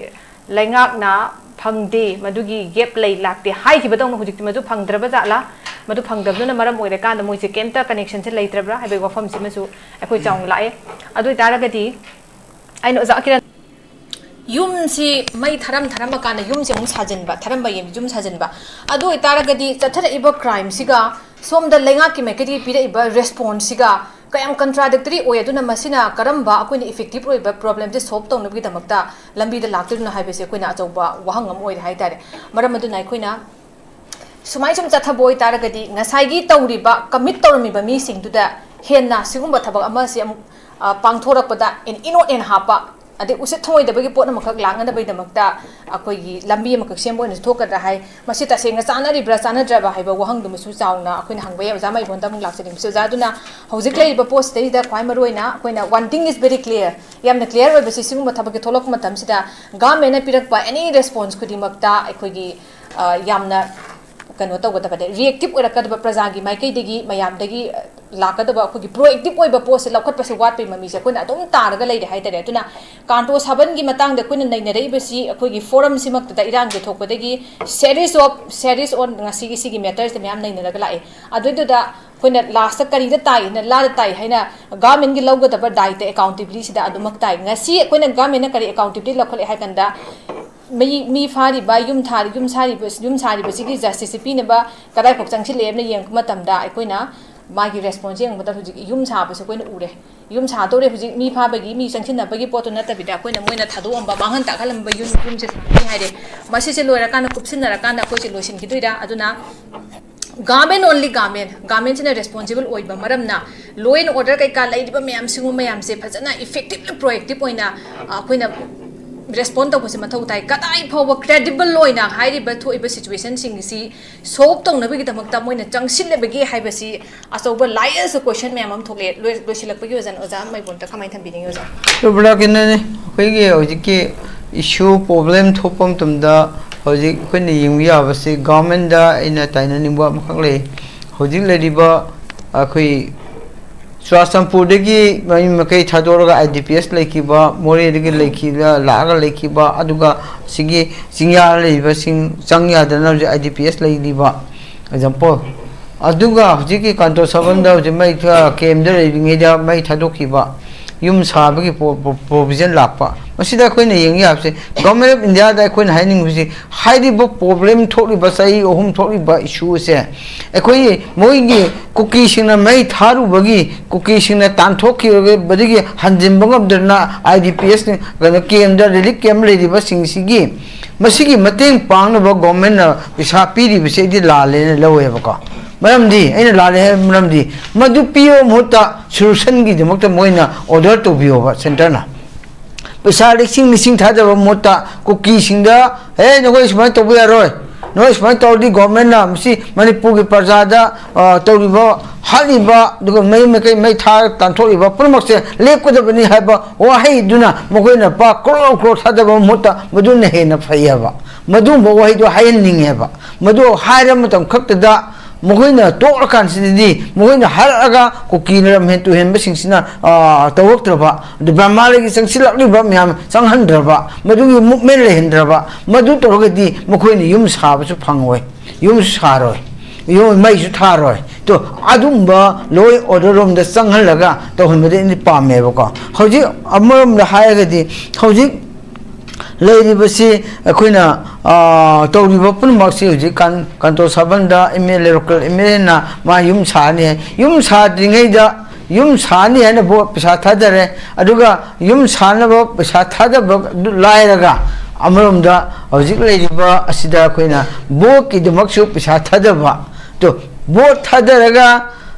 ꯂꯩꯉꯥꯛꯅ ꯐꯪꯗꯦ, ꯃꯗꯨꯒꯤ gap ꯂꯩ, ꯂꯥꯛꯇꯦ ꯍꯥꯏꯈꯤꯕꯗꯧꯅ ꯍꯧꯖꯤꯛꯇꯤ ꯃꯗꯨ ꯐꯪꯗ꯭ꯔꯕ ꯖꯥꯠꯂꯥ? ꯃꯗꯨ ꯐꯪꯗꯕꯗꯨꯅ ꯃꯔꯝ ꯑꯣꯏꯔꯀꯥꯟꯗ ꯃꯣꯏꯁꯦ ꯀꯩꯝꯇ connection ꯁꯦ ꯂꯩꯇ꯭ꯔꯕ꯭ꯔꯥ ꯍꯥꯏꯕꯒꯤ ꯋꯥꯐꯝꯁꯤꯃꯁꯨ ꯑꯩꯈꯣꯏ ꯆꯥꯎꯅ ꯂꯥꯛꯑꯦ꯫ ꯑꯗꯨ ꯑꯣꯏꯇꯥꯔꯒꯗꯤ ꯑꯩꯅ ꯑꯣꯖꯥ ꯀꯤꯔꯟ, ꯌꯨꯝꯁꯤ ꯃꯩ ꯊꯔꯝ ꯊꯔꯝꯕ ꯀꯥꯟꯗ ꯌꯨꯝꯁꯦ ꯑꯃꯨꯛ ꯁꯥꯖꯤꯟꯕ, ꯊꯔꯝꯕ ꯌꯨꯝ ꯁꯥꯖꯤꯟꯕ꯫ ꯑꯗꯨ ꯑꯣꯏꯇꯥꯔꯒꯗꯤ ꯆꯠꯊꯔꯛꯏꯕ crime ꯁꯤꯒ ꯁꯣꯝꯗ ꯂꯩꯉꯥꯛꯀꯤ ꯃꯥꯏꯀꯩꯗꯒꯤ ꯄꯤꯔꯛꯏꯕ response ꯁꯤꯒ ꯀꯌꯥꯝ contradictory ꯑꯣꯏ, ꯑꯗꯨꯅ ꯃꯁꯤꯅ ꯀꯔꯝꯕ ꯑꯩꯈꯣꯏꯅ effective ꯑꯣꯏꯕ problem ꯁꯦ solve ꯇꯧꯅꯕꯒꯤꯗꯃꯛꯇ ꯂꯝꯕꯤꯗ ꯂꯥꯛꯇꯣꯏꯅꯣ ꯍꯥꯏꯕꯁꯦ ꯑꯩꯈꯣꯏꯅ ꯑꯆꯧꯕ ꯋꯥꯍꯪ ꯑꯃ ꯑꯣꯏꯔꯦ ꯍꯥꯏꯇꯥꯔꯦ꯫ ꯃꯔꯝ ꯑꯗꯨꯅ ꯑꯩꯈꯣꯏꯅ ꯁꯨꯃꯥꯏꯅ ꯁꯨꯝ ꯆꯠꯊꯕ ꯑꯣꯏꯇꯥꯔꯒꯗꯤ ꯉꯁꯥꯏꯒꯤ ꯇꯧꯔꯤꯕ, commit ꯇꯧꯔꯝꯃꯤꯕ ꯃꯤꯁꯤꯡꯗꯨꯗ ꯍꯦꯟꯅ ꯁꯤꯒꯨꯝꯕ ꯊꯕꯛ ꯑꯃꯁꯤ ꯑꯃꯨꯛ, ꯑ, ꯄꯥꯡꯊꯣꯔꯛꯄꯗ ꯑꯦꯟ ꯏꯅꯣꯠ ꯑꯦꯟ ꯍꯥꯞꯄ, ꯑꯗꯩ ꯎꯁꯤꯠ ꯊꯑꯣꯏꯗꯕꯒꯤ ꯄꯣꯠ ꯑꯃꯈꯛ ꯂꯥꯛꯅꯅꯕꯒꯤꯗꯃꯛꯇ ꯑꯩꯈꯣꯏꯒꯤ ꯂꯝꯕꯤ ꯑꯃꯈꯛ ꯁꯦꯝꯕ ꯑꯣꯏꯅꯁꯨ ꯊꯣꯛꯀꯗ꯭ꯔꯥ ꯍꯥꯏ꯫ ꯃꯁꯤ ꯇꯁꯦꯡꯅ ꯆꯥꯟꯅꯔꯤꯕ꯭ꯔꯥ ꯆꯥꯟꯅꯗ꯭ꯔꯕ ꯍꯥꯏꯕ ꯋꯥꯍꯪꯗꯨꯃꯁꯨ ꯆꯥꯎꯅ ꯑꯩꯈꯣꯏꯅ ꯍꯪꯕ ꯌꯥꯏ꯫ ꯑꯣꯖꯥ ꯃꯥꯏꯕꯣꯟꯗ ꯑꯃꯨꯛ ꯂꯥꯛꯆꯅꯤꯡꯕꯁꯦ, ꯑꯣꯖꯥ, ꯑꯗꯨꯅ ꯍꯧꯖꯤꯛ ꯂꯩꯔꯤꯕ ꯄꯣꯠꯁꯤꯗꯩꯗ ꯈ꯭ꯋꯥꯏ ꯃꯔꯨꯑꯣꯏꯅ ꯑꯩꯈꯣꯏꯅ one thing is very clear, ꯌꯥꯝꯅ clear ꯑꯣꯏꯕꯁꯤ, ꯁꯤꯒꯨꯝꯕ ꯊꯕꯛꯀꯤ ꯊꯣꯛꯂꯛꯄ ꯃꯇꯝꯁꯤꯗ government ꯅ ꯄꯤꯔꯛꯄ any response ꯈꯨꯗꯤꯡꯃꯛꯇ ꯑꯩꯈꯣꯏꯒꯤ, ꯑ, ꯌꯥꯝꯅ ꯀꯩꯅꯣ ꯇꯧꯒꯗꯕꯅꯦ, reactive ꯑꯣꯏꯔꯛꯀꯗꯕ, ꯄ꯭ꯔꯖꯥꯒꯤ ꯃꯥꯏꯀꯩꯗꯒꯤ, ꯃꯌꯥꯝꯗꯒꯤ, ꯑ, ꯂꯥꯛꯀꯗꯕ ꯑꯩꯈꯣꯏꯒꯤ proactive ꯑꯣꯏꯕ ꯄꯣꯠꯁꯦ ꯂꯧꯈꯠꯄꯁꯦ ꯋꯥꯠꯄꯒꯤ ꯃꯃꯤꯁꯦ ꯑꯩꯈꯣꯏꯅ ꯑꯗꯨꯝ ꯇꯥꯔꯒ ꯂꯩꯔꯦ ꯍꯥꯏꯇꯥꯔꯦ꯫ ꯑꯗꯨꯅ ꯀꯥꯟꯇꯣ ꯁꯥꯕꯟꯒꯤ ꯃꯇꯥꯡꯗ ꯑꯩꯈꯣꯏꯅ ꯅꯩꯅꯔꯛꯏꯕꯁꯤ ꯑꯩꯈꯣꯏꯒꯤ forum ꯁꯤꯃꯛꯇꯗ ꯏꯔꯥꯡꯁꯦ ꯊꯣꯛꯄꯗꯒꯤ series of, series on ꯉꯁꯤꯒꯤ ꯁꯤꯒꯤ matter ꯁꯦ ꯃꯌꯥꯝ ꯅꯩꯅꯔꯒ ꯂꯥꯛꯑꯦ꯫ ꯑꯗꯨꯏꯗꯨꯗ ꯑꯩꯈꯣꯏꯅ last ꯇ ꯀꯔꯤꯗ ꯇꯥꯏ ꯍꯥꯏꯅ, ꯂꯥꯗ ꯇꯥꯏ ꯍꯥꯏꯅ government ꯀꯤ ꯂꯧꯒꯗꯕ ꯗꯥꯏꯇ, accountability ꯁꯤꯗ ꯑꯗꯨꯃꯛ ꯇꯥꯏ꯫ ꯉꯁꯤ ꯑꯩꯈꯣꯏꯅ government ꯅ ꯀꯔꯤ accountability ꯂꯧꯈꯠꯂꯦ ꯍꯥꯏ ꯀꯥꯟꯗ, ꯃꯤ, ꯃꯤ ꯐꯥꯔꯤꯕ, ꯌꯨꯝ ꯊꯥꯔꯤ-, ꯌꯨꯝ ꯁꯥꯔꯤꯕ, ꯌꯨꯝ ꯁꯥꯔꯤꯕꯁꯤꯒꯤ justice ꯁꯤ ꯄꯤꯅꯕ ꯀꯗꯥꯏꯐꯥꯎ ꯆꯪꯁꯤꯜꯂꯛꯑꯦ ꯍꯥꯏꯅ ꯌꯦꯡꯕ ꯃꯇꯝꯗ, ꯑꯩꯈꯣꯏꯅ ꯃꯥꯒꯤ response ꯁꯦ ꯌꯦꯡꯕꯗ ꯍꯧꯖꯤꯛ ꯌꯨꯝ ꯁꯥꯕꯁꯦ ꯑꯩꯈꯣꯏꯅ ꯎꯔꯦ꯫ ꯌꯨꯝ ꯁꯥꯗꯧꯔꯦ, ꯍꯧꯖꯤꯛ ꯃꯤ ꯐꯥꯕꯒꯤ, ꯃꯤ ꯆꯪꯁꯤꯟꯅꯕꯒꯤ ꯄꯣꯠꯇꯨ ꯅꯠꯇꯕꯤꯗ, ꯑꯩꯈꯣꯏꯅ ꯃꯣꯏꯅ ꯊꯥꯗꯣꯛꯑꯝꯕ, ꯃꯥꯡꯍꯟ ꯇꯥꯛꯍꯜꯂꯝꯕ ꯌꯨꯝ, ꯌꯨꯝꯁꯦ ꯁꯥꯒꯅꯤ ꯍꯥꯏꯔꯦ꯫ ꯃꯁꯤꯁꯦ ꯂꯣꯏꯔꯀꯥꯟꯗ, ꯀꯨꯞꯁꯤꯟꯅꯔꯀꯥꯟꯗ ꯑꯩꯈꯣꯏꯁꯦ ꯂꯣꯏꯁꯤꯟꯈꯤꯗꯣꯏꯔꯥ? ꯑꯗꯨꯅ government, only government, government ꯁꯤꯅ responsible ꯑꯣꯏꯕ ꯃꯔꯝꯅ law and order ꯀꯩꯀꯥ ꯂꯩꯔꯤꯕ ꯃꯌꯥꯝ, ꯁꯤꯒꯨꯝꯕ ꯃꯌꯥꯝꯁꯦ ꯐꯖꯅ effectively, proactive ꯑꯣꯏꯅ, ꯑ, ꯑꯩꯈꯣꯏꯅ ꯔꯦꯁꯄꯣꯟ ꯇꯧꯕꯁꯦ ꯃꯊꯧ ꯇꯥꯏ꯫ ꯀꯗꯥꯏ ꯐꯥꯎꯕ ꯀ꯭ꯔꯦꯗꯤꯕꯜ ꯑꯣꯏꯅ ꯍꯥꯏꯔꯤꯕ ꯊꯣꯛꯏꯕ ꯁꯤꯆꯨꯋꯦꯁꯟꯁꯤꯡꯁꯤ ꯁꯣꯜꯕ ꯇꯧꯅꯕꯒꯤꯗꯃꯛꯇ ꯃꯣꯏꯅ ꯆꯪꯁꯤꯜꯂꯤꯕꯒꯦ ꯍꯥꯏꯕꯁꯤ ꯑꯆꯧꯕ ꯂꯥꯏꯌꯔꯁ ꯀꯣꯏꯁꯟ ꯃꯌꯥꯝ ꯑꯃ ꯊꯣꯛꯂꯛꯑꯦ꯫ ꯂꯣꯏ- ꯂꯣꯏꯁꯤꯜꯂꯛꯄꯒꯤ ꯑꯣꯖꯥ, ꯑꯣꯖꯥ ꯃꯥꯏꯕꯣꯝꯗ ꯀꯃꯥꯏꯅ ꯊꯝꯕꯤꯅꯤꯡꯉꯤ ꯑꯣꯖꯥ? ꯑꯗꯨ ꯕ꯭ꯔꯗꯔ ꯀꯩꯅꯣꯅꯦ, ꯑꯩꯈꯣꯏꯒꯤ ꯍꯧꯖꯤꯛꯀꯤ ꯏꯁꯨ ꯄ꯭ꯔꯣꯕ꯭ꯂꯦꯝ ꯊꯣꯛꯄ ꯃꯇꯝꯗ ꯍꯧꯖꯤꯛ ꯑꯩꯈꯣꯏꯅ ꯌꯦꯡꯕ ꯌꯥꯕꯁꯤ ꯒꯚꯔꯟꯃꯦꯟꯗ ꯑꯩꯅ ꯇꯥꯏꯅꯅꯤꯡꯕ ꯑꯃꯈꯛ ꯂꯩ꯫ ꯍꯧꯖꯤꯛ ꯂꯩꯔꯤꯕ ꯑꯩꯈꯣꯏ ꯆꯨꯔꯥꯆꯥꯟꯄꯨꯔꯗꯒꯤ ꯃꯌꯨꯝ ꯃꯀꯩ ꯊꯥꯗꯣꯛꯑꯒ ꯑꯥꯏ ꯗꯤ ꯄꯤ ꯑꯦꯁ ꯂꯩꯈꯤꯕ, ꯃꯣꯔꯦꯗꯒꯤ ꯂꯩꯈꯤꯕ, ꯂꯥꯛꯑꯒ ꯂꯩꯈꯤꯕ, ꯑꯗꯨꯒ ꯁꯤꯒꯤ ꯆꯤꯡꯌꯥ ꯂꯩꯔꯤꯕꯁꯤꯡ ꯆꯪ ꯌꯥꯗꯅ ꯍꯧꯖꯤꯛ ꯑꯥꯏ ꯗꯤ ꯄꯤ ꯑꯦꯁ ꯂꯩꯔꯤꯕ ꯑꯦꯛꯖꯥꯝꯄꯜ꯫ ꯑꯗꯨꯒ ꯍꯧꯖꯤꯛꯀꯤ ꯀꯥꯟꯇꯣ ꯁꯕꯟꯗ ꯍꯧꯖꯤꯛ ꯃꯩ ꯀꯦ ꯑꯦꯝꯗ ꯂꯩꯔꯤꯉꯩꯗ ꯃꯩ ꯊꯥꯗꯣꯛꯈꯤꯕ, ꯌꯨꯝ ꯁꯥꯕꯒꯤ ꯄ꯭ꯔꯣ-, ꯄ꯭ꯔꯣ-, ꯄ꯭ꯔꯣꯚꯤꯖꯟ ꯂꯥꯛꯄ꯫ ꯃꯁꯤꯗ ꯑꯩꯈꯣꯏꯅ ꯌꯦꯡ ꯌꯥꯕꯁꯦ, ꯒꯚꯔꯟꯃꯦꯟ ꯑꯣꯐ ꯏꯟꯗꯤꯌꯥꯗ ꯑꯩꯈꯣꯏꯅ ꯍꯥꯏꯅꯤꯡꯕꯁꯤ, ꯍꯥꯏꯔꯤꯕ ꯄ꯭ꯔꯣꯕ꯭ꯂꯦꯝ ꯊꯣꯛꯂꯤꯕ ꯆꯍꯤ ꯑꯍꯨꯝ ꯊꯣꯛꯂꯤꯕ ꯏꯁꯨ ꯑꯁꯦ, ꯑꯩꯈꯣꯏꯒꯤ ꯃꯣꯏꯒꯤ ꯀꯨꯀꯤꯁꯤꯡꯅ ꯃꯩ ꯊꯥꯔꯨꯕꯒꯤ, ꯀꯨꯀꯤꯁꯤꯡꯅ ꯇꯥꯟꯊꯣꯛꯈꯤꯕꯗꯒꯤ ꯍꯟꯖꯤꯟꯕ ꯉꯝꯗꯗꯅ ꯑꯥꯏ ꯗꯤ ꯄꯤ ꯑꯦꯁ ꯀꯩꯅꯣ ꯀꯦꯝꯗ, ꯔꯤꯂꯤꯐ ꯀꯦꯝ ꯂꯩꯔꯤꯕꯁꯤꯡꯁꯤꯒꯤ ꯃꯁꯤꯒꯤ ꯃꯇꯦꯡ ꯄꯥꯡꯅꯕ ꯒꯣꯔꯃꯦꯟꯅ ꯄꯩꯁꯥ ꯄꯤꯔꯤꯕꯁꯦ ꯑꯩꯗꯤ ꯂꯥꯜꯂꯦꯅ ꯂꯧꯋꯦꯕꯀꯣ꯫ ꯃꯔꯝꯗꯤ, ꯑꯩꯅ ꯂꯥꯜꯂꯦ ꯍꯥꯏꯕ ꯃꯔꯝꯗꯤ, ꯃꯗꯨ ꯄꯤꯕ ꯃꯍꯨꯠꯇ ꯁꯣꯂꯨꯁꯟꯒꯤꯗꯃꯛꯇ ꯃꯣꯏꯅ ꯑꯣꯔꯗꯔ ꯇꯧꯕꯤꯌꯣꯕ ꯁꯦꯟꯇꯔꯅ꯫ ꯄꯩꯁꯥ ꯂꯤꯁꯤꯡ ꯂꯤꯁꯤꯡ ꯊꯥꯗꯕ ꯃꯍꯨꯠꯇ ꯀꯨꯀꯤꯁꯤꯡꯗ, "ꯑꯦ, ꯅꯈꯣꯏ ꯁꯨꯃꯥꯏꯅ ꯇꯧꯕ ꯌꯥꯔꯣꯏ, ꯅꯈꯣꯏ ꯁꯨꯃꯥꯏꯅ ꯇꯧꯔꯗꯤ ꯒꯣꯔꯃꯦꯟꯅ ꯃꯁꯤ ꯃꯅꯤꯄꯨꯔꯒꯤ ꯄ꯭ꯔꯖꯥꯗ, ꯑ, ꯇꯧꯔꯤꯕ, ꯍꯥꯠꯂꯤꯕ, ꯑꯗꯨꯒ ꯃꯌꯨꯝ ꯃꯀꯩ ꯃꯩ ꯊꯥꯔ ꯇꯥꯟꯊꯣꯛꯂꯤꯕ ꯄꯨꯝꯅꯃꯛꯁꯦ ꯂꯦꯞꯀꯗꯕꯅꯤ" ꯍꯥꯏꯕ ꯋꯥꯍꯩꯗꯨꯅ ꯃꯈꯣꯏꯅ ꯂꯨꯄꯥ ꯀ꯭ꯔꯣꯔ ꯀ꯭ꯔꯣꯔ ꯊꯥꯗꯕ ꯃꯍꯨꯠꯇ ꯃꯗꯨꯅ ꯍꯦꯟꯅ ꯐꯩ ꯍꯥꯏꯕ, ꯃꯗꯨꯒꯨꯝꯕ ꯋꯥꯍꯩꯗꯣ ꯍꯥꯏꯍꯟꯅꯤꯡꯉꯦꯕ꯫ ꯃꯗꯨ ꯍꯥꯏꯔꯕ ꯃꯇꯝ ꯈꯛꯇꯗ ꯃꯈꯣꯏꯅ ꯇꯣꯛꯂꯀꯥꯟꯁꯤꯗꯗꯤ ꯃꯈꯣꯏꯅ ꯍꯜꯂꯛꯑꯒ ꯀꯨꯀꯤꯅ ꯂꯝ ꯍꯦꯟ ꯇꯨꯍꯦꯟꯕꯁꯤꯡꯁꯤꯅ, ꯑ, ꯇꯧꯔꯛꯇ꯭ꯔꯕ, ꯑꯗꯨ ꯕ꯭ꯔꯍꯃꯥꯂꯩꯒꯤ ꯆꯪꯁꯤꯜꯂꯛꯂꯤꯕ ꯃꯌꯥꯝ ꯆꯪꯍꯟꯗ꯭ꯔꯕ, ꯃꯗꯨꯒꯤ ꯃꯨꯞꯃꯦꯟ ꯂꯩꯍꯟꯗ꯭ꯔꯕ, ꯃꯗꯨ ꯇꯧꯔꯒꯗꯤ ꯃꯈꯣꯏꯅ ꯌꯨꯝ ꯁꯥꯕꯁꯨ ꯐꯪꯉꯣꯏ, ꯌꯨꯝꯁꯨ ꯁꯥꯔꯣꯏ, ꯌꯨꯝ ꯃꯩꯁꯨ ꯊꯥꯔꯣꯏ꯫ ꯇꯣ, ꯑꯗꯨꯝꯕ ꯂꯣꯏ ꯑꯣꯔꯗꯔ ꯔꯣꯝꯗ ꯆꯪꯍꯜꯂꯒ ꯇꯧꯍꯟꯕꯗꯤ ꯑꯩꯗꯤ ꯄꯥꯝꯃꯦꯕꯀꯣ꯫ ꯍꯧꯖꯤꯛ ꯑꯃꯔꯣꯝꯗ ꯍꯥꯏꯔꯒꯗꯤ ꯍꯧꯖꯤꯛ ꯂꯩꯔꯤꯕꯁꯤ ꯑꯩꯈꯣꯏꯅ, ꯑ, ꯇꯧꯔꯤꯕ ꯄꯨꯝꯅꯃꯛꯁꯤ ꯍꯧꯖꯤꯛ ꯀꯥꯟ-, ꯀꯥꯟꯇꯣ ꯁꯥꯕꯟꯗ M L A, local M L ꯑꯦꯅ ꯃꯥ ꯌꯨꯝ ꯁꯥꯅꯤ ꯍꯥꯏ꯫ ꯌꯨꯝ ꯁꯥꯗ꯭ꯔꯤꯉꯩꯗ, ꯌꯨꯝ ꯁꯥꯅꯤ ꯍꯥꯏꯅ ꯚꯣꯠ ꯄꯩꯁꯥ ꯊꯥꯗꯔꯦ, ꯑꯗꯨꯒ ꯌꯨꯝ ꯁꯥꯅꯕ ꯄꯩꯁꯥ ꯊꯥꯗꯕ ꯑꯗꯨ ꯂꯥꯏꯔꯒ ꯑꯃꯔꯣꯝꯗ ꯍꯧꯖꯤꯛ ꯂꯩꯔꯤꯕ ꯑꯁꯤꯗ ꯑꯩꯈꯣꯏꯅ ꯚꯣꯠꯀꯤꯗꯃꯛꯁꯨ ꯄꯩꯁꯥ ꯊꯥꯗꯕ꯫ ꯇꯣ, ꯚꯣꯠ ꯊꯥꯗꯔꯒ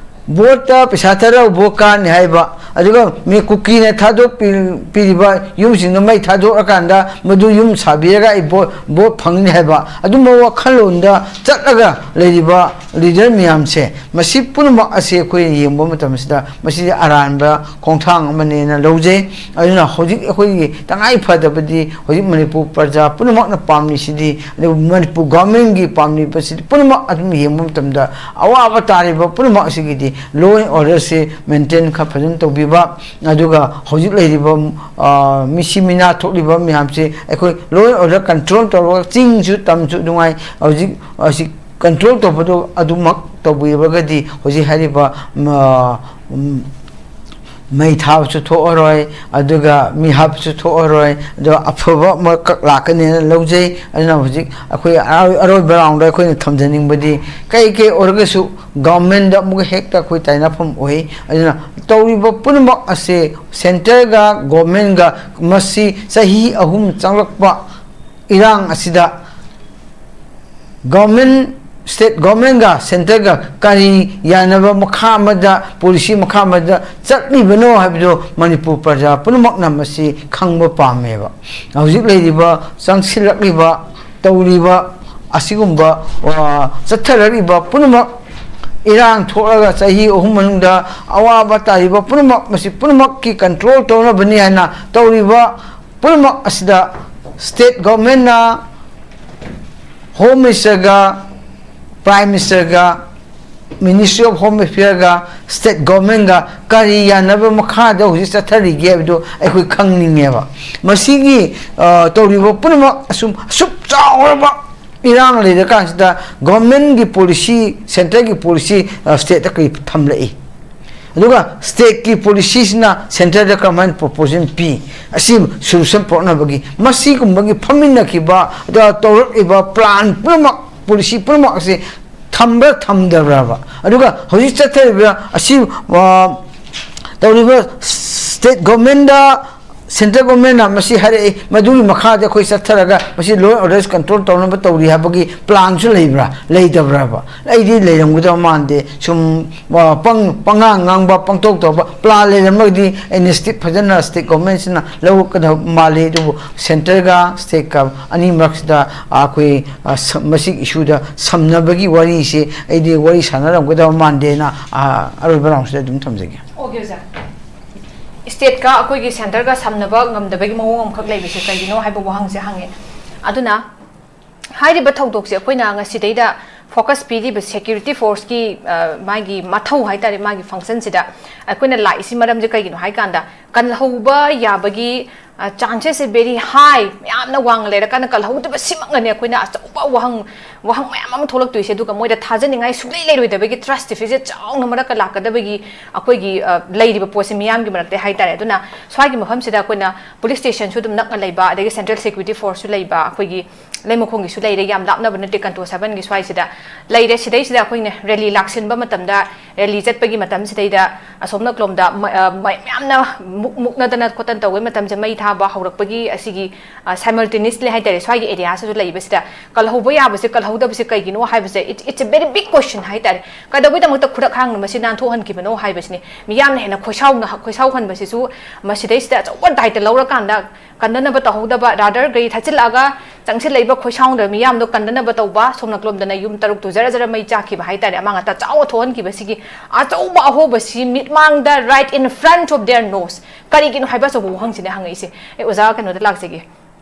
ꯚꯣꯠꯇ ꯄꯩꯁꯥ ꯊꯥꯗꯔꯒ ꯚꯣꯠ ꯀꯥꯅꯤ ꯍꯥꯏꯕ, ꯑꯗꯨꯒ ꯃꯤ ꯀꯨꯀꯤꯅ ꯊꯥꯗꯣꯛꯄꯤꯔꯤꯕ ꯌꯨꯝꯁꯤꯡꯗꯣ ꯃꯩ ꯊꯥꯗꯣꯛꯑꯀꯥꯟꯗ ꯃꯗꯨ ꯌꯨꯝ ꯁꯥꯕꯤꯔꯒ ꯑꯩ ꯚꯣꯠ ꯚꯣꯠ ꯐꯪꯅꯤ ꯍꯥꯏꯕ ꯑꯗꯨꯝꯕ ꯋꯥꯈꯜꯂꯣꯟꯗ ꯆꯠꯂꯒ ꯂꯩꯔꯤꯕ ꯂꯤꯗꯔ ꯃꯌꯥꯝꯁꯦ, ꯃꯁꯤ ꯄꯨꯝꯅꯃꯛ ꯑꯁꯤ ꯑꯩꯈꯣꯏ ꯌꯦꯡꯕ ꯃꯇꯝꯁꯤꯗ ꯃꯁꯤꯗꯤ ꯑꯔꯥꯟꯕ ꯈꯣꯡꯊꯥꯡ ꯑꯃꯅꯦꯅ ꯂꯧꯖꯩ꯫ ꯑꯗꯨꯅ ꯍꯧꯖꯤꯛ ꯑꯩꯈꯣꯏꯒꯤ ꯇꯉꯥꯏ ꯐꯗꯕꯗꯤ ꯍꯧꯖꯤꯛ ꯃꯅꯤꯄꯨꯔ ꯄ꯭ꯔꯖꯥ ꯄꯨꯝꯅꯃꯛꯅ ꯄꯥꯝꯂꯤꯁꯤꯗꯤ, ꯑꯗꯨꯒ ꯃꯅꯤꯄꯨꯔ ꯒꯣꯔꯃꯦꯟꯒꯤ ꯄꯥꯝꯂꯤꯕꯁꯤꯗꯤ ꯄꯨꯝꯅꯃꯛ ꯑꯗꯨꯝ ꯌꯦꯡꯕ ꯃꯇꯝꯗ ꯑꯋꯥꯕ ꯇꯥꯔꯤꯕ ꯄꯨꯝꯅꯃꯛ ꯑꯁꯤꯒꯤꯗꯤ law and order ꯁꯤ maintain ꯈꯔ ꯐꯖꯅ ꯇꯧꯕꯤꯕ, ꯑꯗꯨꯒ ꯍꯧꯖꯤꯛ ꯂꯩꯔꯤꯕ, ꯑ, ꯃꯤꯁꯤ ꯃꯤꯅꯥ ꯊꯣꯛꯂꯤꯕ ꯃꯌꯥꯝꯁꯤ ꯑꯩꯈꯣꯏ law and order control ꯇꯧꯔꯒ ꯆꯤꯡꯁꯨ ꯇꯝꯁꯨ ꯅꯨꯡꯉꯥꯏ ꯍꯧꯖꯤꯛ ꯑꯁꯤ control ꯇꯧꯕꯗꯣ ꯑꯗꯨꯃꯛ ꯇꯧꯕꯤꯔꯒꯗꯤ ꯍꯧꯖꯤꯛ ꯍꯥꯏꯔꯤꯕ, ꯃ-, ꯎꯝ, ꯃꯩ ꯊꯥꯕꯁꯨ ꯊꯣꯛꯑꯔꯣꯏ, ꯑꯗꯨꯒ ꯃꯤ ꯍꯥꯠꯄꯁꯨ ꯊꯣꯛꯑꯔꯣꯏ, ꯑꯗꯣ ꯑꯐꯕ ꯑꯃꯈꯛ ꯂꯥꯛꯀꯅꯦꯅ ꯂꯧꯖꯩ꯫ ꯑꯗꯨꯅ ꯍꯧꯖꯤꯛ ꯑꯩꯈꯣꯏ ꯑꯔꯣꯏ-, ꯑꯔꯣꯏꯕ ꯔꯥꯎꯟꯗ ꯑꯩꯈꯣꯏꯅ ꯊꯝꯖꯅꯤꯡꯕꯗꯤ ꯀꯩ ꯀꯩ ꯑꯣꯏꯔꯒꯁꯨ ꯒꯣꯔꯃꯦꯟꯗ ꯑꯃꯨꯛ ꯍꯦꯛꯇ ꯑꯩꯈꯣꯏ ꯇꯥꯏꯅꯐꯝ ꯑꯣꯏ꯫ ꯑꯗꯨꯅ ꯇꯧꯔꯤꯕ ꯄꯨꯝꯅꯃꯛ ꯑꯁꯦ ꯁꯦꯟꯇꯔꯒ ꯒꯣꯔꯃꯦꯟꯒ ꯃꯁꯤ ꯆꯍꯤ ꯑꯍꯨꯝ ꯆꯪꯂꯛꯄ ꯏꯔꯥꯡ ꯑꯁꯤꯗ ꯒꯣꯔꯃꯦꯟ, ꯁ꯭ꯇꯦꯠ ꯒꯣꯔꯃꯦꯟꯒ ꯁꯦꯟꯇꯔꯒ ꯀꯔꯤ ꯌꯥꯅꯕ ꯃꯈꯥ ꯑꯃꯗ, ꯄꯣꯂꯤꯁꯤ ꯃꯈꯥ ꯑꯃꯗ ꯆꯠꯂꯤꯕꯅꯣ ꯍꯥꯏꯕꯗꯨ ꯃꯅꯤꯄꯨꯔ ꯄ꯭ꯔꯖꯥ ꯄꯨꯝꯅꯃꯛꯅ ꯃꯁꯤ ꯈꯪꯕ ꯄꯥꯝꯃꯦꯕ꯫ ꯍꯧꯖꯤꯛ ꯂꯩꯔꯤꯕ, ꯆꯪꯁꯤꯜꯂꯛꯂꯤꯕ, ꯇꯧꯔꯤꯕ ꯑꯁꯤꯒꯨꯝꯕ, ꯑ, ꯆꯠꯊꯔꯛꯂꯤꯕ ꯄꯨꯝꯅꯃꯛ, ꯏꯔꯥꯡ ꯊꯣꯛꯂꯒ ꯆꯍꯤ ꯑꯍꯨꯝ ꯃꯅꯨꯡꯗ ꯑꯋꯥꯕ ꯇꯥꯔꯤꯕ ꯄꯨꯝꯅꯃꯛ, ꯃꯁꯤ ꯄꯨꯝꯅꯃꯛꯀꯤ control ꯇꯧꯅꯕꯅꯤ ꯍꯥꯏꯅ ꯇꯧꯔꯤꯕ ꯄꯨꯝꯅꯃꯛ ꯑꯁꯤꯗ ꯁ꯭ꯇꯦꯠ ꯒꯣꯔꯃꯦꯟꯅ ꯍꯣꯝ ꯃꯤꯅꯤꯁꯇꯔꯒ, ꯄ꯭ꯔꯥꯏꯝ ꯃꯤꯅꯤꯁꯇꯔꯒ, ꯃꯤꯅꯤꯁꯇ꯭ꯔꯤ ꯑꯣꯐ ꯍꯣꯝ ꯑꯦꯐꯤꯌꯔꯒ, ꯁ꯭ꯇꯦꯠ ꯒꯣꯔꯃꯦꯟꯒ ꯀꯔꯤ ꯌꯥꯅꯕ ꯃꯈꯥꯗ ꯍꯧꯖꯤꯛ ꯆꯠꯊꯔꯤꯒꯦ ꯍꯥꯏꯕꯗꯨ ꯑꯩꯈꯣꯏ ꯈꯪꯅꯤꯡꯉꯦꯕ꯫ ꯃꯁꯤꯒꯤ, ꯑ, ꯇꯧꯔꯤꯕ ꯄꯨꯝꯅꯃꯛ ꯑꯁꯨꯝ, ꯑꯁꯨꯛ ꯆꯥꯎꯔꯕ ꯏꯔꯥꯡ ꯂꯩꯔꯀꯥꯟꯁꯤꯗ ꯒꯣꯔꯃꯦꯟꯒꯤ ꯄꯣꯂꯤꯁꯤ, ꯁꯦꯟꯇꯔꯒꯤ ꯄꯣꯂꯤꯁꯤ, ꯑ, ꯁ꯭ꯇꯦꯠꯇ ꯀꯔꯤ ꯊꯝꯂꯛꯏ? ꯑꯗꯨꯒ ꯁ꯭ꯇꯦꯠꯀꯤ ꯄꯣꯂꯤꯁꯤꯁꯤꯅ ꯁꯦꯟꯇꯔꯗ ꯀꯔꯝꯍꯥꯏꯅ ꯄ꯭ꯔꯣꯄꯣꯖꯦꯜ ꯄꯤ? ꯑꯁꯤ ꯁꯣꯂꯨꯁꯟ ꯄꯨꯔꯛꯅꯕꯒꯤ ꯃꯁꯤꯒꯨꯝꯕꯒꯤ ꯐꯝꯃꯤꯟꯅꯈꯤꯕ, ꯑꯗꯨꯒ ꯇꯧꯔꯛꯂꯤꯕ ꯄ꯭ꯂꯥꯟ ꯄꯨꯝꯅꯃꯛ, ꯄꯣꯂꯤꯁꯤ ꯄꯨꯝꯅꯃꯛ ꯑꯁꯤ ꯊꯝꯕ꯭ꯔꯥ ꯊꯝꯗꯕ꯭ꯔꯕ? ꯑꯗꯨꯒ ꯍꯧꯖꯤꯛ ꯆꯠꯊꯔꯤꯕ ꯑꯁꯤ, ꯑ, ꯇꯧꯔꯤꯕ ꯁ꯭ꯇꯦꯠ ꯒꯣꯔꯃꯦꯟꯗ ꯁꯦꯟꯇ꯭ꯔꯦꯜ ꯒꯣꯔꯃꯦꯟꯅ ꯃꯁꯤ ꯍꯥꯏꯔꯛꯏ, ꯃꯗꯨꯒꯤ ꯃꯈꯥꯗ ꯑꯩꯈꯣꯏ ꯆꯠꯊꯔꯒ ꯃꯁꯤ ꯂꯣ ꯑꯦꯟ ꯑꯣꯔꯗꯔ ꯀꯟꯇ꯭ꯔꯣꯜ ꯇꯧꯅꯕ ꯇꯧꯔꯤ ꯍꯥꯏꯕꯒꯤ ꯄ꯭ꯂꯥꯟꯁꯨ ꯂꯩꯕ꯭ꯔꯥ? ꯂꯩꯇꯕ꯭ꯔꯕ? ꯑꯩꯗꯤ ꯂꯩꯔꯝꯒꯗꯕ ꯃꯥꯟꯗꯦ꯫ ꯁꯨꯝ, ꯑ, ꯄꯪ-, ꯄꯉꯥꯡ ꯉꯥꯡꯕ, ꯄꯪꯇꯧ ꯇꯧꯕ ꯄ꯭ꯂꯥꯟ ꯂꯩꯔꯝꯃꯒꯗꯤ ꯏꯅꯤꯁꯤꯌꯦꯇꯤꯚ ꯐꯖꯅ ꯁ꯭ꯇꯦꯠ ꯒꯣꯔꯃꯦꯟꯁꯤꯅ ꯂꯧꯔꯛꯀꯗꯕ ꯃꯥꯜꯂꯤ꯫ ꯑꯗꯨꯕꯨ ꯁꯦꯟꯇ꯭ꯔꯒ ꯁ꯭ꯇꯦꯠꯀ ꯑꯅꯤ ꯃꯔꯛꯁꯤꯗ ꯑꯩꯈꯣꯏ, ꯑ, ꯁ-, ꯃꯁꯤꯒꯤ ꯏꯁꯨꯗ ꯁꯝꯅꯕꯒꯤ ꯋꯥꯔꯤꯁꯤ ꯑꯩꯗꯤ ꯋꯥꯔꯤ ꯁꯥꯟꯅꯔꯝꯒꯗꯕ ꯃꯥꯟꯗꯦꯅ, ꯑ, ꯑꯔꯣꯏꯕ ꯔꯥꯎꯟꯁꯤꯗ ꯑꯗꯨꯝ ꯊꯝꯖꯒꯦ꯫ ꯑꯣꯀꯦ ꯑꯣꯖꯥ꯫ ꯁ꯭ꯇꯦꯠꯀ ꯑꯩꯈꯣꯏꯒꯤ ꯁꯦꯟꯇꯔꯒ ꯁꯝꯅꯕ ꯉꯝꯗꯕꯒꯤ ꯃꯑꯣꯡ ꯑꯃꯈꯛ ꯂꯩꯕꯁꯦ ꯀꯩꯒꯤꯅꯣ ꯍꯥꯏꯕ ꯋꯥꯍꯪꯁꯦ ꯍꯪꯉꯦ꯫ ꯑꯗꯨꯅ ꯍꯥꯏꯔꯤꯕ ꯊꯧꯗꯣꯛꯁꯦ ꯑꯩꯈꯣꯏꯅ ꯉꯁꯤꯗꯩꯗ ꯐꯣꯀꯁ ꯄꯤꯔꯤꯕ ꯁꯦꯀ꯭ꯌꯨꯔꯤꯇꯤ ꯐꯣꯔꯁꯀꯤ, ꯑ, ꯃꯥꯒꯤ ꯃꯊꯧ ꯍꯥꯏ ꯇꯥꯔꯦ, ꯃꯥꯒꯤ ꯐꯪꯁꯟꯁꯤꯗ ꯑꯩꯈꯣꯏꯅ ꯂꯥꯛꯏꯁꯤ ꯃꯔꯝꯁꯦ ꯀꯩꯒꯤꯅꯣ ꯍꯥꯏ ꯀꯥꯟꯗ, ꯀꯜꯍꯧꯕ ꯌꯥꯕꯒꯤ, ꯑ, ꯆꯥꯟꯁꯦꯁꯁꯦ ꯚꯦꯔꯤ ꯍꯥꯏ, ꯌꯥꯝꯅ ꯋꯥꯡꯅ ꯂꯩꯔꯀꯥꯟꯗ ꯀꯜꯍꯧꯗꯕ ꯁꯤꯃꯛꯅꯅꯦ ꯑꯩꯈꯣꯏꯅ ꯑꯆꯧꯕ ꯋꯥꯍꯪ, ꯋꯥꯍꯪ ꯃꯌꯥꯝ ꯑꯃ ꯊꯣꯛꯂꯛꯇꯣꯏꯁꯦ꯫ ꯑꯗꯨꯒ ꯃꯣꯏꯗ ꯊꯥꯖꯅꯤꯡꯉꯥꯏ ꯁꯨꯡꯂꯩ ꯂꯩꯔꯣꯏꯗꯕꯒꯤ ꯇ꯭ꯔꯁ ꯗꯤꯐꯤꯁꯤꯠ ꯆꯥꯎꯅ ꯃꯔꯛꯇ ꯂꯥꯛꯀꯗꯕꯒꯤ ꯑꯩꯈꯣꯏꯒꯤ, ꯑ, ꯂꯩꯔꯤꯕ ꯄꯣꯠꯁꯦ ꯃꯤꯌꯥꯝꯒꯤ ꯃꯔꯛꯇ ꯍꯥꯏ ꯇꯥꯔꯦ꯫ ꯑꯗꯨꯅ ꯁ꯭ꯋꯥꯏꯒꯤ ꯃꯐꯝꯁꯤꯗ ꯑꯩꯈꯣꯏꯅ ꯄꯨꯂꯤꯁ ꯁ꯭ꯇꯦꯁꯟꯁꯨ ꯑꯗꯨꯝ ꯅꯛꯅ ꯂꯩꯕ, ꯑꯗꯒꯤ ꯁꯦꯟꯇ꯭ꯔꯦꯜ ꯁꯦꯀ꯭ꯌꯨꯔꯤꯇꯤ ꯐꯣꯔꯁꯁꯨ ꯂꯩꯕ, ꯑꯩꯈꯣꯏꯒꯤ ꯂꯩꯃꯈꯣꯡꯒꯤꯁꯨ ꯂꯩꯔꯦ, ꯌꯥꯝ ꯂꯥꯞꯅꯕ ꯅꯠꯇꯦ, ꯀꯟꯇꯣ ꯁꯕꯟꯒꯤ ꯁ꯭ꯋꯥꯏꯁꯤꯗ ꯂꯩꯔꯦ꯫ ꯁꯤꯗꯩꯁꯤꯗ ꯑꯩꯈꯣꯏꯅ ꯔꯦꯂꯤ ꯂꯥꯛꯁꯤꯟꯕ ꯃꯇꯝꯗ, ꯔꯦꯂꯤ ꯆꯠꯄꯒꯤ ꯃꯇꯝꯁꯤꯗꯩꯗ ꯑꯁꯣꯝ ꯅꯥꯀꯂꯣꯝꯗ ꯃ-, ꯑ, ꯃ-, ꯃꯌꯥꯝꯅ ꯃꯨꯛ-, ꯃꯨꯛꯅꯗꯅ ꯈꯣꯠꯇꯅ ꯇꯧꯕꯒꯤ ꯃꯇꯝꯁꯦ, ꯃꯩ ꯊꯥꯕ ꯍꯧꯔꯛꯄꯒꯤ ꯑꯁꯤꯒꯤ, ꯑ, ꯁꯥꯏꯃꯜꯇꯦꯅꯤꯌꯁꯂꯤ ꯍꯥꯏ ꯇꯥꯔꯦ, ꯁ꯭ꯋꯥꯏꯒꯤ ꯑꯦꯔꯤꯌꯥꯁꯤꯁꯨ ꯂꯩꯕꯁꯤꯗ ꯀꯜꯍꯧꯕ ꯌꯥꯕꯁꯦ, ꯀꯜꯍꯧꯗꯕꯁꯦ ꯀꯩꯒꯤꯅꯣ ꯍꯥꯏꯕꯁꯦ, it, it's a very big question ꯍꯥꯏ ꯇꯥꯔꯦ꯫ ꯀꯩꯗꯧꯕꯒꯤꯗꯃꯛꯇ ꯈꯨꯔꯈꯥꯡꯅ ꯃꯁꯤ ꯅꯥꯟꯊꯣꯛꯍꯟꯈꯤꯕꯅꯣ ꯍꯥꯏꯕꯁꯤꯅꯤ꯫ ꯃꯤꯌꯥꯝꯅ ꯍꯦꯟꯅ ꯈꯣꯏꯁꯥꯎꯅ-, ꯈꯣꯏꯁꯥꯎꯍꯟꯕꯁꯤꯁꯨ ꯃꯁꯤꯗꯩꯁꯤꯗ ꯑꯆꯧꯕ ꯗꯥꯏꯇ ꯂꯧꯔꯀꯥꯟꯗ ꯀꯟꯗꯅꯕ ꯇꯧꯍꯧꯗꯕ, ꯔꯥꯗꯔ ꯒꯥꯔꯤ ꯊꯠꯆꯤꯜꯂꯛꯑꯒ ꯆꯪꯁꯤꯜꯂꯛꯏꯕ ꯈꯣꯏꯁꯥꯎꯅꯗꯕ ꯃꯤꯌꯥꯝꯗꯣ ꯀꯟꯗꯅꯕ ꯇꯧꯕ, ꯁꯣꯝ ꯅꯥꯀꯂꯣꯝꯗꯅ ꯌꯨꯝ ꯇꯔꯨꯛꯇꯨ ꯖꯔ ꯖꯔ ꯃꯩ ꯆꯥꯛꯈꯤꯕ ꯍꯥꯏ ꯇꯥꯔꯦ, ꯑꯃꯥꯡ ꯑꯇꯥ ꯆꯥꯎꯅ ꯊꯣꯛꯍꯟꯈꯤꯕꯁꯤꯒꯤ ꯑꯆꯧꯕ ꯑꯍꯣꯕꯁꯤ ꯃꯤꯠꯃꯥꯡꯗ, right in front of their nose, ꯀꯔꯤꯒꯤꯅꯣ ꯍꯥꯏꯕ ꯑꯆꯧꯕ ꯋꯥꯍꯪꯁꯤꯅꯦ ꯍꯪꯉꯛꯏꯁꯦ꯫ ꯑꯩ ꯑꯣꯖꯥ ꯀꯩꯅꯣꯗ ꯂꯥꯛꯆꯒꯦ꯫